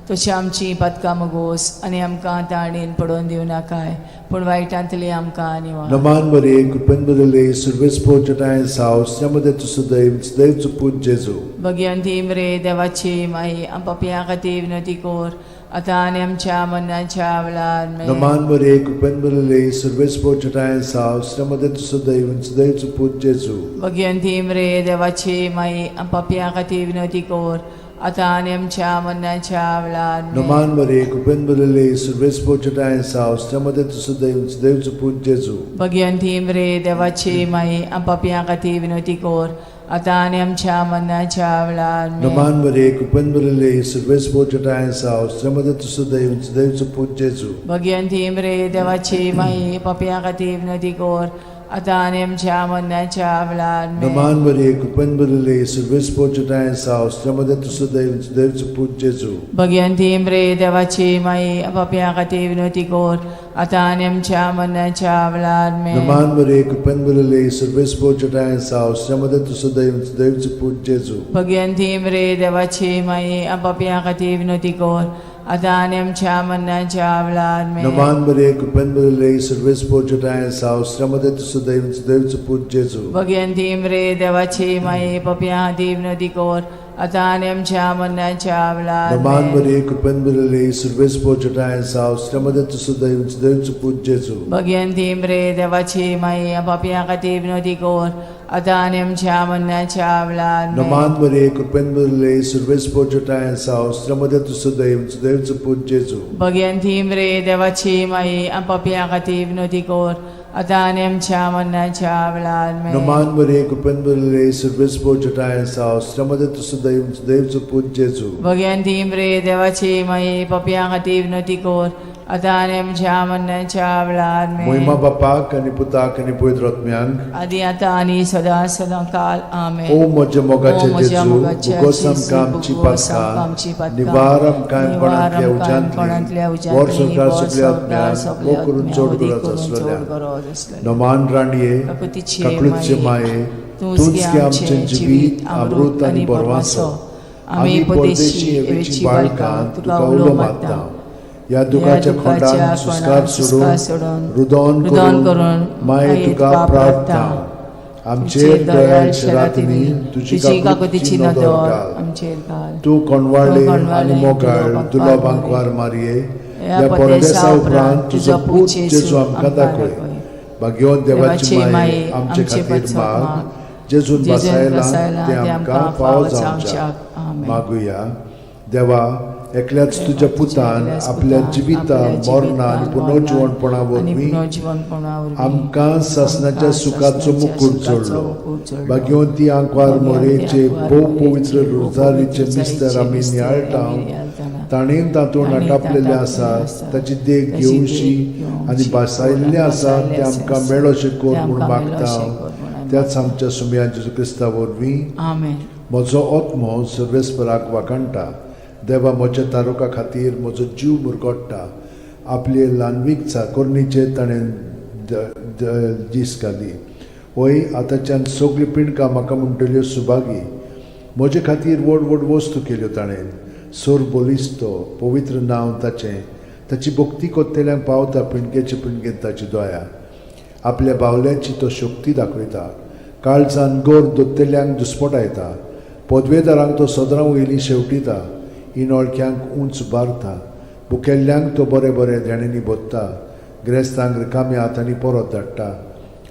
तशी आमची पातकां मगोस आनी आमकां ताणेन पडोवन दिवं नाकाय पूण वायटांतली आमकां निवार. नमान बरे कृपेन बदले सुर्वेस पोचटाय साव त्यामध्ये तूं सदैव सदैव पूत जेजू. भगवंती मरे देवाची माई, आम पापयां खातीर विनवती कर आतां आनी आमच्या मरणाच्या वेळार. आमेन. नमान बरे कृपेन बदले सुर्वेस पोचटाय साव त्यामध्ये तूं सदैव सदैव पूत जेजू. भगवंती मरे देवाची माई, आम पापयां खातीर विनवती कर आतां आनी आमच्या मरणाच्या वेळार. आमेन. नमान बरे कृपेन बदले सुर्वेस पोचटाय साव त्यामध्ये तूं सदैव सदैव पूत जेजू. भगवंती मरे देवाची माई, आम पापयां खातीर विनवती कर आतां आनी आमच्या मरणाच्या वेळार. आमेन. नमान बरे कृपेन बदले सुर्वेस पोचटाय साव त्यामध्ये तूं सदैव सदैव पूत जेजू. भगवंती मरे देवाची माई, पापयां खातीर विनवती कर आतां आनी आमच्या मरणाच्या वेळार. आमेन. नमान बरे कृपेन बदले सुर्वेस पोचटाय साव त्यामध्ये तूं सदैव सदैव पूत जेजू. भगवंती मरे देवाची माई, पापयां खातीर विनवती कर आतां आनी आमच्या मरणाच्या वेळार. आमेन. नमान बरे कृपेन बदले सुर्वेस पोचटाय साव त्यामध्ये तूं सदैव सदैव पूत जेजू. भगवंती मरे देवाची माई, पापयां खातीर विनवती कर आतां आनी आमच्या मरणाच्या वेळार. आमेन. नमान बरे कृपेन बदले सुर्वेस पोचटाय साव त्यामध्ये तूं सदैव सदैव पूत जेजू. भगवंती मरे देवाची माई, पापयां खातीर विनवती कर आतां आनी आमच्या मरणाच्या वेळार. नमान आमेन. बरे कृपेन बदले सुर्वेस पोचटाय साव त्यामध्ये तूं सदैव सदैव पूत जेजू. भगवंती मरे देवाची माई, पापयां खातीर विनवती कर आतां आनी आमच्या मरणाच्या वेळार. आमेन. नमान बरे कृपेन बदले सुर्वेस पोचटाय साव त्यामध्ये तूं सदैव सदैव पूत जेजू. भगवंती मरे देवाची माई, पापयां खातीर विनवती कर आतां आनी आमच्या मरणाच्या वेळार. आमेन. नमान बरे कृपेन बदले सुर्वेस पोचटाय साव त्यामध्ये तूं सदैव सदैव पूत जेजू. भगवंती मरे देवाची माई, पापयां खातीर विनवती कर आतां आनी आमच्या मरणाच्या वेळार. आमेन. मोहिमा बापाक आनी पुताक आनी पवित्र आत्म्यांक. आदी आतां आनी सदां सदां काल. आमेन. ओ म्हज्या मोगाचे ओ म्हज्या जेजू, मोगाचे उगोस जेजू, आमकां आमची उगोस आमकां आमची पातकां, पातकां, निवार आमकां निवार कोणांतल्या आमकां कोणांतल्या उज्यांतली, उज्यांतली, व्हर सरकार व्हर सगल्या सरकार आत्म्यांक, सगल्या भोव करून आत्म्यांक, चड अदीक गरज करून चड आसलेल्या. गरज आसलेल्या. नमान राणये, काकुतीचे काकळूतचे माये, तूंच गे आमचें जिवीत, अमृत आनी बरवासो. आमी परदेशी एवेची बाळकां तुका उलो मारता. ह्या दुखाच्या खोंडान सुस्कार सोडून, रुदोन रुदोन करून करून माये तुका प्रार्थना. आमचेर दयाळ रातींनी तुजी तुजी काकुतीची काकुतीची नदर नदर घाल. आमचेर घाल. तूं कोणवाळे तूं कोणवाळे आनी मोगाळ तुलो तुलो बांकवार बांकवार मारये, ह्या ह्या परदेसा परदेसा उपरांत उपरांत तुजो पूत जेजू आमकां दाखय. भाग्यवंत देवाची माये आमचे खातीर माग, जेजून जेजून बसायला बसायला तें आमकां फावो जावच्याक. आमेन. मागुया. देवा, एकल्याच तुज्या पुतान आपल्या जिविता मरणा आनी पुनर्जिवणपणा आनी वरवीं पुनर्जिवणपणा वरवीं आमकां सासणाच्या आमकां सुखाचो सासणाच्या मुकूट सुखाचो जोडलो. मुकूट जोडलो. भाग्यवंती आंकवार भाग्यवंती मोरेचे आंकवार भोव मोरेचे पवित्र भोव रोजारीचे पवित्र मिस्तर आमी मिस्तर नियाळटा, आमी नियाळटाना, ताणें तातूंत ताणें आटापलेलें तातूंत आसा आसा, ताची देख ताची घेवशी देख घेवची आनी भासायल्लें आसा भासायल्लें तें आमकां आसा, मेळोशें कर तें म्हूण आमकां मागता मेळोशें कर म्हूण आमी त्याच आमच्या सुमया जेजू क्रिस्ता वरवीं. आमेन. म्हजो आत्मो सर्वेस्पराक वाखाणटा, देवा म्हज्या तारुका खातीर म्हजो जीव मुरगोट्टा. आपले ल्हानवीक चाकोरणीचेर ताणें दीस घाली. वय आतांच्यान सगळीं पिंडकां म्हाका म्हणटल्यो सुभागी. म्हजे खातीर व्हड व्हड वस्तू केल्यो ताणें. सोर बलिस्तो पवित्र नांव ताचें. ताची भक्ती कोत्तेल्यांक पावता पिंडकेचे पिंडकेन ताची दया. आपल्या बावल्यांची तो शक्ती दाखयता. काळजान गोर दोत्तेल्यांक दुस्पटायता. पदवेदारांक तो सदरां वयली शेवटिता. इनोळख्यांक उंच बारता. भुकेल्ल्यांक तो बरें बरें देण्यांनी भोत्ता. गिरेस्तांक रिकाम्या हातांनी परत धाडटा.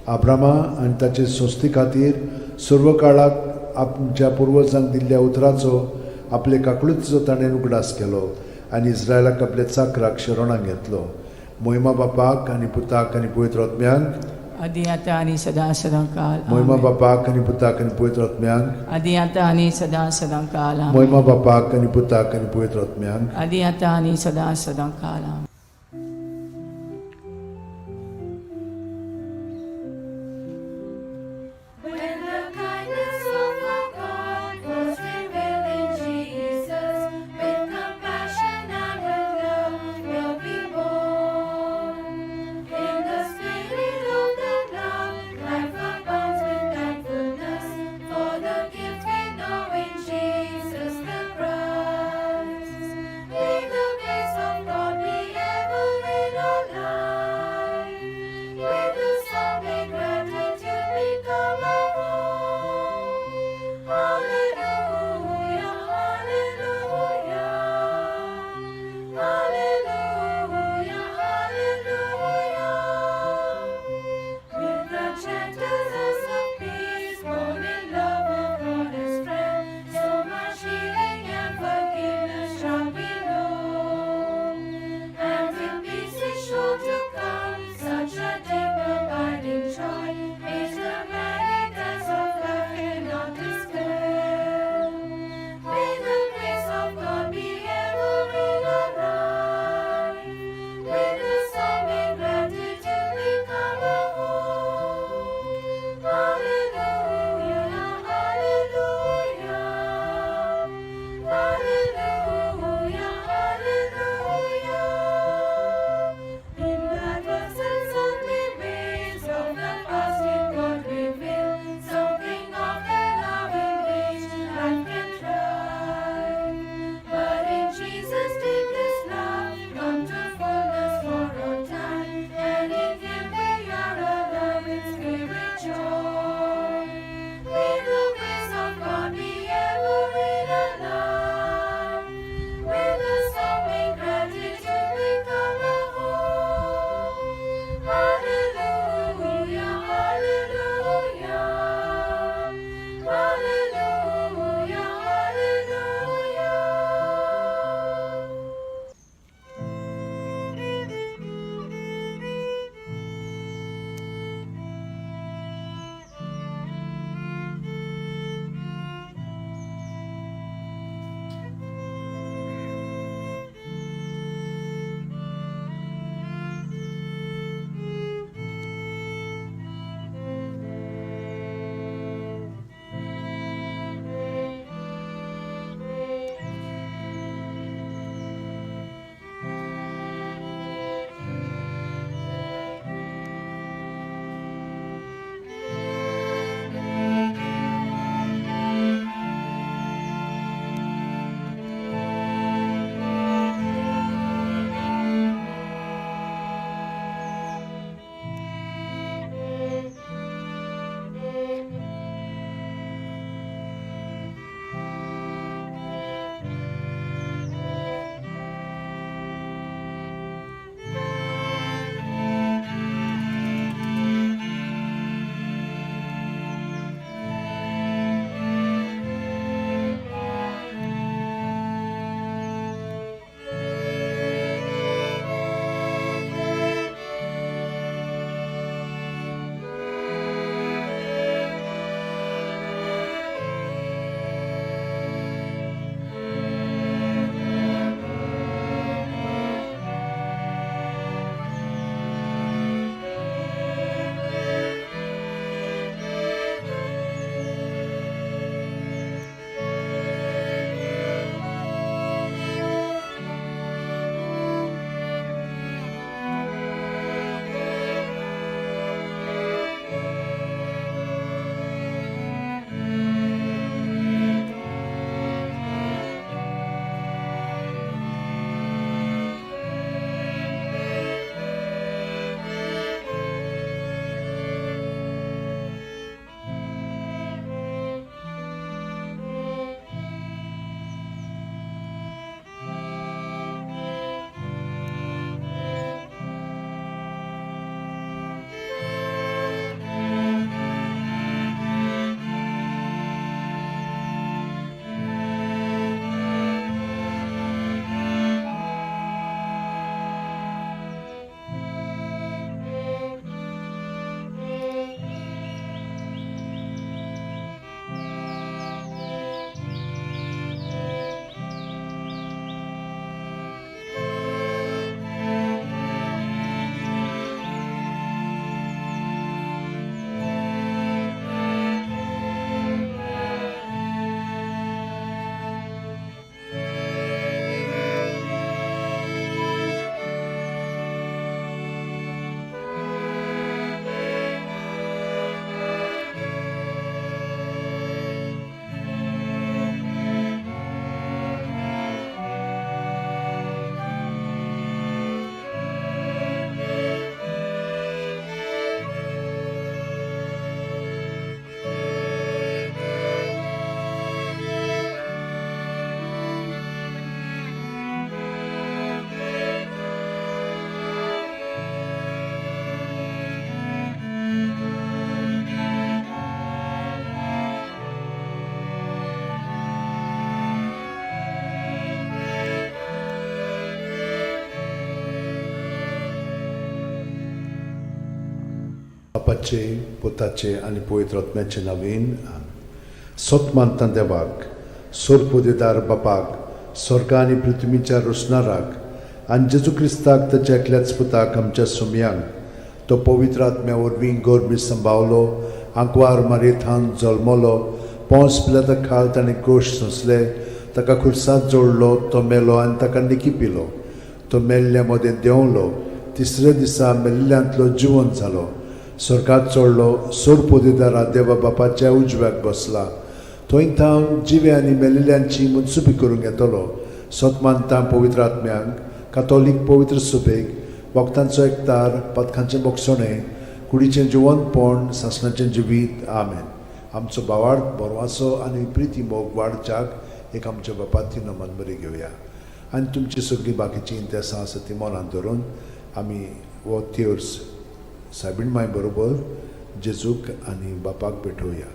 आब्रामा आनी ताचे संस्थे खातीर सर्व काळाक आमच्या पुर्वजांक दिल्ल्या उतराचो आपले काकळुतीचो ताणें उगडास केलो आनी इस्रायलाक आपल्या चाकराक शरणाक घेतलो. मोहिमा बापाक आनी पुताक आनी पवित्र आत्म्यांक. आदी आतां आनी सदां सदां काल. मोहिमा आमेन. बापाक आनी पुताक आनी पवित्र आत्म्यांक. आदी आतां आनी सदां सदां काल. आमेन. मोहिमा बापाक आनी पुताक आनी पवित्र आत्म्यांक. आदी आतां आनी सदां सदां काल. आमेन. When the kindness of our God was revealed in Jesus, with compassion and with love will be born. In the spirit of that love, life abounds with thankfulness for the gift we know in Jesus the Christ. May the grace of God be बापाचे, पुताचे आनी पवित्र आत्म्याचे नवीन. सत मानता देवाक, सोरपोदेदार बापाक, स्वर्गा आनी पृथ्वीच्या रोसणाराक, आनी जेजू क्रिस्ताक, ताच्या एकल्याच पुताक, आमच्या सुमयांक, तो पवित्र आत्म्या वरवीं गर्भी संभावलो, आंकवार मारयेथान जल्मलो, पोंस पिलाता खाल ताणें कोश सोंसले, ताका खुर्सात जोडलो, तो मेलो आनी ताका निकी पिलो, तो मेल्ल्या मदें देंवलो, तिसऱ्या दिसा मेल्ल्यांतलो जिवंत जालो, स्वर्गात चडलो, सोरपोदेदारा देवा बापाच्या उजव्याक बसला, थंय थावन जिवे आनी मेल्ल्यांची मनसुबी करूंक येतलो. सत मानता पवित्र आत्म्यांक, कातोलीक पवित्र सुबेक, वखदांचो एकतार, पदकांचें बोगसणें, कुडीचें जिवंतपण, सासणाचें जिवीत. आमेन. आमचो बावाड बरवासो आनी प्रिती मोग वाडच्याक एक आमच्या बापाती नमन बरी घेवया आनी तुमची सगळीं बाकीचीं इंतेसां आसा ती मनांत धरून आमी हो तेर्स सायबीण माय बरोबर जेजूक आनी बापाक भेटोवया.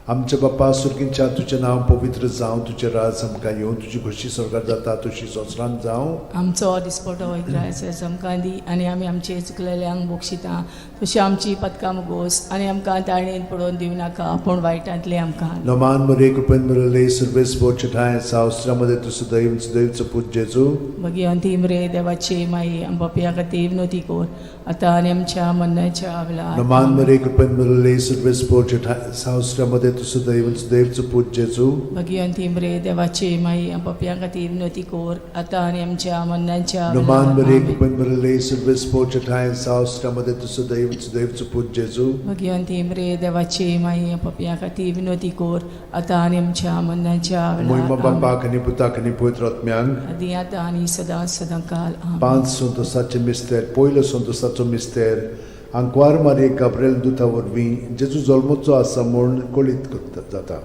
आमच्या बापा सुर्गींच्या, तुजें नांव पवित्र जावं, तुजें राज आमकां येवं, तुजी खोशी स्वर्गार जाता तशी संवसारांत जावं. आमचो दिसपटो इग्रायस आमकां दी आनी आमी आमचे चुकलेल्यांक बक्षिता तशी आमची पदकां मुगोस आनी आमकां ताळणेन पडोवन दिवं नाका, पूण वायटांतलें आमकां. नमान मरे, कृपेन मरले, सर्वेस बोचठाय सावस्त्रामध्ये तूं सदैव सदैवचो पूत जेजू. भगिवंती मरे देवाची माई, आमच्या खातीर विनवती कर, आतां आनी आमच्या मरणाच्या वेळार. नमान मरे, कृपेन मरले, सर्वेस बोचठाय सावस्त्रामध्ये तूं सदैव सदैवचो पूत जेजू. भगिवंती मरे देवाची माई, आमच्या खातीर विनवती कर, आतां आनी आमच्या मरणाच्या नमान वेळार. मरे, आमेन. कृपेन मरले, सर्वेस बोचठाय सावस्त्रामध्ये तूं सदैव सदैवचो पूत जेजू. भगिवंती मरे देवाची माई, आमच्या खातीर विनवती कर, आतां आनी आमच्या मरणाच्या मोहिमा वेळार. आमेन. बापाक आनी पुताक आनी पवित्र आत्म्यांक. आदी आतां आनी सदां सदां काल. आमेन. पांच संतोसाचे मिस्तेर. पयलो संतोसाचो मिस्तेर. आंकवार मारये गाब्रेल दुता वरवीं जेजू जल्मचो आसा म्हूण कळीत करता जाता.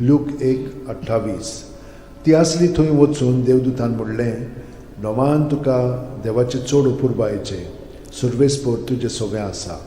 लूक 1:28. ती आसली थंय वचून देवदूतान म्हणलें, नवान तुका देवाचें चड अपुरबायेचें, सुर्वेसपोर तुजें सगळें आसा.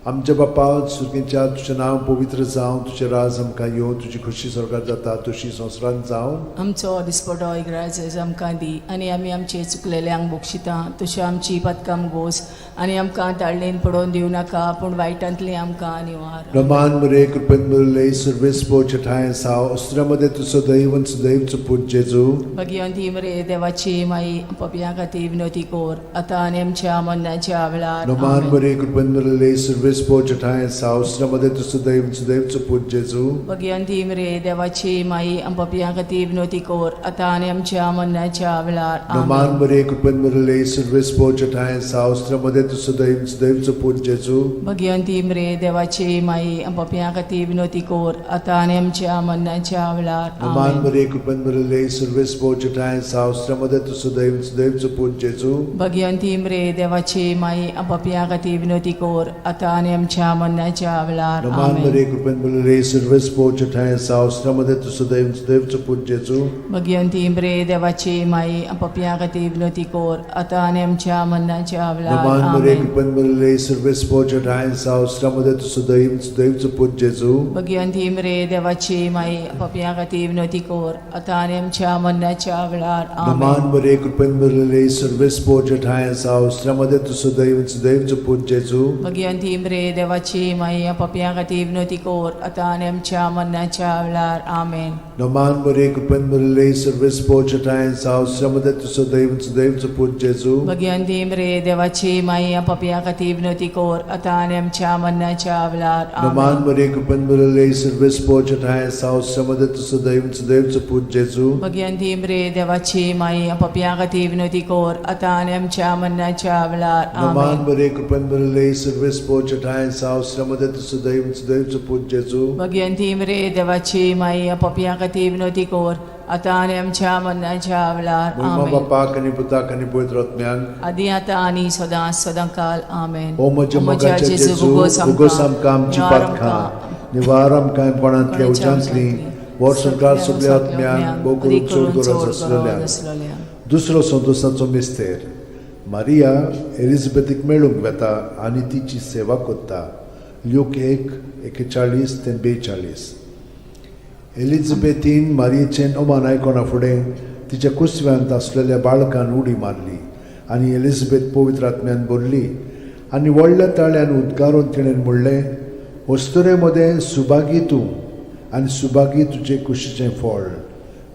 आमच्या बापा सुर्गीच्या, तुजें नांव पवित्र जावं, तुजें राज आमकां येवं, तुजी खोशी स्वर्गार जाता तशी संवसारांत जावं. आमचो दिसपटो इग्रायस आमकां दी आनी आमी आमचे चुकलेल्यांक बक्षिता तशी आमची पदकां गोस आनी आमकां ताळणेन पडोवन दिवं नाका, पूण वायटांतलें आमकां निवार. रमान मरे, कृपेन मरले, सर्वेस पोचठाय साव अस्त्रामध्ये तूं सदैव सदैवचो पूत जेजू. भगिवंती मरे देवाची माई, पपया खातीर विनवती कर, आतां आनी आमच्या मरणाच्या वेळार. रमान आमेन. मरे, कृपेन मरले, सर्वेस पोचठाय साव अस्त्रामध्ये तूं सदैव सदैवचो पूत जेजू. भगिवंती मरे देवाची माई, पपया खातीर विनवती कर, आतां आनी आमच्या मरणाच्या वेळार. रमान आमेन. मरे, कृपेन मरले, सर्वेस पोचठाय साव अस्त्रामध्ये तूं सदैव सदैवचो पूत जेजू. भगिवंती मरे देवाची माई, पपया खातीर विनवती कर, आतां आनी आमच्या मरणाच्या वेळार. रमान आमेन. मरे, कृपेन मरले, सर्वेस पोचठाय साव अस्त्रामध्ये तूं सदैव सदैवचो पूत जेजू. भगिवंती मरे देवाची माई, पपया खातीर विनवती कर, आतां आनी आमच्या मरणाच्या वेळार. रमान आमेन. मरे, कृपेन मरले, सर्वेस पोचठाय साव अस्त्रामध्ये तूं सदैव सदैवचो पूत जेजू. भगिवंती मरे देवाची माई, पपया खातीर विनवती कर, आतां आनी आमच्या मरणाच्या वेळार. नमान मरे, आमेन. कृपेन मरले, सर्वेस पोचठाय साव अस्त्रामध्ये तूं सदैव सदैवचो पूत जेजू. भगिवंती मरे देवाची माई, पपया खातीर विनवती कर, आतां आनी आमच्या मरणाच्या वेळार. नमान आमेन. मरे, कृपेन मरले, सर्वेस पोचठाय साव अस्त्रामध्ये तूं सदैव सदैवचो पूत जेजू. भगिवंती मरे देवाची माई, पपया खातीर विनवती कर, आतां आनी आमच्या मरणाच्या वेळार. आमेन. नमान मरे, कृपेन मरले, सर्वेस पोचठाय साव अस्त्रामध्ये तूं सदैव सदैवचो पूत जेजू. भगिवंती मरे देवाची माई, पपया खातीर विनवती कर, आतां आनी आमच्या मरणाच्या वेळार. नमान आमेन. मरे, कृपेन मरले, सर्वेस पोचठाय साव अस्त्रामध्ये तूं सदैव सदैवचो पूत जेजू. भगिवंती मरे देवाची माई, पपया खातीर विनवती कर, आतां आनी आमच्या मरणाच्या वेळार. नमान आमेन. मरे, कृपेन मरले, सर्वेस पोचठाय साव अस्त्रामध्ये तूं सदैव सदैवचो पूत जेजू. भगिवंती मरे देवाची माई, पपया खातीर विनवती कर, आतां आनी आमच्या मरणाच्या वेळार. महिमा आमेन. बापाक आनी पुताक आनी पवित्र आत्म्याक. आदी आतां आनी सदां सदां काल. आमेन. ओ म्हज्या मोगाच्या जेजू, उगोस आमकां आमची पातकां, निवार आमकां कोणांतल्या उज्यांतली, वर्सभर सगळ्या आत्म्यांक, भोव करून चड गरज आसलेल्या. दुसरो संतोसाचो मिस्तेर. मारिया एलिझाबेथीक मेळूंक वेता आनी तिची सेवा करता. ल्यूक 1:41 ते 42. एलिझाबेथीन मारियेचें अमान आयकना फुडें तिच्या कुसव्यांत आसलेल्या बाळकान उडी मारली आनी एलिझाबेथ पवित्र आत्म्यान भरली. आनी व्हडल्या ताळ्यान उद्गारून तिणें म्हणलें, अस्तुरे मदें सुभागी तूं आनी सुभागी तुजे कुशीचें फळ.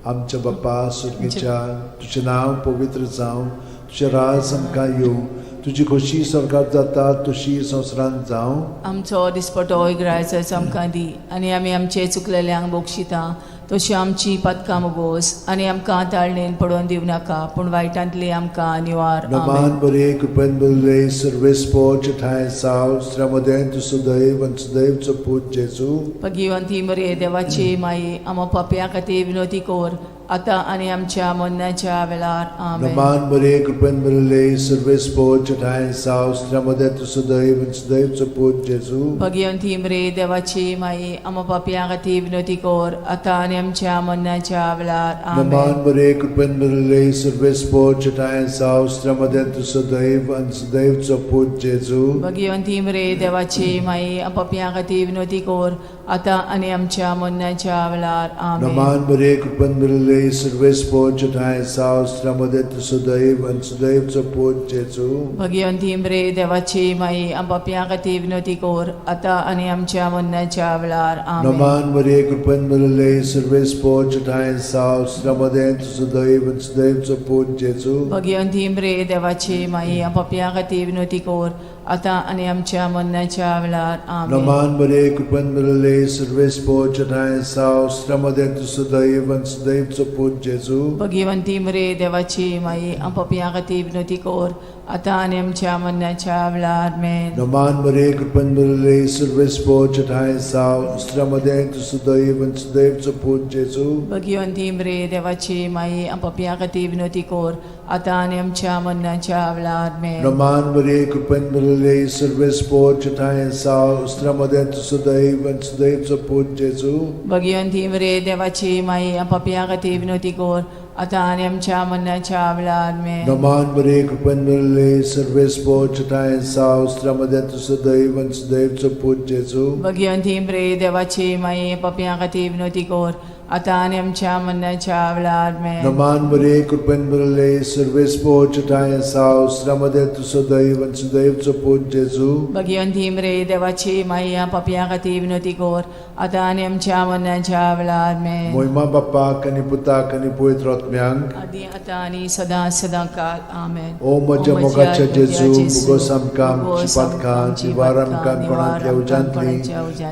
आमच्या बापा सुर्गीच्या, तुजें नांव पवित्र जावं, तुजें राज आमकां येवं, तुजी खोशी स्वर्गात जाता तशी संवसारांत जावं. आमचो दिसपटो इग्रायचो आमकां दी आनी आमी आमचे चुकलेल्यांक बक्षिता तशी आमची पातकां मोगोस आनी आमकां ताळणेन पडोवन दिवं नाका पूण वायटांतली आमकां निवार. नमान आमेन. बरे कृपेन बरले सर्वेस्पोच ठांय साव स्त्र्यामदें तूं सदैव आनी सदैवचो पूत जेजू. भगिवंती मरे देवाची माई, आमा पापयां खातीर विनवती कर आतां आनी आमच्या मरणाच्या वेळार. आमेन. नमान बरे कृपेन बरले सर्वेस्पोच ठांय साव स्त्र्यामदें तूं सदैव आनी सदैवचो पूत जेजू. भगिवंती मरे देवाची माई, आमा पापयां खातीर विनवती कर आतां आनी आमच्या मरणाच्या वेळार. नमान आमेन. बरे कृपेन बरले सर्वेस्पोच ठांय साव स्त्र्यामदें तूं सदैव आनी सदैवचो पूत जेजू. भगिवंती मरे देवाची माई, पापयां खातीर विनवती कर आतां आनी आमच्या मरणाच्या वेळार. आमेन. नमान बरे कृपेन बरले सर्वेस्पोच ठांय साव स्त्र्यामदें तूं सदैव आनी सदैवचो पूत जेजू. भगिवंती मरे देवाची माई, पापयां खातीर विनवती कर आतां आनी आमच्या मरणाच्या वेळार. आमेन. नमान मरिये कृपेन भरिल्ले सर्वेस्पोच ठांय साव स्त्र्यामदें तूं सदैव आनी सदैवचो पूत जेजू. भगिवंती मरे देवाची माई, पापयां खातीर विनवती कर आतां आनी आमच्या मरणाच्या वेळार. आमेन. नमान मरिये कृपेन भरिल्ले सर्वेस्पोच ठांय साव स्त्र्यामदें तूं सदैव आनी सदैवचो पूत जेजू. भगिवंती मरे देवाची माई, पापयां खातीर विनवती कर आतां आनी आमच्या मरणाच्या वेळार. आमेन. नमान मरिये कृपेन भरिल्ले सर्वेस्पोच ठांय साव स्त्र्यामदें तूं सदैव आनी सदैवचो पूत जेजू. भगिवंती मरे देवाची माई, पापयां खातीर विनवती कर आतां आनी आमच्या मरणाच्या वेळार. आमेन. नमान मरिये कृपेन भरिल्ले सर्वेस्पोच ठांय साव स्त्र्यामदें तूं सदैव आनी सदैवचो पूत जेजू. भगिवंती मरे देवाची माई, पापयां खातीर विनवती कर आतां आनी आमच्या मरणाच्या वेळार. आमेन. नमान मरिये कृपेन भरिल्ले सर्वेस्पोच ठांय साव स्त्र्यामदें तूं सदैव आनी सदैवचो पूत जेजू. भगिवंती मरे देवाची माई, पापयां खातीर विनवती कर आतां आनी आमच्या मरणाच्या वेळार. आमेन. नमान मरिये कृपेन भरिल्ले सर्वेस्पोच ठांय साव स्त्र्यामदें तूं सदैव आनी सदैवचो पूत जेजू. भगिवंती मरे देवाची माई, पापयां खातीर विनवती कर आतां आनी आमच्या मरणाच्या वेळार. आमेन. मोहिमा बाप्पाक आनी पुताक आनी पवित्र आत्म्यांक, आदी आतां आनी सदां सदां काल. आमेन. ओ म्हज्या मोगाच्या जेजू, मुगोस आमकां आमची पातकां निवार आमकां कोणांतल्या उज्यांतली,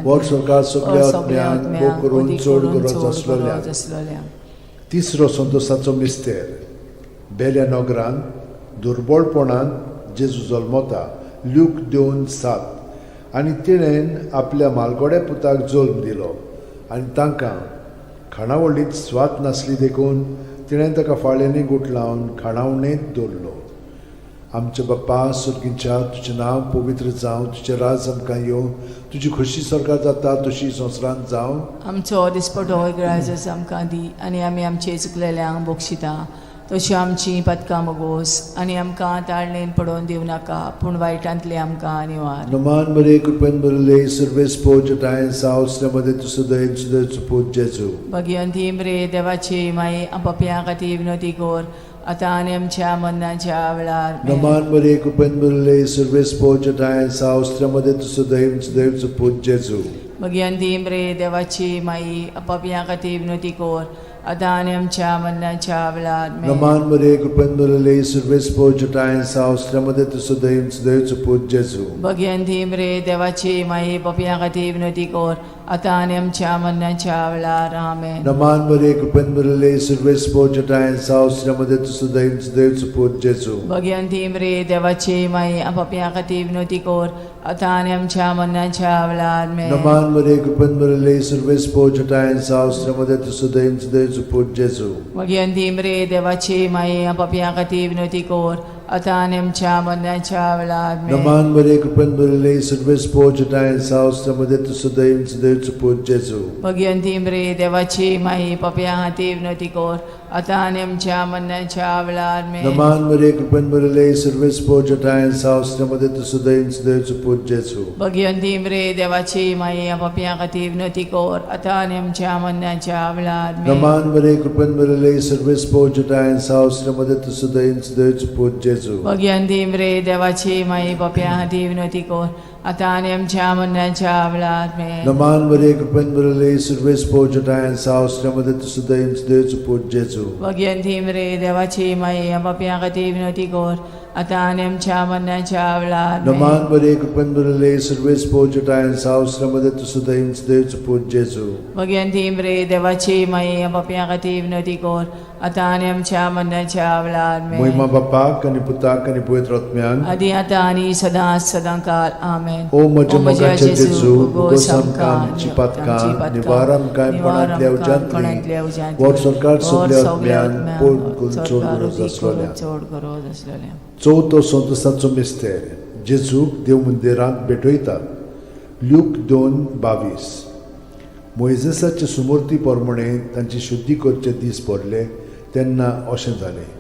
वर सरकार सगळ्या आत्म्यांक मोग करून चड गरज आसलेल्या. आसलोल्या. तिसरो संतोसाचो मिस्तेर. बेल्या नगरांत दुर्बळपणान जेजू जल्मता. ल्यूक 2:7. आनी तिणेन आपल्या मालगोड्या पुताक जल्म दिलो आनी तांकां खाणावळींत स्वाद नासली देखून तिणें ताका फाळ्यांनी गुठलावन खाणावणेंत दवरलो. आमच्या बाप्पा सुर्गीच्या, तुजें नांव पवित्र जावं, तुजें राज आमकां येवं, तुजी खोशी स्वर्गात जाता तशी संवसारांत जावं. आमचो दिसपटो इगराजच आमकां दी आनी आमी आमचे चुकलेल्यांक बक्षिता तशी आमची पातकां मोगोस आनी आमकां ताळणेन पडोवन दिवं नाका पूण वायटांतली आमकां निवार. नमान बरे कृपेन भरिल्ले सर्वेस्पोज ठांय साव मध्ये तूं सदैव सदैव पूत जेजू. भगिवंती मरे देवाची माई, पापयां खातीर विनवती कर आतां आनी आमच्या मरणाच्या वेळार. आमेन. नमान बरे कृपेन भरिल्ले सर्वेस्पोज ठांय साव मध्ये तूं सदैव सदैव पूत जेजू. भगिवंती मरे देवाची माई, पापयां खातीर विनवती कर आतां आनी आमच्या मरणाच्या वेळार. आमेन. नमान बरे कृपेन भरिल्ले सर्वेस्पोज ठांय साव मध्ये तूं सदैव सदैव पूत जेजू. भगिवंती मरे देवाची माई, पापयां खातीर विनवती कर आतां आनी आमच्या मरणाच्या वेळार. आमेन. नमान बरे कृपेन भरिल्ले सर्वेस्पोज ठांय साव मध्ये तूं सदैव सदैव पूत जेजू. भगिवंती मरे देवाची माई, पापयां खातीर विनवती कर आतां आनी आमच्या मरणाच्या वेळार. आमेन. नमान बरे कृपेन भरिल्ले सर्वेस्पोज ठांय साव मध्ये तूं सदैव सदैव पूत जेजू. भगिवंती मरे देवाची माई, पापयां खातीर विनवती कर आतां आनी आमच्या मरणाच्या वेळार. आमेन. नमान बरे कृपेन भरिल्ले सर्वेस्पोज ठांय साव मध्ये तूं सदैव सदैव पूत जेजू. भगिवंती मरे देवाची माई, पापयां खातीर विनवती कर आतां आनी आमच्या मरणाच्या वेळार आमेन. नमान मरे कृपेन भरिल्ले सर्वेस्पोर जटायन सावस्त्यामध्ये तूं सदैव सदैवचो पूत जेजू. भगिवंती मरे देवाची माई, पापयां खातीर विनवती कर, आतां आनी आमच्या मरणाच्या वेळार आमेन. नमान मरे कृपेन भरिल्ले सर्वेस्पोर जटायन सावस्त्यामध्ये तूं सदैव सदैवचो पूत जेजू. भगिवंती मरे देवाची माई, पापयां खातीर विनवती कर, आतां आनी आमच्या मरणाच्या वेळार आमेन. नमान मरे कृपेन भरिल्ले सर्वेस्पोर जटायन सावस्त्यामध्ये तूं सदैव सदैवचो पूत जेजू. भगिवंती मरे देवाची माई, पापयां खातीर विनवती कर, आतां आनी आमच्या मरणाच्या वेळार आमेन. नमान मरे कृपेन भरिल्ले सर्वेस्पोर जटायन सावस्त्यामध्ये तूं सदैव सदैवचो पूत जेजू. भगिवंती मरे देवाची माई, पापयां खातीर विनवती कर, आतां आनी आमच्या मरणाच्या वेळार आमेन. मोहिमा बापाक आनी पुताक आनी पवित्र आत्म्यांक, आदी आतां आनी सदां सदां काल आमेन. ओ म्हज्या मोगाचे जेजू, उगोस आमकां आमची पातकां, निवार आमकां कोणांतल्या उज्यांतली, वर सरकार सगल्या आत्म्यांक पोट करून चड गरज आसलेल्या. चड गरज आसलेल्या. चवथो संतोसाचो मिस्तेर, जेजूक देव मंदिरांत भेटयतात. ल्यूक 2:22. मोयजेसाचे सुमूर्ती प्रमाणे तांची शुद्धी करचे दीस भरले तेन्ना अशें जालें,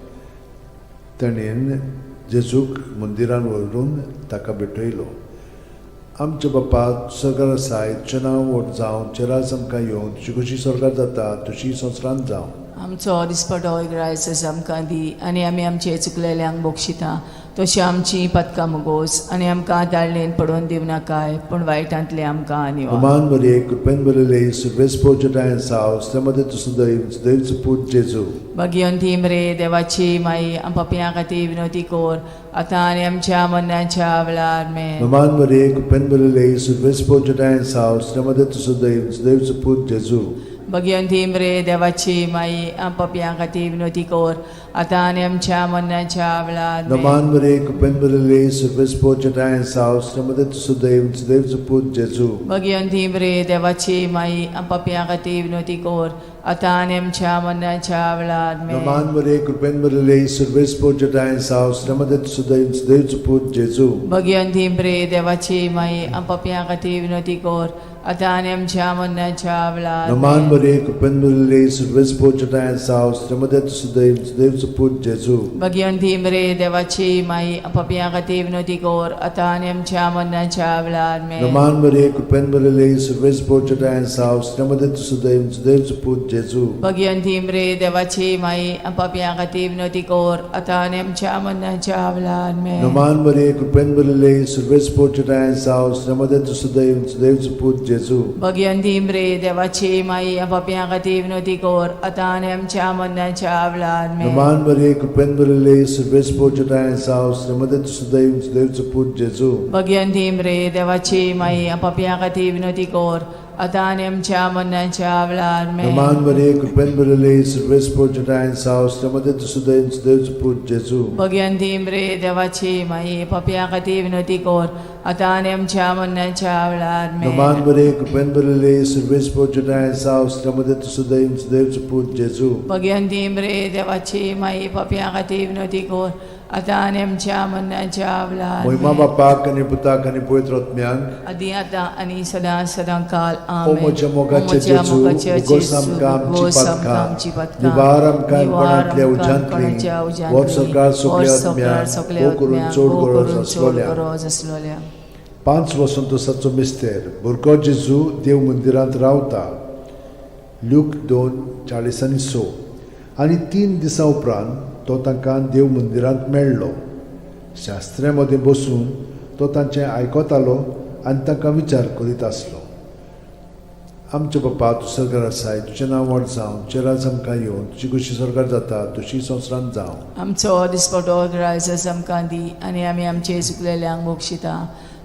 ताणें जेजूक मंदिरान व्हरून ताका भेटयलो. आमच्या बापा सरकार आसाय, तुजें नांव व्हड जावं, तुजें राज आमकां येवं, तुजी कशी सरकार जाता तशी संवसारांत जावं. आमचो दिसपटो ग्रायस आमकां दी आनी आमी आमचे चुकलेल्यांक बक्षिता तशी आमची पदकां मुगोस आनी आमकां दाळणेन पडोवन दिवं नाकाय, पूण वायटांतले आमकां निवार. अमान मरिये, कृपेन भरिल्ले, सर्वेस्पोर जटायन साव, मध्ये तूं सदैव सदैवचो पूत जेजू. भगिवंती मरे देवाची माई, आम पापयां खातीर विनवती कर, आतां आनी आमच्या मरणाच्या वेळार आमेन. नमान मरिये, कृपेन भरिल्ले, सर्वेस्पोर जटायन साव, मध्ये तूं सदैव सदैवचो पूत जेजू. भगिवंती मरे देवाची माई, आम पापयां खातीर विनवती कर, आतां आनी आमच्या मरणाच्या वेळार आमेन. नमान मरिये, कृपेन भरिल्ले, सर्वेस्पोर जटायन साव, मध्ये तूं सदैव सदैवचो पूत जेजू. भगिवंती मरे देवाची माई, आम पापयां खातीर विनवती कर, आतां आनी आमच्या मरणाच्या वेळार आमेन. नमान मरिये, कृपेन भरिल्ले, सर्वेस्पोर जटायन साव, मध्ये तूं सदैव सदैवचो पूत जेजू. भगिवंती मरे देवाची माई, आम पापयां खातीर विनवती कर, आतां आनी आमच्या मरणाच्या वेळार नमान आमेन. मरिये, कृपेन भरिल्ले, सर्वेस्पोर जटायन साव, मध्ये तूं सदैव सदैवचो पूत जेजू. भगिवंती मरे देवाची माई, आम पापयां खातीर विनवती कर, आतां आनी आमच्या मरणाच्या वेळार आमेन. नमान मरिये, कृपेन भरिल्ले, सर्वेस्पोर जटायन साव, मध्ये तूं सदैव सदैवचो पूत जेजू. भगिवंती मरे देवाची माई, आम पापयां खातीर विनवती कर, आतां आनी आमच्या मरणाच्या वेळार आमेन. नमान मरिये, कृपेन भरिल्ले, सर्वेस्पोर जटायन साव, मध्ये तूं सदैव सदैवचो पूत जेजू. भगिवंती मरे देवाची माई, आम पापयां खातीर विनवती कर, आतां आनी आमच्या मरणाच्या वेळार आमेन. नमान मरिये, कृपेन भरिल्ले, सर्वेस्पोर जटायन साव, मध्ये तूं सदैव सदैवचो पूत जेजू. भगिवंती मरे देवाची माई, आम पापयां खातीर विनवती कर, आतां आनी आमच्या मरणाच्या वेळार आमेन. नमान मरिये, कृपेन भरिल्ले, सर्वेस्पोर जटायन साव, मध्ये तूं सदैव सदैवचो पूत जेजू. भगिवंती मरे देवाची माई, पापयां खातीर विनवती कर, आतां आनी आमच्या मरणाच्या वेळार आमेन. नमान मरिये, कृपेन भरिल्ले, सर्वेस्पोर जटायन साव, मध्ये तूं सदैव सदैवचो पूत जेजू. भगिवंती मरे देवाची माई, पापयां खातीर विनवती कर, आतां आनी आमच्या मरणाच्या वेळार मोहिमा आमेन. बापाक आनी पुताक आनी पवित्र आत्म्यांक, आदी आतां आनी सदां सदां काल ओ आमेन. म्हज्या मोगाचे ओ म्हज्या जेजू, मोगाचे उगोस जेजू, आमकां आमची उगोस आमकां पातकां, आमची पातकां, निवार आमकां निवार कोणांतल्या आमकां उज्यांतली, कोणाच्या उज्यांतली, वर सरकार सगल्या वर सरकार आत्म्यांक, सगल्या भोव करून आत्म्यांक, चड भोव गरज करून चड आसलोल्या. गरज आसलोल्या. पांच वसंतोसाचो मिस्तेर, भुरगो जेजू देव मंदिरांत रावता. ल्यूक 2:46. आनी 3 दिसां उपरांत तो तांकां देव मंदिरांत मेळ्ळो. शास्त्र्या मदें बसून तो तांचें आयकतालो आनी तांकां विचार करीत आसलो. आमच्या बापा, तूं सरकार आसाय, तुजें नांव व्हड जावं, तुजें राज आमकां येवं, तुजी कशी सरकार जाता तशी संवसारांत जावं. आमचो दिसपटो ग्रायस आमकां दी आनी आमी आमचे चुकलेल्यांक बक्षिता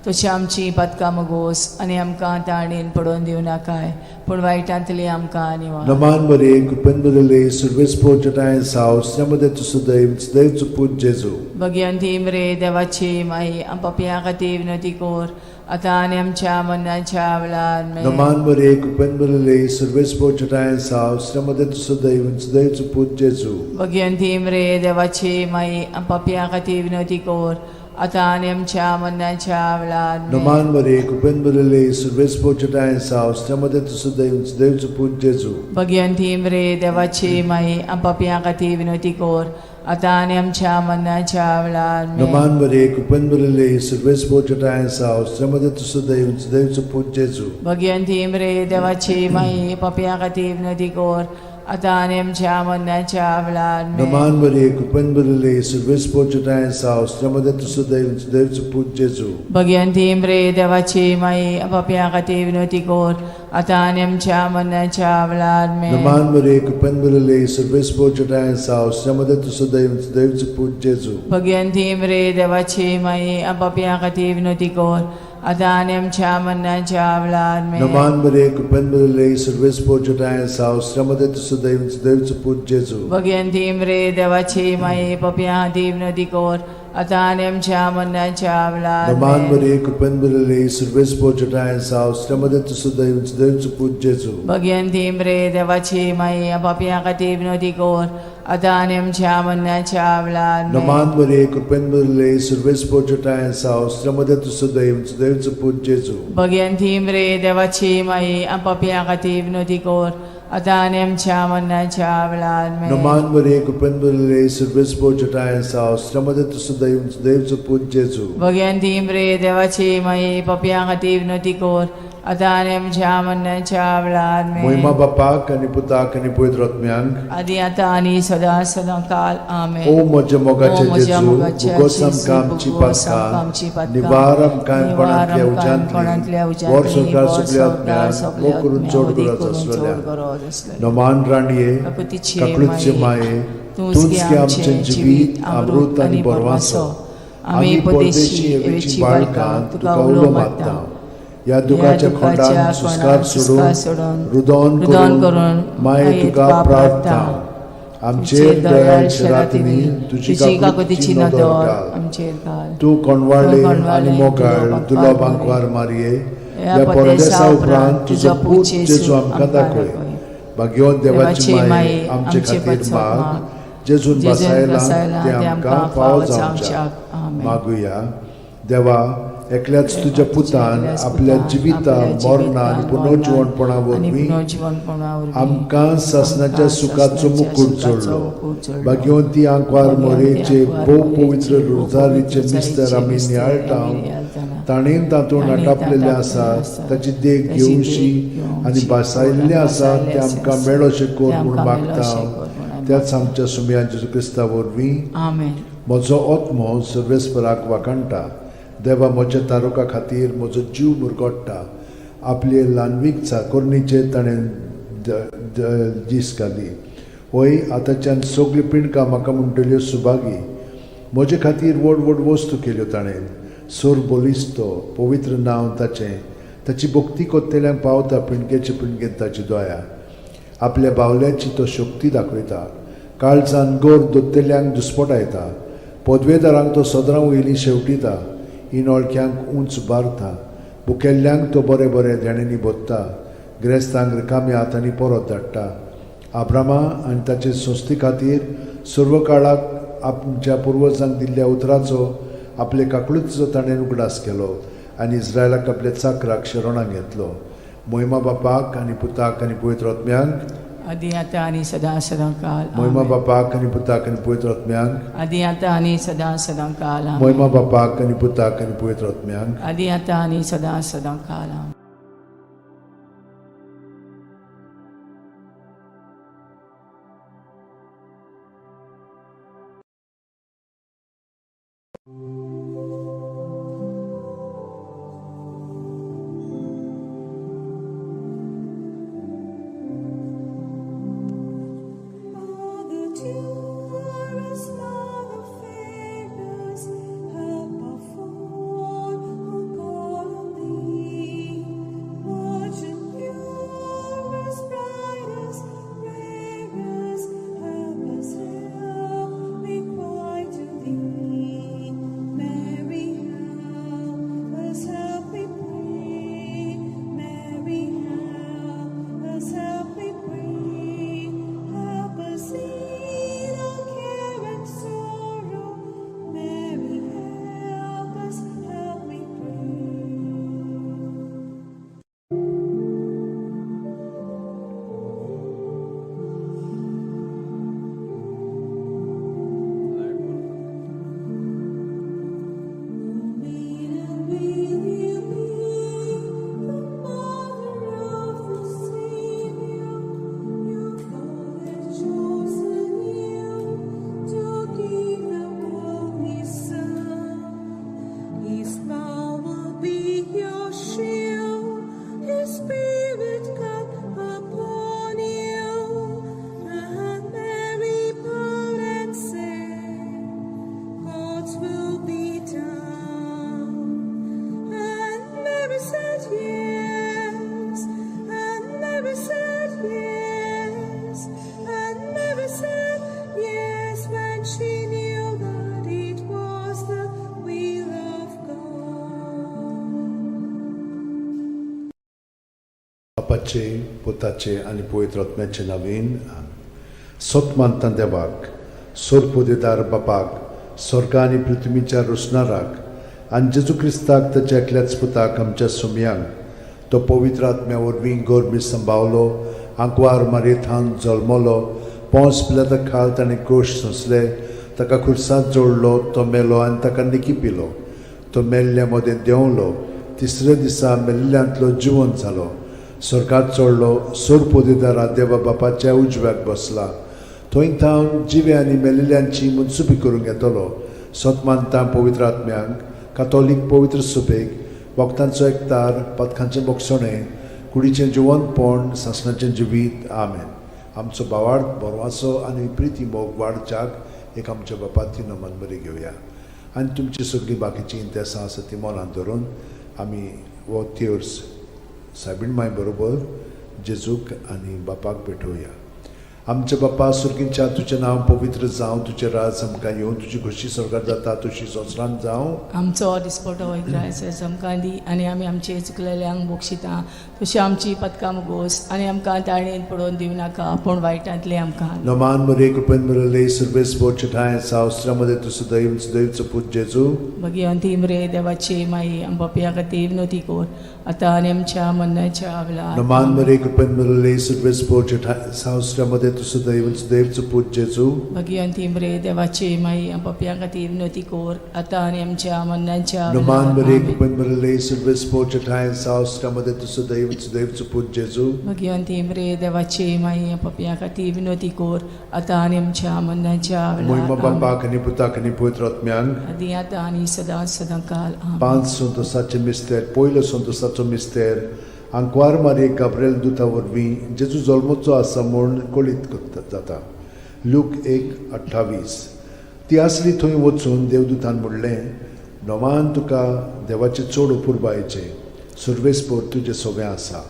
तशी आमची पातकां मगोस आनी आमकां ताणेन पडोवन दिवं नाकाय, पूण वायटांतली आमकां निवार. नमान मरिये, कृपेन भरिल्ले, सर्वेस्पोर जटायन साव, मध्ये तूं सदैव सदैवचो पूत जेजू. भगिवंती मरे देवाची माई, आम पापयां खातीर विनवती कर, आतां आनी आमच्या मरणाच्या वेळार आमेन. नमान मरिये, कृपेन भरिल्ले, सर्वेस्पोर जटायन साव, मध्ये तूं सदैव सदैवचो पूत जेजू. भगिवंती मरे देवाची माई, आम पापयां खातीर विनवती कर, आतां आनी आमच्या मरणाच्या वेळार आमेन. नमान मरे कृपेन भरिल्ले सर्वेस्पर तुजोठांय आसा स्त्रियां मदें तूं सुदैव देवचो पूत जेजू. भगिवंती मरे देवाची माई, पापयां खातीर विनवती कर, आतां आनी आमच्या मरणाच्या वेळार आमेन. नमान मरे कृपेन भरिल्ले सर्वेस्पर तुजोठांय आसा स्त्रियां मदें तूं सुदैव देवचो पूत जेजू. भगिवंती मरे देवाची माई, पापयां खातीर विनवती कर, आतां आनी आमच्या मरणाच्या वेळार आमेन. नमान मरे कृपेन भरिल्ले सर्वेस्पर तुजोठांय आसा स्त्रियां मदें तूं सुदैव देवचो पूत जेजू. भगिवंती मरे देवाची माई, पापयां खातीर विनवती कर, आतां आनी आमच्या मरणाच्या वेळार आमेन. नमान मरे कृपेन भरिल्ले सर्वेस्पर तुजोठांय आसा स्त्रियां मदें तूं सुदैव देवचो पूत जेजू. भगिवंती मरे देवाची माई, पापयां खातीर विनवती कर, आतां आनी आमच्या मरणाच्या वेळार आमेन. नमान मरे कृपेन भरिल्ले सर्वेस्पर तुजोठांय आसा स्त्रियां मदें तूं सुदैव देवचो पूत जेजू. भगिवंती मरे देवाची माई, पापयां खातीर विनवती कर, आतां आनी आमच्या मरणाच्या वेळार नमान आमेन. मरे कृपेन भरिल्ले सर्वेस्पर तुजोठांय आसा स्त्रियां मदें तूं सुदैव देवचो पूत जेजू. भगिवंती मरे देवाची माई, पापयां खातीर विनवती कर, आतां आनी आमच्या मरणाच्या वेळार आमेन. नमान मरे कृपेन भरिल्ले सर्वेस्पर तुजोठांय आसा स्त्रियां मदें तूं सुदैव देवचो पूत जेजू. भगिवंती मरे देवाची माई, पापयां खातीर विनवती कर, आतां आनी आमच्या मरणाच्या वेळार आमेन. नमान मरे कृपेन भरिल्ले सर्वेस्पर तुजोठांय आसा स्त्रियां मदें तूं सुदैव देवचो पूत जेजू. भगिवंती मरे देवाची माई, पापयां खातीर विनवती कर, आतां आनी आमच्या मरणाच्या वेळार आमेन. मोहिमा बापाक आनी पुताक आनी पवित्र आत्म्यांक, आदी आतां आनी सदां सदां काल आमेन. ओ म्हज्या मोगाचे ओ म्हज्या जेजू, मोगाचे भुगोस जेजू, आमकां आमची भुगोस आमकां आमची पातकां, पातकां, निवार आमकां कोणांतल्या कोणांतल्या उज्यांतली, उज्यांतली, वर संवसार वर सगल्या संवसार आत्म्यांक, सगल्या वो करून आत्म्यांक, चड वदी गरज करून आसलेल्या. चड गरज आसलेल्या. नमान राणये, काकुतीचे काकळूतचे माये, माये, तूंच तूंच गे गे आमचें आमचें जिवीत अमृत आनी बरवासो. आमी परदेशी एवेची बाळकां तुका उलो मारता. ह्या दुखाच्या खोंडान सुस्कार सोडून, रुदोन रुदोन करून करून माये तुका प्रार्थना. आमचेर दयाळ रातींनी तुजी तुजी काकुतीची काकुतीची नदर नदर घाल. आमचेर घाल. तूं कोणवाळे तूं कोणवाळे आनी मोगाळ तुलो दुलो बांकवार बांकवार मारये, ह्या ह्या परदेसा परदेसा उपरांत उपरांत तुजो पूत जेजू आमकां दाखय. भाग्यवंत देवाची माये आमचे खातीर माग, जेजून जेजून बसायला बसायला तें आमकां फावो जावच्याक. आमेन. मागुया. देवा, एकल्याच तुज्या पुतान एकल्याच आपल्या पुतान जिविता आपल्या मरणा आनी जिवितान, पुनर्जिवणपणा आनी वरवीं पुनर्जिवणपणा वरवीं आमकां सासणाच्या आमकां सुखाचो सासणाच्या मुकूट सुखाचो जोडलो. मुकूट जोडलो. भाग्यवंती आंकवार भाग्यवंती मोरेचे आंकवार भोव मोरेचे पवित्र भोव रोजारीचे पवित्र मिस्तर आमी रोजारीचे नियाळटा, मिस्तर आमी नियाळटाना, ताणें तातूंत ताणें आटापलेलें तातूंत आसा आसा, ताची देख ताची देख घेवची घेवची आनी भासायल्लें आसा भासायल्लें तें आमकां आसा, मेळोशें कर तें म्हूण आमकां मागता मेळोशें कर म्हूण आमी त्याच आमच्या सुमया जेजू क्रिस्ता वरवीं. आमेन. म्हजो आत्मो सर्वेस्पराक वाखाणटा, देवा म्हज्या तारुका खातीर म्हजो जीव मुरगोडटा. आपले ल्हानवीक चाकोरणीचेर ताणें दीस घाली. हय, आतांच्यान सगल्यो पिंडकां म्हाका म्हणटल्यो सुभागी. म्हजे खातीर व्हड व्हड वस्तू केल्यो ताणें. सोर बलिस्तो पवित्र नांव ताचें, ताची भक्ती कोत्तेल्यांक पावता पिंडकेचे पिंडकेन ताची दया. आपल्या बावल्याची तो शक्ती दाखयता, काळजान गोर दोत्तेल्यांक दुस्पटायता. पदवेदारांक तो सदरां वयलीं शेवटिता, इनोळख्यांक उंच बारता. भुकेल्ल्यांक तो बरें बरें देण्यांनी भरता, ग्रेस्तांक रिकाम्या हातांनी परत धाडटा. आब्रामा आनी ताचे संस्थे खातीर सर्व काळाक आमच्या पुर्वजांक दिल्ल्या उतराचो आपले काकळूतचो ताणें उगडास केलो आनी इस्रायलाक आपल्या चाकराक शरणाक घेतलो. मोहिमा बापाक आनी पुताक आनी पवित्र आत्म्यांक, आदी आतां आनी सदां सदां काल मोहिमा आमेन. बापाक आनी पुताक आनी पवित्र आत्म्यांक, आदी आतां आनी सदां सदां काल आमेन. मोहिमा बापाक आनी पुताक आनी पवित्र आत्म्यांक, आदी आतां आनी सदां सदां काल आमेन. Mother dearest, Mother fairest, help our all who call on thee. Virgin purest, brightest, rarest, help us, help, we cry to thee. बापाचे, पुताचे आनी पवित्र आत्म्याचे नवीन. सत मानता देवाक, सोरपोदेदार बापाक, स्वर्ग आनी पृथ्वीच्या रोसणाराक, आनी जेजू क्रिस्ताक, ताच्या एकल्याच पुताक, आमच्या सुमयांक, तो पवित्र आत्म्या वरवीं गोरमी संभावलो, आंकवार मारयेथान जल्मलो, पोंस पिलाता खाल ताणें कोश सोंसले, ताका खुर्सांत जोडलो, तो मेलो आनी ताका निकी पिलो, तो मेल्ल्या मदें देंवलो, तिसऱ्या दिसा मेल्ल्यांतलो जिवन जालो, स्वर्गात चडलो, सोरपोदेदारा देवा बापाच्या उजव्याक बसला, थंय थावन जिवे आनी मेल्ल्यांची मनसुबी करूंक येतलो. सत मानता पवित्र आत्म्यांक, कातोलीक पवित्र सुबेक, वखदांचो एकतार, पथकांचें बोगसणें, कुडीचें जिवनपण, सासणाचें जिवीत. आमेन. आमचो भावार्थ, बरवासो आनी प्रिती मोग वाडच्याक एक आमच्या बापाती नमन बरी घेवया आनी तुमची सगळीं बाकीचीं इंतेसां आसा ती मनांत धरून आमी हो तेर्स सायबीण माय बरोबर जेजूक आनी बापाक भेटोवया. आमच्या बापा सुर्गींच्या, तुजें नांव पवित्र जावं, तुजें राज आमकां येवं, तुजी खोशी स्वर्गात जाता तशी संवसारांत जावं. आमचो दिसपटो इग्रायस आमकां दी आनी आमी आमचे चुकलेल्यांक बक्षिता तशी आमची पदकां मुगोस आनी आमकां ताळेन पडोवन दिवं नाका, पूण वायटांतलें आमकां. नमान मरे, कृपेन मिळले, सर्वेस बोचठाय सावस्त्रामध्ये तू सदैव सदैवचो पूत जेजू. भगिवंती मरे देवाची माई, आम पापया खातीर विनवती कर, आतां आनी आमच्या मरणाच्या वेळार. नमान मरे, कृपेन मिळले, सर्वेस बोचठाय सावस्त्रामध्ये तू सदैव सदैवचो पूत जेजू. भगिवंती मरे देवाची माई, आम पापया खातीर विनवती कर, आतां आनी आमच्या मरणाच्या नमान वेळार. मरे, आमेन. कृपेन मिळले, सर्वेस बोचठाय सावस्त्रामध्ये तू सदैव सदैवचो पूत जेजू. भगिवंती मरे देवाची माई, आम पापया खातीर विनवती कर, आतां आनी आमच्या मरणाच्या मोहिमा वेळार. आमेन. बापाक आनी पुताक आनी पवित्र आत्म्यांक. आदी आतां आनी सदां सदां काल. आमेन. पांच संतोसाचे मिस्तेर. पयलो संतोसाचो मिस्तेर, आंकवार मारयेक गाब्रेल दुता वरवीं जेजू जल्मचो आसा म्हूण कळीत करता जाता. लूक 1:28. ती आसली थंय वचून देवदूतान म्हणलें, नोमान तुका देवाचें चड अपुरबायेचें, सुर्वेसपोर तुजें सगळें आसा.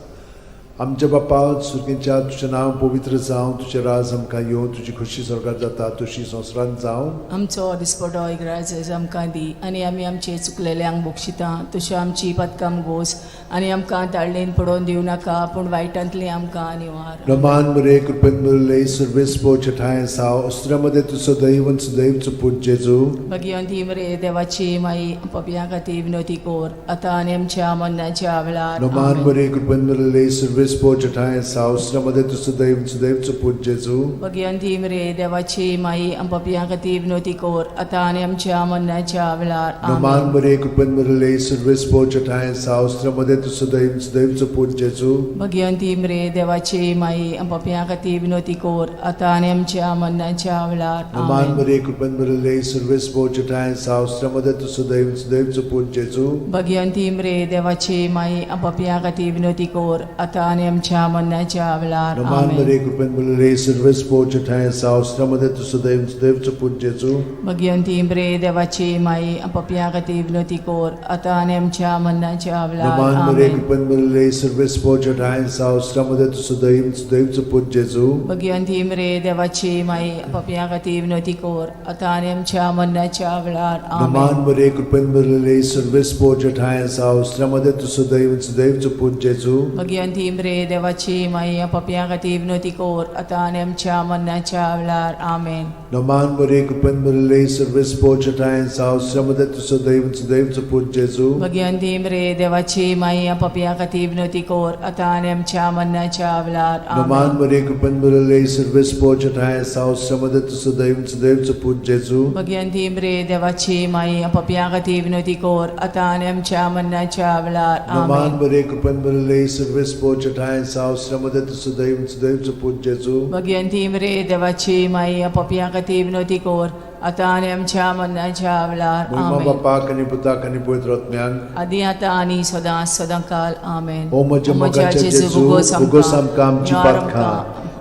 आमच्या बापा सुर्गेच्या, तुजें नांव पवित्र जावं, तुजें राज आमकां येवं, तुजी खोशी स्वर्गात जाता तशी संवसारांत जावं. आमचो दिसपटो इग्राज आमकां दी आनी आमी आमचे चुकलेल्यांक बक्षिता तशी आमची पदकां गोस आनी आमकां ताळणेन पडोवन दिवं नाका, पूण वायटांतली आमकां निवार. रमान मरे, कृपेन मिळले, सर्वेस ठांय साव अस्त्रामध्ये तू सदैव सदैवचो पूत जेजू. भगिवंती मरे देवाची माई, पापयां खातीर विनवती कर, आतां आनी आमच्या मरणाच्या वेळार. रमान आमेन. मरे, कृपेन मिळले, सर्वेस ठांय साव अस्त्रामध्ये तू सदैव सदैवचो पूत जेजू. भगिवंती मरे देवाची माई, पापयां खातीर विनवती कर, आतां आनी आमच्या मरणाच्या वेळार. रमान आमेन. मरे, कृपेन मिळले, सर्वेस ठांय साव अस्त्रामध्ये तू सदैव सदैवचो पूत जेजू. भगिवंती मरे देवाची माई, पापयां खातीर विनवती कर, आतां आनी आमच्या मरणाच्या वेळार. रमान आमेन. मरे, कृपेन मिळले, सर्वेस ठांय साव अस्त्रामध्ये तू सदैव सदैवचो पूत जेजू. भगिवंती मरे देवाची माई, पापयां खातीर विनवती कर, आतां आनी आमच्या मरणाच्या वेळार. रमान आमेन. मरे, कृपेन मिळले, सर्वेस ठांय साव अस्त्रामध्ये तू सदैव सदैवचो पूत जेजू. भगिवंती मरे देवाची माई, पापयां खातीर विनवती कर, आतां आनी आमच्या मरणाच्या वेळार. नमान मरे, आमेन. कृपेन मिळले, सर्वेस ठांय साव अस्त्रामध्ये तू सदैव सदैवचो पूत जेजू. भगिवंती मरे देवाची माई, पापयां खातीर विनवती कर, आतां आनी आमच्या मरणाच्या वेळार. नमान आमेन. मरे, कृपेन मिळले, सर्वेस ठांय साव अस्त्रामध्ये तू सदैव सदैवचो पूत जेजू. भगिवंती मरे देवाची माई, पापयां खातीर विनवती कर, आतां आनी आमच्या मरणाच्या वेळार. आमेन. नमान मरे, कृपेन मिळले, सर्वेस ठांय साव अस्त्रामध्ये तू सदैव सदैवचो पूत जेजू. भगिवंती मरे देवाची माई, पापयां खातीर विनवती कर, आतां आनी आमच्या मरणाच्या वेळार. नमान आमेन. मरे, कृपेन मिळले, सर्वेस ठांय साव अस्त्रामध्ये तू सदैव सदैवचो पूत जेजू. भगिवंती मरे देवाची माई, पापयां खातीर विनवती कर, आतां आनी आमच्या मरणाच्या वेळार. नमान आमेन. मरे, कृपेन मिळले, सर्वेस ठांय साव अस्त्रामध्ये तू सदैव सदैवचो पूत जेजू. भगिवंती मरे देवाची माई, पापयां खातीर विनवती कर, आतां आनी आमच्या मरणाच्या वेळार. महिमा आमेन. बापाक आनी पुताक आनी पवित्र आत्म्याक. आदी आतां आनी सदां सदां काल. आमेन. ओ म्हज्या मोगाच्या जेजू, भोगोस आमकां आमची पातकां,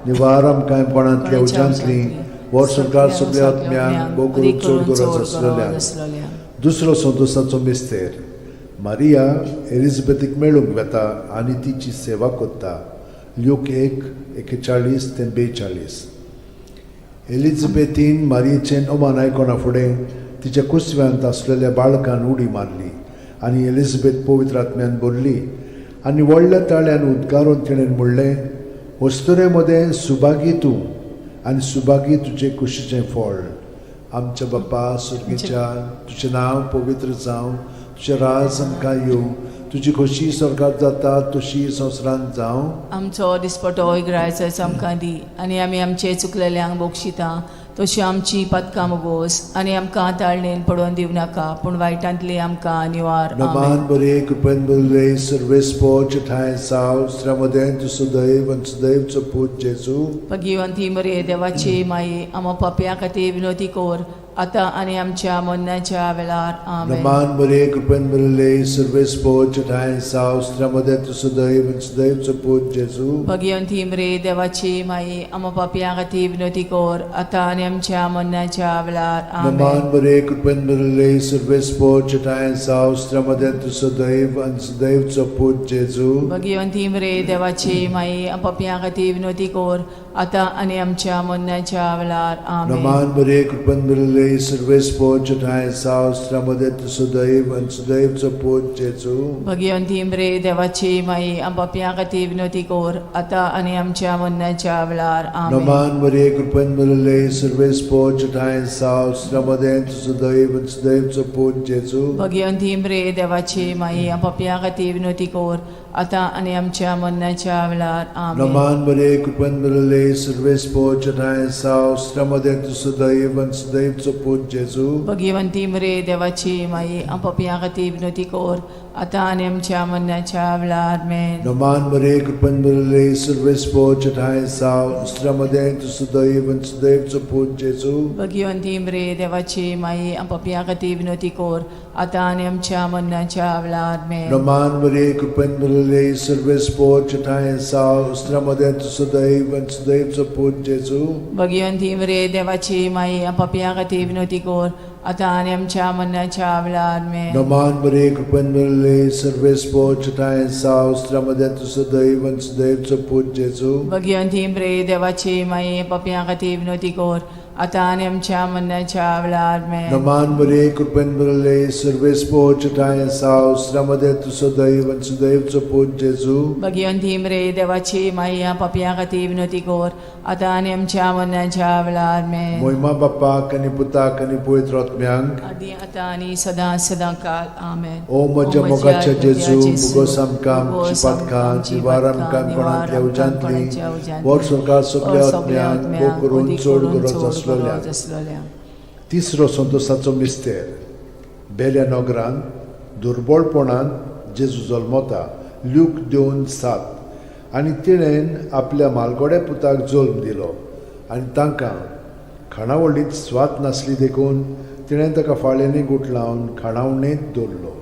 निवार आमकां कोणांतल्या उज्यांतली, वर सरकार सगळ्या आत्म्यांक, भोव करून चड गरज आसलेल्या. दुसरो संतोसाचो मिस्तेर, मारिया एलिझाबेथीक मेळूंक वेता आनी तिची सेवा करता. ल्यूक 1:41 ते 42. एलिझाबेथीन मारियेचें अमान आयकना फुडें तिच्या कुसव्यांत आसलेल्या बाळकान उडी मारली आनी एलिझाबेथ पवित्र आत्म्यान भरली. आनी व्हडल्या ताळ्यान उद्गारून तिणें म्हणलें, वस्तुरे मदें सुभागी तूं आनी सुभागी तुजे कुशीचें फळ. आमच्या बाप्पा सुर्गीच्या, तुजें नांव पवित्र जावं, तुजें राज आमकां येवं, तुजी खोशी स्वर्गात जाता तशी संवसारांत जावं. आमचो दिसपटो इग्रायचो आमकां दी आनी आमी आमचे चुकलेल्यांक बक्षिता तशी आमची पदकां मुगोस आनी आमकां ताळणेन पडोवन दिवं नाका पूण वायटांतली आमकां निवार. आमेन. नमान बरे कृपेन बरले सर्वेस्पोच ठांय साव श्रमदें तूं सदैव आनी सदैवचो पूत जेजू. भगिवंती मरे देवाची माई, आमा पापया खातीर विनोती कोर आतां आनी आमच्या मरणाच्या वेळार. आमेन. नमान बरे कृपेन बरले सर्वेस्पोच ठांय साव श्रमदें तूं सदैव आनी सदैवचो पूत जेजू. भगिवंती मरे देवाची माई, आमा पापया खातीर विनोती कोर आतां आनी आमच्या मरणाच्या वेळार. आमेन. नमान बरे कृपेन बरले सर्वेस्पोच ठांय साव श्रमदें तूं सदैव आनी सदैवचो पूत जेजू. भगिवंती मरे देवाची माई, पापया खातीर विनोती कोर आतां आनी आमच्या मरणाच्या वेळार. आमेन. नमान बरे कृपेन बरले सर्वेस्पोच ठांय साव श्रमदें तूं सदैव आनी सदैवचो पूत जेजू. भगिवंती मरे देवाची माई, पापया खातीर विनोती कोर आतां आनी आमच्या मरणाच्या वेळार. आमेन. नमान मरिये कृपेन भरिल्ले सर्वेस्पोच ठांय साव श्रमदें तुझं सदैव आनी सदैवचो पूत जेजू. भगिवंती मरे देवाची माई, पापया खातीर विनोती कोर आतां आनी आमच्या मरणाच्या वेळार. आमेन. नमान मरिये कृपेन भरिल्ले सर्वेस्पोच ठांय साव श्रमदें तुझं सदैव आनी सदैवचो पूत जेजू. भगिवंती मरे देवाची माई, पापया खातीर विनोती कोर आतां आनी आमच्या मरणाच्या वेळार. आमेन. नमान मरिये कृपेन भरिल्ले सर्वेस्पोच ठांय साव श्रमदें तुझं सदैव आनी सदैवचो पूत जेजू. भगिवंती मरे देवाची माई, पापया खातीर विनोती कोर आतां आनी आमच्या मरणाच्या वेळार. आमेन. नमान मरिये कृपेन भरिल्ले सर्वेस्पोच ठांय साव श्रमदें तुझं सदैव आनी सदैवचो पूत जेजू. भगिवंती मरे देवाची माई, पापया खातीर विनोती कोर आतां आनी आमच्या मरणाच्या वेळार. आमेन. नमान मरिये कृपेन भरिल्ले सर्वेस्पोच ठांय साव श्रमदें तुझं सदैव आनी सदैवचो पूत जेजू. भगिवंती मरे देवाची माई, पापया खातीर विनोती कोर आतां आनी आमच्या मरणाच्या वेळार. आमेन. नमान मरिये कृपेन भरिल्ले सर्वेस्पोच ठांय साव श्रमदें तुझं सदैव आनी सदैवचो पूत जेजू. भगिवंती मरे देवाची माई, पापया खातीर विनोती कोर आतां आनी आमच्या मरणाच्या वेळार. आमेन. मोहिमा बाप्पाक आनी पुताक आनी पवित्र आत्म्यांक, आदी आतां आनी सदां सदां काल. आमेन. ओ म्हज्या मोगाच्या जेजू, मुगोस आमकां आमची पातकां निवार आमकां कोणांतल्या उज्यांतली वर स्वर्गात सगल्या आत्म्यांक भोग करून चड गरज आसलेल्या. आसलेल्या. तिसरो संतोसाचो मिस्तेर. बेल्या नगरांत दुर्बळपणांत जेजू जल्मता. ल्यूक 2:7. आनी तिणेन आपल्या मालगोड्या पुताक जल्म दिलो आनी तांकां खाणावळींत स्वाद नासली देखून तिणें ताका फाळ्यांनी गुठलावन खाणावणेंत दवरलो.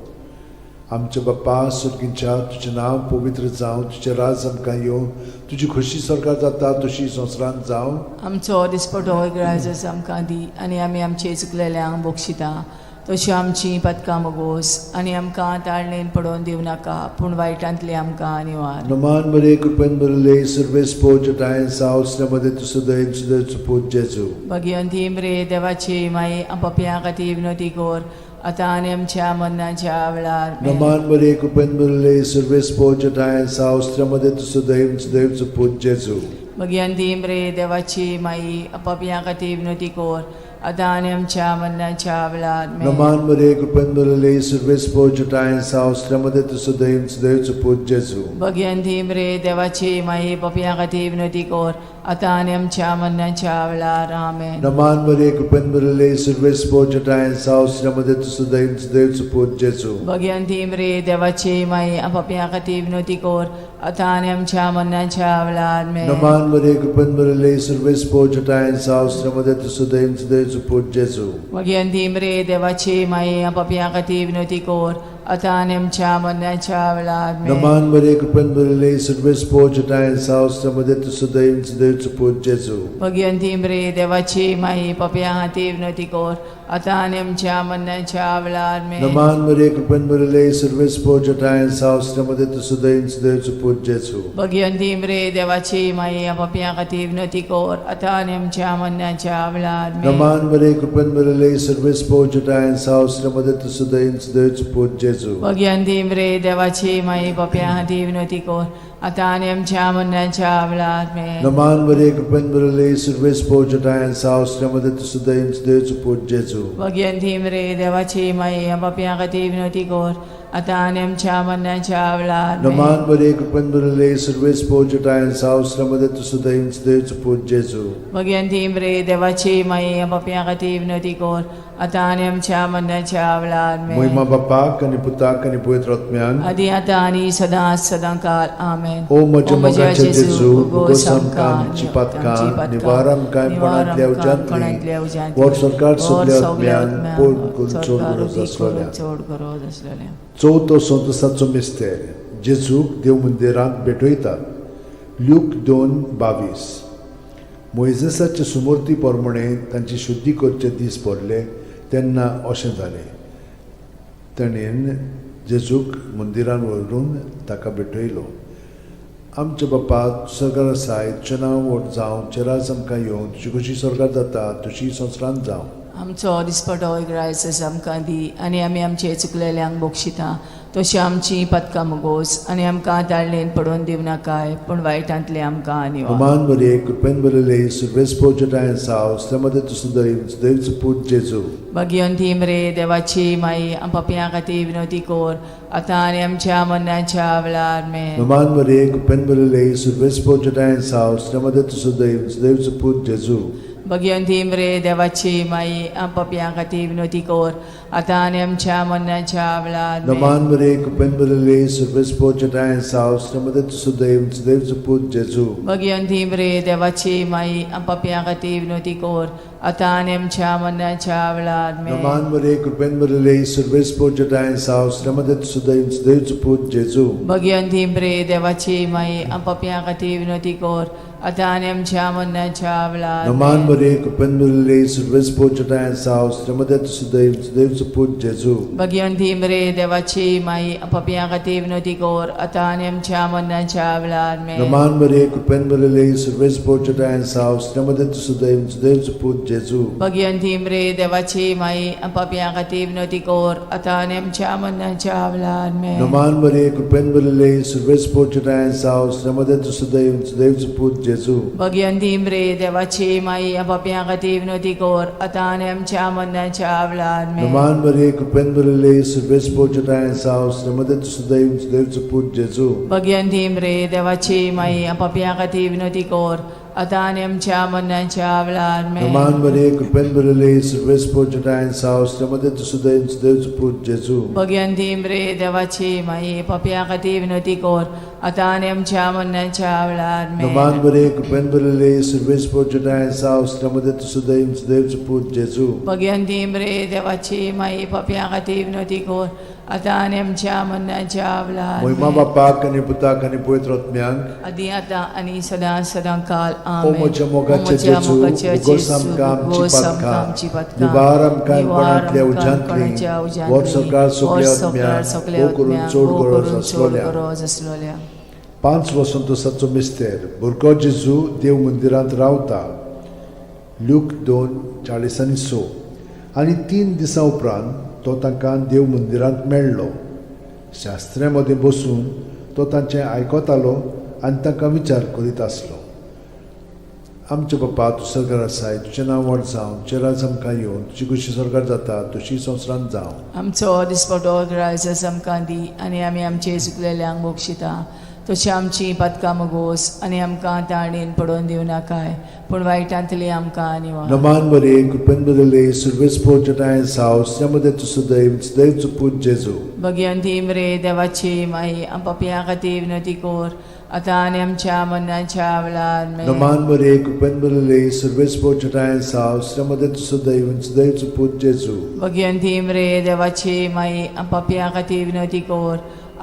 आमच्या बाप्पा सुर्गींच्या, तुजें नांव पवित्र जावं, तुजें राज आमकां येवं, तुजी खोशी स्वर्गात जाता तशी संवसारांत जावं. आमचो दिसपटो ग्रायजस आमकां दी आनी आमी आमचे चुकलेल्यांक बक्षिता तशी आमची पदकां मगोस आनी आमकां ताळणेन पडोवन दिवं नाका पूण वायटांतली आमकां निवार. नमान मरे कृपेन भरिल्ले सर्वेस्पोच ठांय साव मध्ये तूं सदैव सदैव पूत जेजू. भगिवंती मरे देवाची माई, पापयां खातीर विनोती कोर आतां आनी आमच्या मरणाच्या वेळार. आमेन. नमान मरे कृपेन भरिल्ले सर्वेस्पोच ठांय साव मध्ये तूं सदैव सदैव पूत जेजू. भगिवंती मरे देवाची माई, पापयां खातीर विनोती कोर आतां आनी आमच्या मरणाच्या वेळार. आमेन. नमान मरे कृपेन भरिल्ले सर्वेस्पोच ठांय साव मध्ये तूं सदैव सदैव पूत जेजू. भगिवंती मरे देवाची माई, पापयां खातीर विनोती कोर आतां आनी आमच्या मरणाच्या वेळार. आमेन. नमान मरे कृपेन भरिल्ले सर्वेस्पोच ठांय साव मध्ये तूं सदैव सदैव पूत जेजू. भगिवंती मरे देवाची माई, पापयां खातीर विनोती कोर आतां आनी आमच्या मरणाच्या वेळार. आमेन. नमान मरे कृपेन भरिल्ले सर्वेस्पोच ठांय साव मध्ये तूं सदैव सदैव पूत जेजू. भगिवंती मरे देवाची माई, पापयां खातीर विनोती कोर आतां आनी आमच्या मरणाच्या वेळार. आमेन. नमान मरे कृपेन भरिल्ले सर्वेस्पोच ठांय साव मध्ये तूं सदैव सदैव पूत जेजू. भगिवंती मरे देवाची माई, पापयां खातीर विनोती कोर आतां आनी आमच्या मरणाच्या वेळार. आमेन. नमान मरे कृपेन भरिल्ले सर्वेस्पोच ठांय साव मध्ये तूं सदैव सदैव पूत जेजू. भगिवंती मरे देवाची माई, पापयां खातीर विनोती कोर आतां आनी आमच्या मरणाच्या वेळार. आमेन. नमान मरे कृपेन भरिल्ले सर्वेस्पोच ठांय साव मध्ये तूं सदैव सदैव पूत जेजू. जेजू. भगिनी रे देवाची माई पप्या खातीर विनवती कर आतां आनी आमच्या मरणाच्या वेळार आमेन. नमान मरिये, कृपेन भरिल्ले, सर्वेस पोर सावसऱ्यामध्ये तूं सुदैव देवचो पूत जेजू. भगिनी रे देवाची माई पप्या खातीर विनवती कर आतां आनी आमच्या मरणाच्या वेळार आमेन. नमान मरिये, कृपेन भरिल्ले, सर्वेस पोर सावसऱ्यामध्ये तूं सुदैव देवचो पूत जेजू. भगिनी रे देवाची माई पप्या खातीर विनवती कर आतां आनी आमच्या मरणाच्या वेळार आमेन. मोहिमा बापाक आनी पुताक आनी पवित्र आत्म्यान. आदी आतां आनी सदां सदां काल आमेन. ओ म्हज्या मोगाचे जेजू, उगोस आमकां आमची पातकां, निवार आमकां कोणांतल्या उज्यांतली, वर सरकार सगल्या आत्म्यान पोड करून चड गरज आसलेल्या. चड गरज आसलेल्या. चवथो संतोसाचो मिस्तेर, जेजूक देव मंदिरांत भेटयतात. ल्यूक 2:22. मोयजेसाचे सुमूर्ती प्रमाणे तांची शुद्धी करचे दीस पडले तेन्ना अशें जालें, ताणें जेजूक मंदिरान व्हरून ताका भेटयलो. आमच्या बापा, सरकार आसाय, तुजें नांव व्हड जावं, तुजें राज आमकां येवं, तुजी कशी सरकार जाता तशी संवसारांत जावं. आमचो दिसपटो ग्रायस आमकां दी आनी आमी आमचे चुकलेल्यांक बक्षिता तशी आमची पदकां मुगोस आनी आमकां ताळणेन पडोवन दिवं नाकाय, पूण वायटांतले आमकां निवार. हमान मरिये, कृपेन भरिल्ले, सर्वेस पोर साव, मध्ये तूं सुदैव देवचो पूत जेजू. भगिनी रे देवाची माई पपयां खातीर विनवती कर आतां आनी आमच्या मरणाच्या वेळार आमेन. नमान मरिये, कृपेन भरिल्ले, सर्वेस पोर साव, मध्ये तूं सुदैव देवचो पूत जेजू. भगिनी रे देवाची माई पपयां खातीर विनवती कर आतां आनी आमच्या मरणाच्या वेळार आमेन. नमान मरिये, कृपेन भरिल्ले, सर्वेस पोर साव, मध्ये तूं सुदैव देवचो पूत जेजू. भगिनी रे देवाची माई पपयां खातीर विनवती कर आतां आनी आमच्या मरणाच्या वेळार आमेन. नमान मरिये, कृपेन भरिल्ले, सर्वेस पोर साव, मध्ये तूं सुदैव देवचो पूत जेजू. भगिनी रे देवाची माई पपयां खातीर विनवती कर आतां आनी आमच्या मरणाच्या वेळार नमान आमेन. मरिये, कृपेन भरिल्ले, सर्वेस पोर साव, मध्ये तूं सुदैव देवचो पूत जेजू. भगिनी रे देवाची माई पपयां खातीर विनवती कर आतां आनी आमच्या मरणाच्या वेळार आमेन. नमान मरिये, कृपेन भरिल्ले, सर्वेस पोर साव, मध्ये तूं सुदैव देवचो पूत जेजू. भगिनी रे देवाची माई पपयां खातीर विनवती कर आतां आनी आमच्या मरणाच्या वेळार आमेन. नमान मरिये, कृपेन भरिल्ले, सर्वेस पोर साव, मध्ये तूं सुदैव देवचो पूत जेजू. भगिनी रे देवाची माई पपयां खातीर विनवती कर आतां आनी आमच्या मरणाच्या वेळार आमेन. नमान मरिये, कृपेन भरिल्ले, सर्वेस पोर साव, मध्ये तूं सुदैव देवचो पूत जेजू. भगिनी रे देवाची माई पपयां खातीर विनवती कर आतां आनी आमच्या मरणाच्या वेळार आमेन. नमान मरिये, कृपेन भरिल्ले, सर्वेस पोर साव, मध्ये तूं सुदैव देवचो पूत जेजू. भगिनी रे देवाची माई पपयां खातीर विनवती कर आतां आनी आमच्या मरणाच्या वेळार आमेन. नमान मरिये, कृपेन भरिल्ले, सर्वेस पोर साव, मध्ये तूं सुदैव देवचो पूत जेजू. भगिनी रे देवाची माई पपयां खातीर विनवती कर आतां आनी आमच्या मरणाच्या वेळार मोहिमा आमेन. बापाक आनी पुताक आनी पवित्र आत्म्याक. आदी आतां आनी सदां सदां काल ओ आमेन. म्हज्या मोगाचे जेजू, उगोस आमकां आमची पातकां, निवार आमकां कोणांतल्या उज्यांतली, वर सरकार सगल्या आत्म्यांक, हो करून चड गरज आसलोल्या. गरज आसलोल्या. पांच वसंतोसाचो मिस्तेर, भुरगो जेजू देव मंदिरांत रावता. ल्यूक 2:46. आनी 3 दिसां उपरांत तो तांकां देव मंदिरांत मेळ्ळो. शास्त्र्या मदें बसून तो तांचें आयकतालो आनी तांकां विचार करीत आसलो. आमच्या बापा, तूं सरकार आसाय, तुजें नांव व्हड जावं, तुजें राज आमकां येवं, तुजी खुशी सरकार जाता तशी संवसारांत जावं. आमचो दिसपटो ग्रायस आमकां दी आनी आमी आमचे चुकलेल्यांक बक्षिता तशी आमची पातकां मुगोस आनी आमकां ताणेन पडोवन दिवं नाकाय, पूण वायटांतली आमकां निवार. नमान मरिये, कृपेन भरिल्ले, सर्वेस पोर साव, मध्ये तूं सुदैव देवचो पूत जेजू. भगिनी रे देवाची माई पपयां खातीर विनवती कर आतां आनी आमच्या मरणाच्या वेळार आमेन. नमान मरिये, कृपेन भरिल्ले, सर्वेस पोर साव, मध्ये तूं सुदैव देवचो पूत जेजू. भगिनी रे देवाची माई पपयां खातीर विनवती कर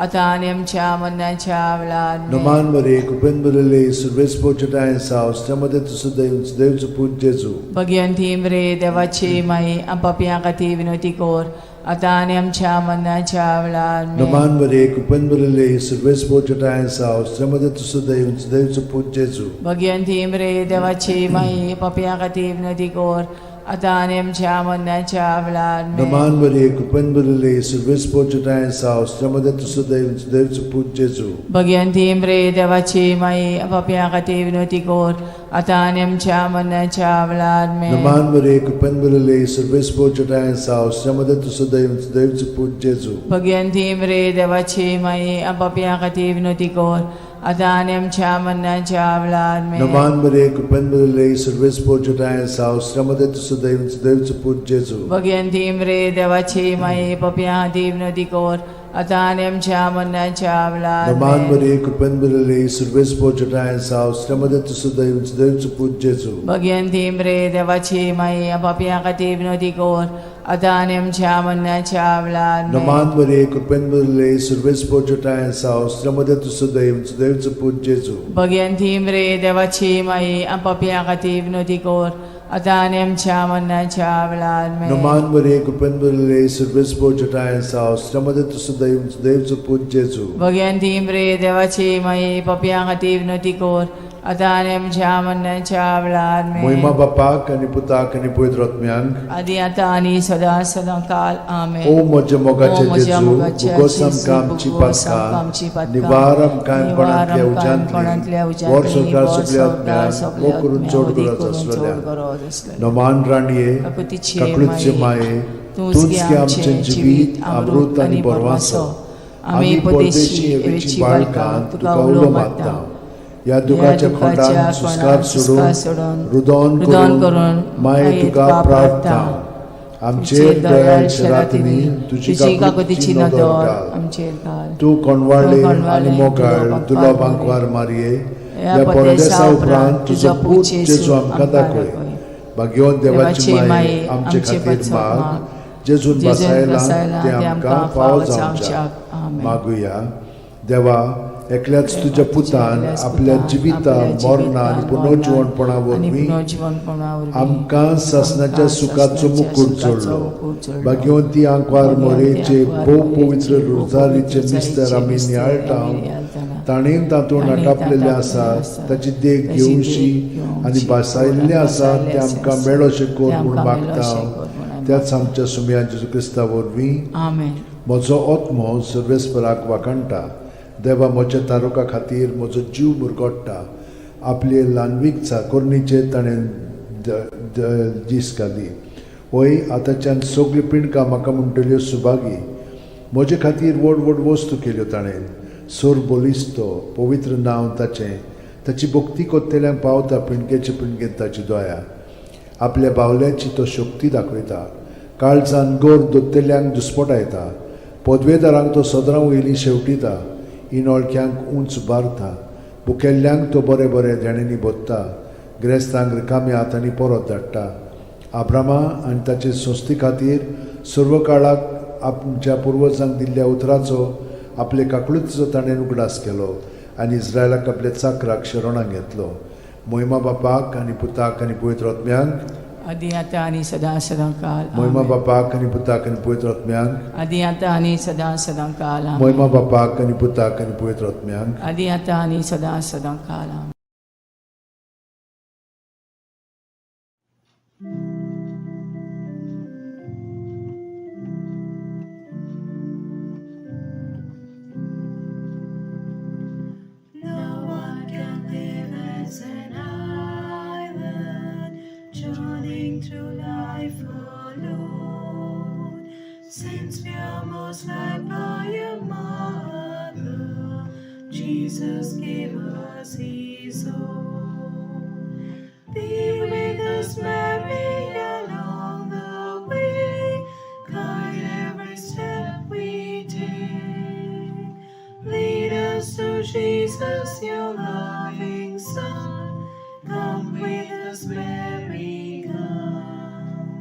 आतां आनी आमच्या मरणाच्या वेळार आमेन. नमान मरिये, कृपेन भरिल्ले, सर्वेस पोर साव, मध्ये तूं सुदैव देवचो पूत जेजू. भगिनी रे देवाची माई पपयां खातीर विनवती कर आतां आनी आमच्या मरणाच्या वेळार आमेन. नमान मरिये, कृपेन भरिल्ले, सर्वेस पोर साव, मध्ये तूं सुदैव देवचो पूत जेजू. भगिनी रे देवाची माई पपयां खातीर विनवती कर आतां आनी आमच्या मरणाच्या वेळार आमेन. नमान मरिये, कृपेन भरिल्ली, सर्वेस्पर तुजोठांय आसा, स्त्रियां मदें तूं सुदैव, सुदैवचो पूत जेजू. भगवंती मरे देवाची माई, पापयां खातीर विनवती कर, आतां आनी आमच्या मरणाच्या वेळार आमेन. नमान मरिये, कृपेन भरिल्ली, सर्वेस्पर तुजोठांय आसा, स्त्रियां मदें तूं सुदैव, सुदैवचो पूत जेजू. भगवंती मरे देवाची माई, पापयां खातीर विनवती कर, आतां आनी आमच्या मरणाच्या वेळार आमेन. नमान मरिये, कृपेन भरिल्ली, सर्वेस्पर तुजोठांय आसा, स्त्रियां मदें तूं सुदैव, सुदैवचो पूत जेजू. भगवंती मरे देवाची माई, पापयां खातीर विनवती कर, आतां आनी आमच्या मरणाच्या वेळार नमान आमेन. मरिये, कृपेन भरिल्ली, सर्वेस्पर तुजोठांय आसा, स्त्रियां मदें तूं सुदैव, सुदैवचो पूत जेजू. भगवंती मरे देवाची माई, पापयां खातीर विनवती कर, आतां आनी आमच्या मरणाच्या वेळार आमेन. नमान मरिये, कृपेन भरिल्ली, सर्वेस्पर तुजोठांय आसा, स्त्रियां मदें तूं सुदैव, सुदैवचो पूत जेजू. भगवंती मरे देवाची माई, पापयां खातीर विनवती कर, आतां आनी आमच्या मरणाच्या वेळार आमेन. नमान मरिये, कृपेन भरिल्ली, सर्वेस्पर तुजोठांय आसा, स्त्रियां मदें तूं सुदैव, सुदैवचो पूत जेजू. भगवंती मरे देवाची माई, पापयां खातीर विनवती कर, आतां आनी आमच्या मरणाच्या वेळार आमेन. मोहिमा बापाक आनी पुताक आनी पवित्र आत्म्यांक, आदी आतां आनी सदां सदां काल आमेन. ओ म्हज्या ओ मोगाचे म्हज्या जेजू, मोगाच्या भोगोस जेजू, आमकां आमची भोगोस आमकां आमची पातकां, पातकां, निवार आमकां निवार कोणांतल्या आमकां कोणांतल्या उज्यांतली, उज्यांतली, वर संवसार वर सगल्या संवसार आत्म्यांक, सगल्या मोग करून आत्म्यांक, चड वदी गरज करून चड आसलेल्या. गरज आसलेल्या. नमान राणये, काकुतीचे काकळूतचे माये, माये, तूंच तूंच गे गे आमचें आमचें जिवीत, अमृत आनी बरवासो. आमी परदेशी एवेची बाळकां तुका उलो मारता. ह्या दुखाच्या खोंडान सुस्कार सोडून, रुदोन रुदन करून करून माये तुका प्रार्थना. आमचेर दयाळ शेरातिनी तुजी तुजी काकुतीची काकुतीची नदर नदर घाल. आमचेर घाल. तूं कोणवाळे तूं आनी कोणवाळे, मोगाळ तुलो तुलो बांकवार बांकवार मारये, ह्या ह्या परदेसा परदेसा उपरांत उपरांत तुजो तुजो पूत पूत जेजू जेजू आमकां आमकां दाखय. दाखय. भाग्यवंत देवाची देवाची माये, माये, आमचे आमचे खातीर पासत माग, माग, जेजून जेजून बसायला बसायला ते आमकां फावो जावच्याक. आमेन. मागुया. देवा, एकल्याच तुज्या पुतान एकल्याच आपल्या पुतान जिविता आपल्या मरणा आनी जिवितान, पुनर्जिवणपणा आनी वरवीं पुनर्जिवणपणा वरवीं आमकां सासणाच्या आमकां सुखाचो सासणाच्या मुकूट सुखाचो जोडलो. मुकूट जोडलो. भाग्यवंती आंकवार भाग्यवंती मोरेचे आंकवार भोव मोरेचे पवित्र भोव रोजारीचे पवित्र मिस्तर आमी मिस्तर नियाळटा, आमी नियाळटाना, ताणें तातूंत ताणें नाटापलेलें तातूंत आसा, आसा, ताची देख ताची देख घेवशी घेवशी आनी भासायल्लें आसा भासायल्लें तें आसा, आमकां मेळोशें कर तें म्हूण आमकां मागता मेळोशें कर म्हूण आमी त्याच आमच्या सुमया जेजू क्रिस्ता वरवीं. आमेन. म्हजो आत्मो सर्वेस्पराक वाखाणटा, देवा म्हज्या तारुका खातीर म्हजो जीव मुरगोडटा. आपले ल्हानवीक चाकोरणीचेर ताणें दीस घाली. वय आतांच्यान सगळीं पिंडकां म्हाका म्हणटल्यो सुभागी. म्हजे खातीर व्हड व्हड वस्तू केल्यो ताणें. सोर बलिस्तो पवित्र नांव ताचें, ताची भक्ती कोत्तेल्यांक पावता पिंडकेचे पिंडकेंत ताची दया. आपल्या बावल्याची तो शक्ती दाखयता, काळजान गोर दोत्तेल्यांक दुस्पटायता. पदवेदारांक तो सदरां वयली शेवटिता, इनोळख्यांक उंच उबारता. भुकेल्ल्यांक तो बरें बरें देण्यांनी भोत्ता, गिरेस्तांक रिकाम्या हातांनी परत धाडटा. आब्रामा आनी ताचे संस्थे खातीर सर्व काळाक आमच्या पुर्वजांक दिल्ल्या उतराचो आपले काकळुतीचो ताणें उगडास केलो आनी इस्रायलाक आपल्या चाकराक शरणाक घेतलो. मोहिमा बापाक आनी पुताक आनी पवित्र आत्म्यांक, आदी आतां आनी सदां सदां काल मोहिमा आमेन. बापाक आनी पुताक आनी पवित्र आत्म्यांक, आदी आतां आनी सदां सदां काल आमेन. मोहिमा बापाक आनी पुताक आनी पवित्र आत्म्यांक, आदी आतां आनी सदां सदां काल आमेन. No one can live as an island, journeying through life alone. Since we are most loved by a mother, Jesus gave us His own. Be with us, Mary, along the way. Guide every step we take. Lead us to Jesus, your loving Son. Come with us, Mary, come.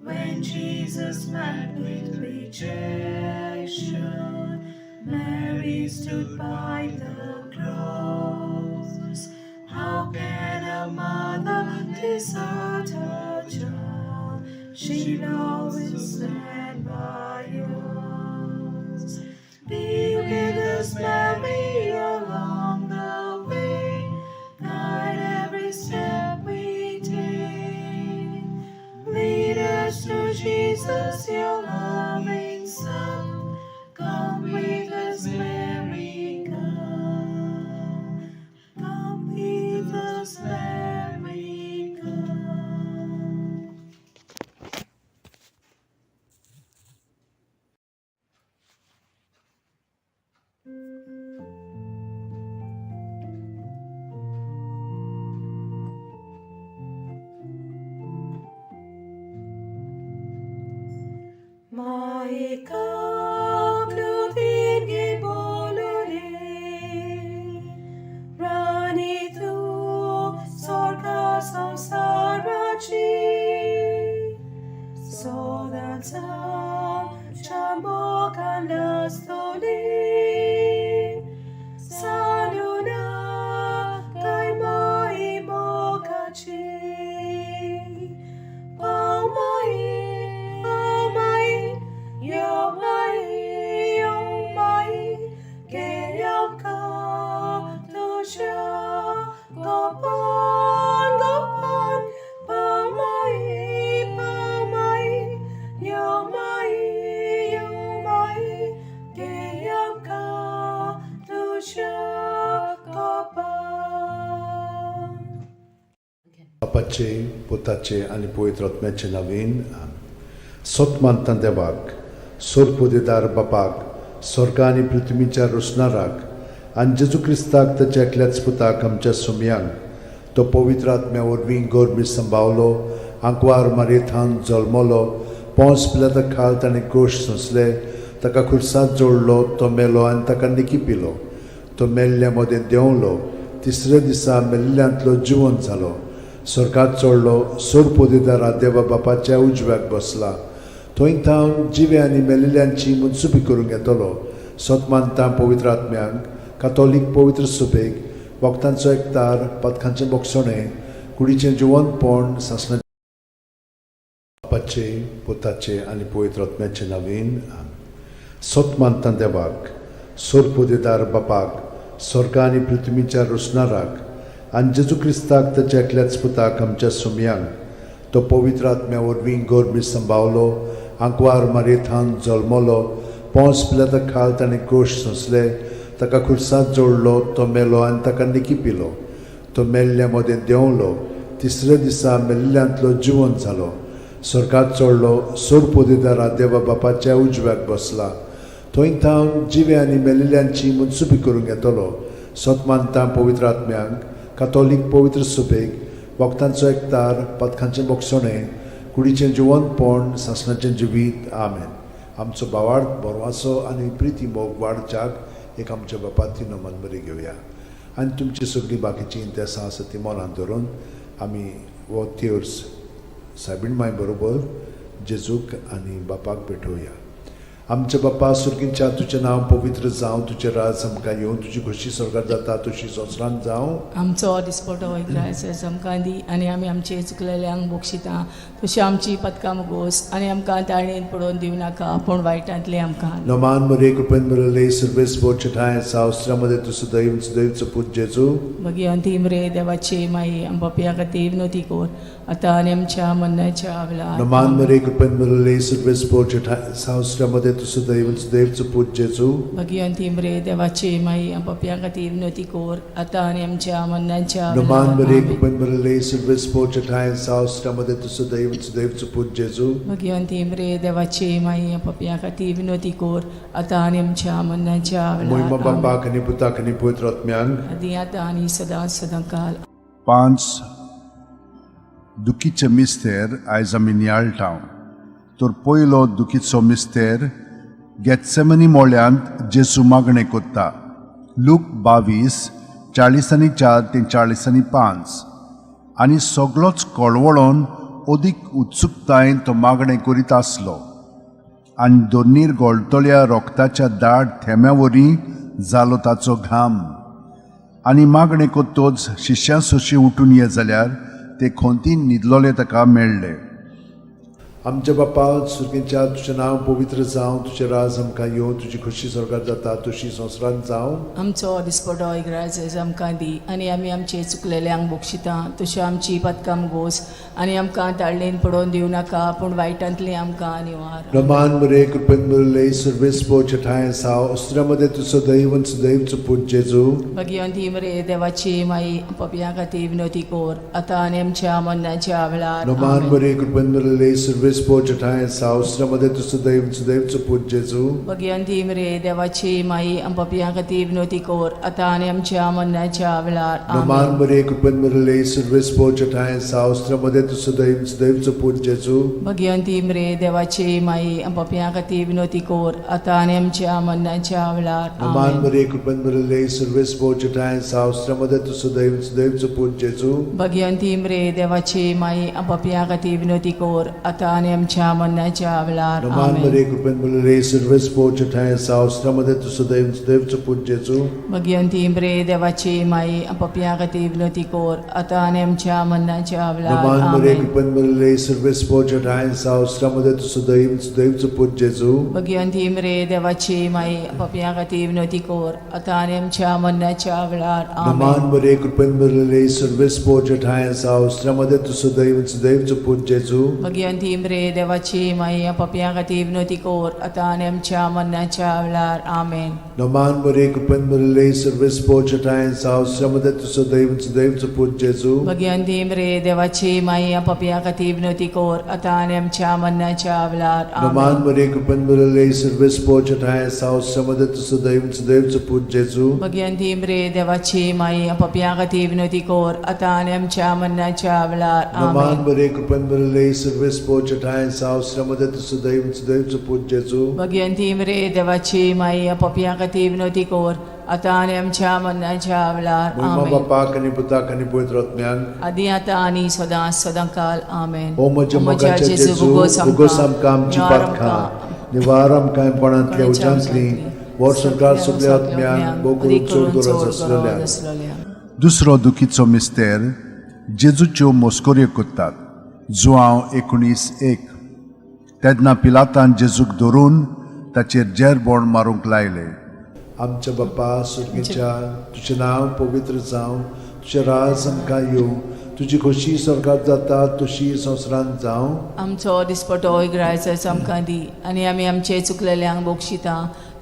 When Jesus met with rejection, Mary stood by the cross. How can a mother desert her child? She'll always stand by us. Be with us, Mary, along the way. Guide every step we take. us your loving Son. Come with us, Mary, come. Come with us, Mary, come. Maika klutirgi bolule, Rani tu sorka samsarachi, Sodansa chamokan lastoli, Saluna kai mai mokachi. Pau mai, pau mai, yo mai, yo mai, ke yam ka tu sha, go pan, go pan, pau mai, pau mai, yo mai, yo mai, ke yam ka tu sha, go pan. बापाचे पुताचे आनी पवित्र आत्म्याचे नवीन. सत मानता देवाक, सोरपोदेदार बापाक, स्वर्गा आनी पृथ्वीच्या रोसणाराक आनी जेजू क्रिस्ताक ताच्या एकल्याच पुताक आमच्या सुमयांक, तो पवित्र आत्म्या वरवीं गोरमी संभावलो, आंकवार मारयेथान जल्मलो, पोंस पिलाता खाल ताणें गोश सोंसले, ताका खुर्सात जोडलो, तो मेलो आनी ताका निकी पिलो, तो मेल्ल्या मदें देंवलो, तिसऱ्या दिसा मेल्ल्यांतलो जिवन जालो, स्वर्गात चडलो, सोरपोदेदारा देवा बापाच्या उजव्याक बसला, थंय थावन जिवे आनी मेल्ल्यांची मनसुबी करूंक येतलो. सत मानता पवित्र आत्म्यांक, कातोलीक पवित्र सुबेक, वखदांचो एकतार, पदकांचें बोगसणें, कुडीचें जिवनपण, सासणा. बापाचे पुताचे आनी पवित्र आत्म्याचे नवीन. सत मानता देवाक, सोरपोदेदार बापाक, स्वर्गा आनी पृथ्वीच्या रोसणाराक आनी जेजू क्रिस्ताक ताच्या एकल्याच पुताक आमच्या सुमयांक, तो पवित्र आत्म्या वरवीं गोरमी संभावलो, आंकवार मारयेथान जल्मलो, पोंस पिलाता खाल ताणें गोश सोंसले, ताका खुर्सात जोडलो, तो मेलो आनी ताका निकी पिलो, तो मेल्ल्या मदें देंवलो, तिसऱ्या दिसा मेल्ल्यांतलो जिवन जालो, स्वर्गात चडलो, सोरपोदेदारा देवा बापाच्या उजव्याक बसला, थंय थावन जिवे आनी मेल्ल्यांची मनसुबी करूंक येतलो. सत मानता पवित्र आत्म्यांक, कातोलीक पवित्र सुबेक, वखदांचो एकतार, पदकांचें बोगसणें, कुडीचें जिवनपण, सासणाचें जिवीत. आमेन. आमचो भावार्थ बरवाचो आनी प्रिती मोग वाडच्याक एक आमच्या बापाती नमन बरी घेवया आनी तुमची सगळीं बाकीचीं इंतेसां आसा ती मनांत धरून आमी हो तेर्स सायबीण माय बरोबर जेजूक आनी बापाक भेटोवया. आमच्या बापा सुर्गींच्या, तुजें नांव पवित्र जावं, तुजें राज आमकां येवं, तुजी खोशी स्वर्गात जाता तशी संवसारांत जावं. आमचो दिसपटो ग्रायस आमकां दी आनी आमी आमचे चुकलेल्यांक बक्षिता तशी आमची पदकां मुगोस आनी आमकां ताळणेन पडोवन दिवं नाका पूण वायटांतलें आमकां. नमान मरे कृपेन मरले सर्वेस बोचे ठांय सावस्त्रामध्ये तूं सदैव सदैवचो पूत जेजू. मागीर अंतीम रे देवाची माई आम पापया खातीर नती कोर आतां आनी आमच्या मरणाच्या वेळार. नमान मरे कृपेन मरले सर्वेस बोचे ठांय सावस्त्रामध्ये तूं सदैव सदैवचो पूत जेजू. मागीर अंतीम रे देवाची माई आम पापया खातीर नती कोर आतां आनी आमच्या मरणाच्या नमान मरे वेळार. कृपेन मरले सर्वेस बोचे ठांय सावस्त्रामध्ये तूं सदैव सदैवचो पूत जेजू. मागीर अंतीम रे देवाची माई आम पापया खातीर विनोती कोर आतां आनी आमच्या मरणाच्या मोहिमा वेळार. बापाक आनी पुताक आनी पवित्र आत्म्यांक. आदी आतां आनी सदां सदां काल. पांच दुखीचे मिस्तेर आयज आमी नियाळटा. तर पयलो दुखीचो मिस्तेर गेत्सेमनी मोळ्यांत जेजू मागणें कोत्ता. लूक 22 44 ते 45. आनी सगलोच कळवळोन अदीक उत्सुकतायेन तो मागणें करीत आसलो आनी दोनीर गोळटल्या रोगताच्या दाट थेंब्या वरी जालो ताचो घाम. आनी मागणें कोत्तोच शिश्यां सोशी उठून ये जाल्यार ते खोंतीन न्हिदलोले ताका मेळ्ळे. आमच्या बापा सुर्गेच्या तुजें नांव पवित्र जावं, तुजें राज आमकां येवं, तुजी खोशी स्वर्गार जाता तशी संवसारांत जावं. आमचो दिसपटो इग्राज आमकां दी आनी आमी आमचे चुकलेल्यांक बक्षिता तश्यो आमची पदकाम गोस आनी आमकां ताळणेन पडोवन दिवं नाका पूण वायटांतली आमकां निवार. रमान मरे कृपेन मुरले सर्वेस्पो छठाय साव अस्त्रा मध्ये तूं सदैव आनी सदैवचो पूत जेजू. भगिवंती मरे देवाची माई, पपया खातीर विनोती कोर आतां आनी आमच्या मरणाच्या वेळार. रमान आमेन. मरे कृपेन मुरले सर्वेस्पो छठाय साव अस्त्रा मध्ये तूं सदैव आनी सदैवचो पूत जेजू. भगिवंती मरे देवाची माई, पपया खातीर विनोती कोर आतां आनी आमच्या मरणाच्या वेळार. रमान आमेन. मरे कृपेन मुरले सर्वेस्पो छठाय साव अस्त्रा मध्ये तूं सदैव आनी सदैवचो पूत जेजू. भगिवंती मरे देवाची माई, पपया खातीर विनोती कोर आतां आनी आमच्या मरणाच्या वेळार. रमान आमेन. मरे कृपेन मुरले सर्वेस्पो छठाय साव अस्त्रा मध्ये तूं सदैव आनी सदैवचो पूत जेजू. भगिवंती मरे देवाची माई, पपया खातीर विनोती कोर आतां आनी आमच्या मरणाच्या वेळार. रमान आमेन. मरे कृपेन मुरले सर्वेस्पो छठाय साव अस्त्रा मध्ये तूं सदैव आनी सदैवचो पूत जेजू. भगिवंती मरे देवाची माई, पपया खातीर विनोती कोर आतां आनी आमच्या मरणाच्या वेळार. रमान मरे आमेन. कृपेन मुरले सर्वेस्पो छठाय साव अस्त्रा मध्ये तूं सदैव आनी सदैवचो पूत जेजू. भगिवंती मरे देवाची माई, पपया खातीर विनोती कोर आतां आनी आमच्या मरणाच्या वेळार. रमान आमेन. मरे कृपेन मुरले सर्वेस्पो छठाय साव अस्त्रा मध्ये तूं सदैव आनी सदैवचो पूत जेजू. भगिवंती मरे देवाची माई, पपया खातीर विनोती कोर आतां आनी आमच्या मरणाच्या वेळार. आमेन. रमान मरे कृपेन मुरले सर्वेस्पो छठाय साव अस्त्रा मध्ये तूं सदैव आनी सदैवचो पूत जेजू. भगिवंती मरे देवाची माई, पपया खातीर विनोती कोर आतां आनी आमच्या मरणाच्या वेळार. रमान आमेन. मरे कृपेन मुरले सर्वेस्पो छठाय साव अस्त्रा मध्ये तूं सदैव आनी सदैवचो पूत जेजू. भगिवंती मरे देवाची माई, पपया खातीर विनोती कोर आतां आनी आमच्या मरणाच्या वेळार. रमान आमेन. मरे कृपेन मुरले सर्वेस्पो छठाय साव अस्त्रा मध्ये तूं सदैव आनी सदैवचो पूत जेजू. भगिवंती मरे देवाची माई, पपया खातीर विनोती कोर आतां आनी आमच्या मरणाच्या वेळार. महिमा आमेन. बापाक आनी पुताक आनी पवित्र आत्म्याक. आदी आतां आनी सदां सदां काल. आमेन. ओ म्हज्या मोगाच्या जेजू, भोगोस आमकां आमची पातकां, निवार आमकां पणांतल्या उज्यांतली, वर्स संवसार सगल्या आत्म्यांक, भोव करून चड गरज आसलेल्या. दुसरो दुखीचो मिस्तेर जेजूच्यो मोस्कोऱ्यो करतात, जुआंव 19:1. तेन्ना पिलातान जेजूक धरून ताचेर जेरबोण मारूंक लायले. आमच्या बापा सुर्गेच्या, तुजें नांव पवित्र जावं, तुजें राज आमकां येवं, तुजी खोशी स्वर्गात जाता तशी संवसारांत जावं. आमचो दिसपटो इग्रायचो आमकां दी आनी आमी आमचे चुकलेल्यांक बक्षिता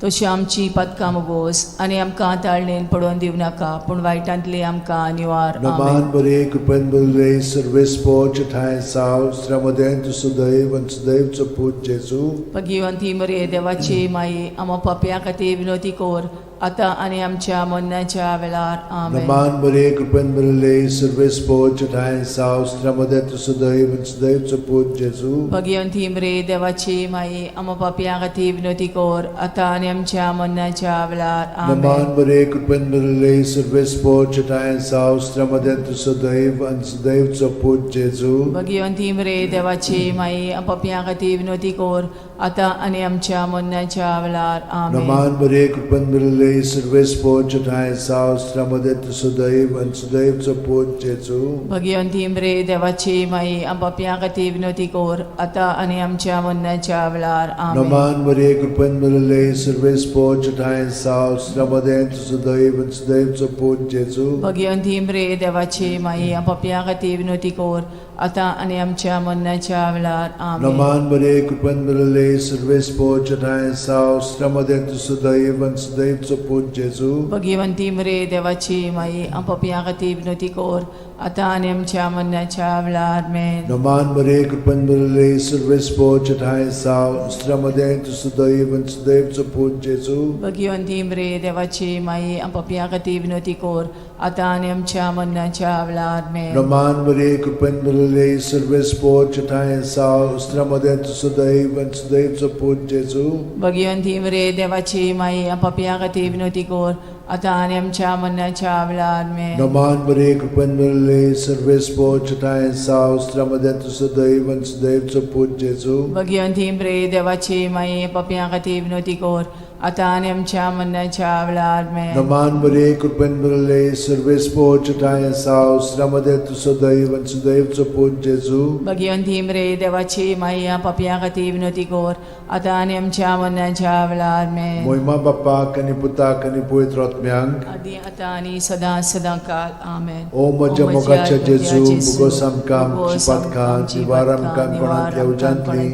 तशी आमची पदकां मोगोस आनी आमकां ताळणेन पडोवन दिवं नाका पूण वायटांतली आमकां निवार. नमान आमेन. बरे कृपेन बरे सर्वेस्पो ठाय साव स्त्रमदें तूं सदैव आनी सदैवचो पूत जेजू. भगिवंती मरे देवाची माई, आमा पापया खातीर विनोती कोर आतां आनी आमच्या मरणाच्या वेळार. आमेन. नमान बरे कृपेन बरे सर्वेस्पो ठाय साव स्त्रमदें तूं सदैव आनी सदैवचो पूत जेजू. भगिवंती मरे देवाची माई, आमा पापया खातीर विनोती कोर आतां आनी आमच्या मरणाच्या वेळार. नमान आमेन. बरे कृपेन बरे सर्वेस्पो ठाय साव स्त्रमदें तूं सदैव आनी सदैवचो पूत जेजू. भगिवंती मरे देवाची माई, पापया खातीर विनोती कोर आतां आनी आमच्या मरणाच्या वेळार. आमेन. नमान बरे कृपेन बरे सर्वेस्पो ठाय साव स्त्रमदें तूं सदैव आनी सदैवचो पूत जेजू. भगिवंती मरे देवाची माई, पापया खातीर विनोती कोर आतां आनी आमच्या मरणाच्या वेळार. आमेन. नमान मरे कृपेन बरे सर्वेस्पो ठाय साव स्त्रमदें तूं सदैव आनी सदैवचो पूत जेजू. भगिवंती मरे देवाची माई, पापया खातीर विनोती कोर आतां आनी आमच्या मरणाच्या वेळार. आमेन. नमान बरे कृपेन बरे सर्वेस्पो ठाय साव स्त्रमदें तूं सदैव आनी सदैवचो पूत जेजू. भगिवंती मरे देवाची माई, पापया खातीर विनोती कोर आतां आनी आमच्या मरणाच्या वेळार. आमेन. नमान मरे कृपेन बरे सर्वेस्पो ठाय साव स्त्रमदें तूं सदैव आनी सदैवचो पूत जेजू. भगिवंती मरे देवाची माई, पापया खातीर विनोती कोर आतां आनी आमच्या मरणाच्या वेळार. आमेन. नमान मरे कृपेन बरे सर्वेस्पो ठाय साव स्त्रमदें तूं सदैव आनी सदैवचो पूत जेजू. भगिवंती मरे देवाची माई, पापया खातीर विनोती कोर आतां आनी आमच्या मरणाच्या वेळार. आमेन. नमान मरे कृपेन बरे सर्वेस्पो ठाय साव स्त्रमदें तूं सदैव आनी सदैवचो पूत जेजू. भगिवंती मरे देवाची माई, पापया खातीर विनोती कोर आतां आनी आमच्या मरणाच्या वेळार आमेन. नमान मरिये, कृपेन भरले, सर्वेस्पोर चटाय आसा, उसरामध्ये तूं सदैव आनी सुदैवचो पूत जेजू. भगिवंती मरे देवाची मायया, पापयां खातीर विनवती कर, आतां आनी आमच्या मरणाच्या वेळार आमेन. मोहिमा बाप्पाक आनी पुताक आनी पवित्र आत्म्यांक. आदी आतां आनी सदां सदां काल आमेन. ओ म्हज्या मोगाच्या जेजू, मुगोस आमकां आमची पातकां, निवार आमकां कोणांतल्या उज्यांतली,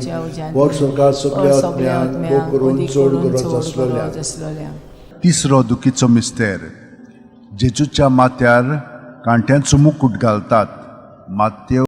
वर सरकार सगल्या आत्म्यांक, भोव करून चड गरज आसलेल्या. आसलोल्या. तिसरो दुखीचो मिस्तेर, जेजूच्या माथ्यार कांट्यांचो मुकूट घालतात. माथ्य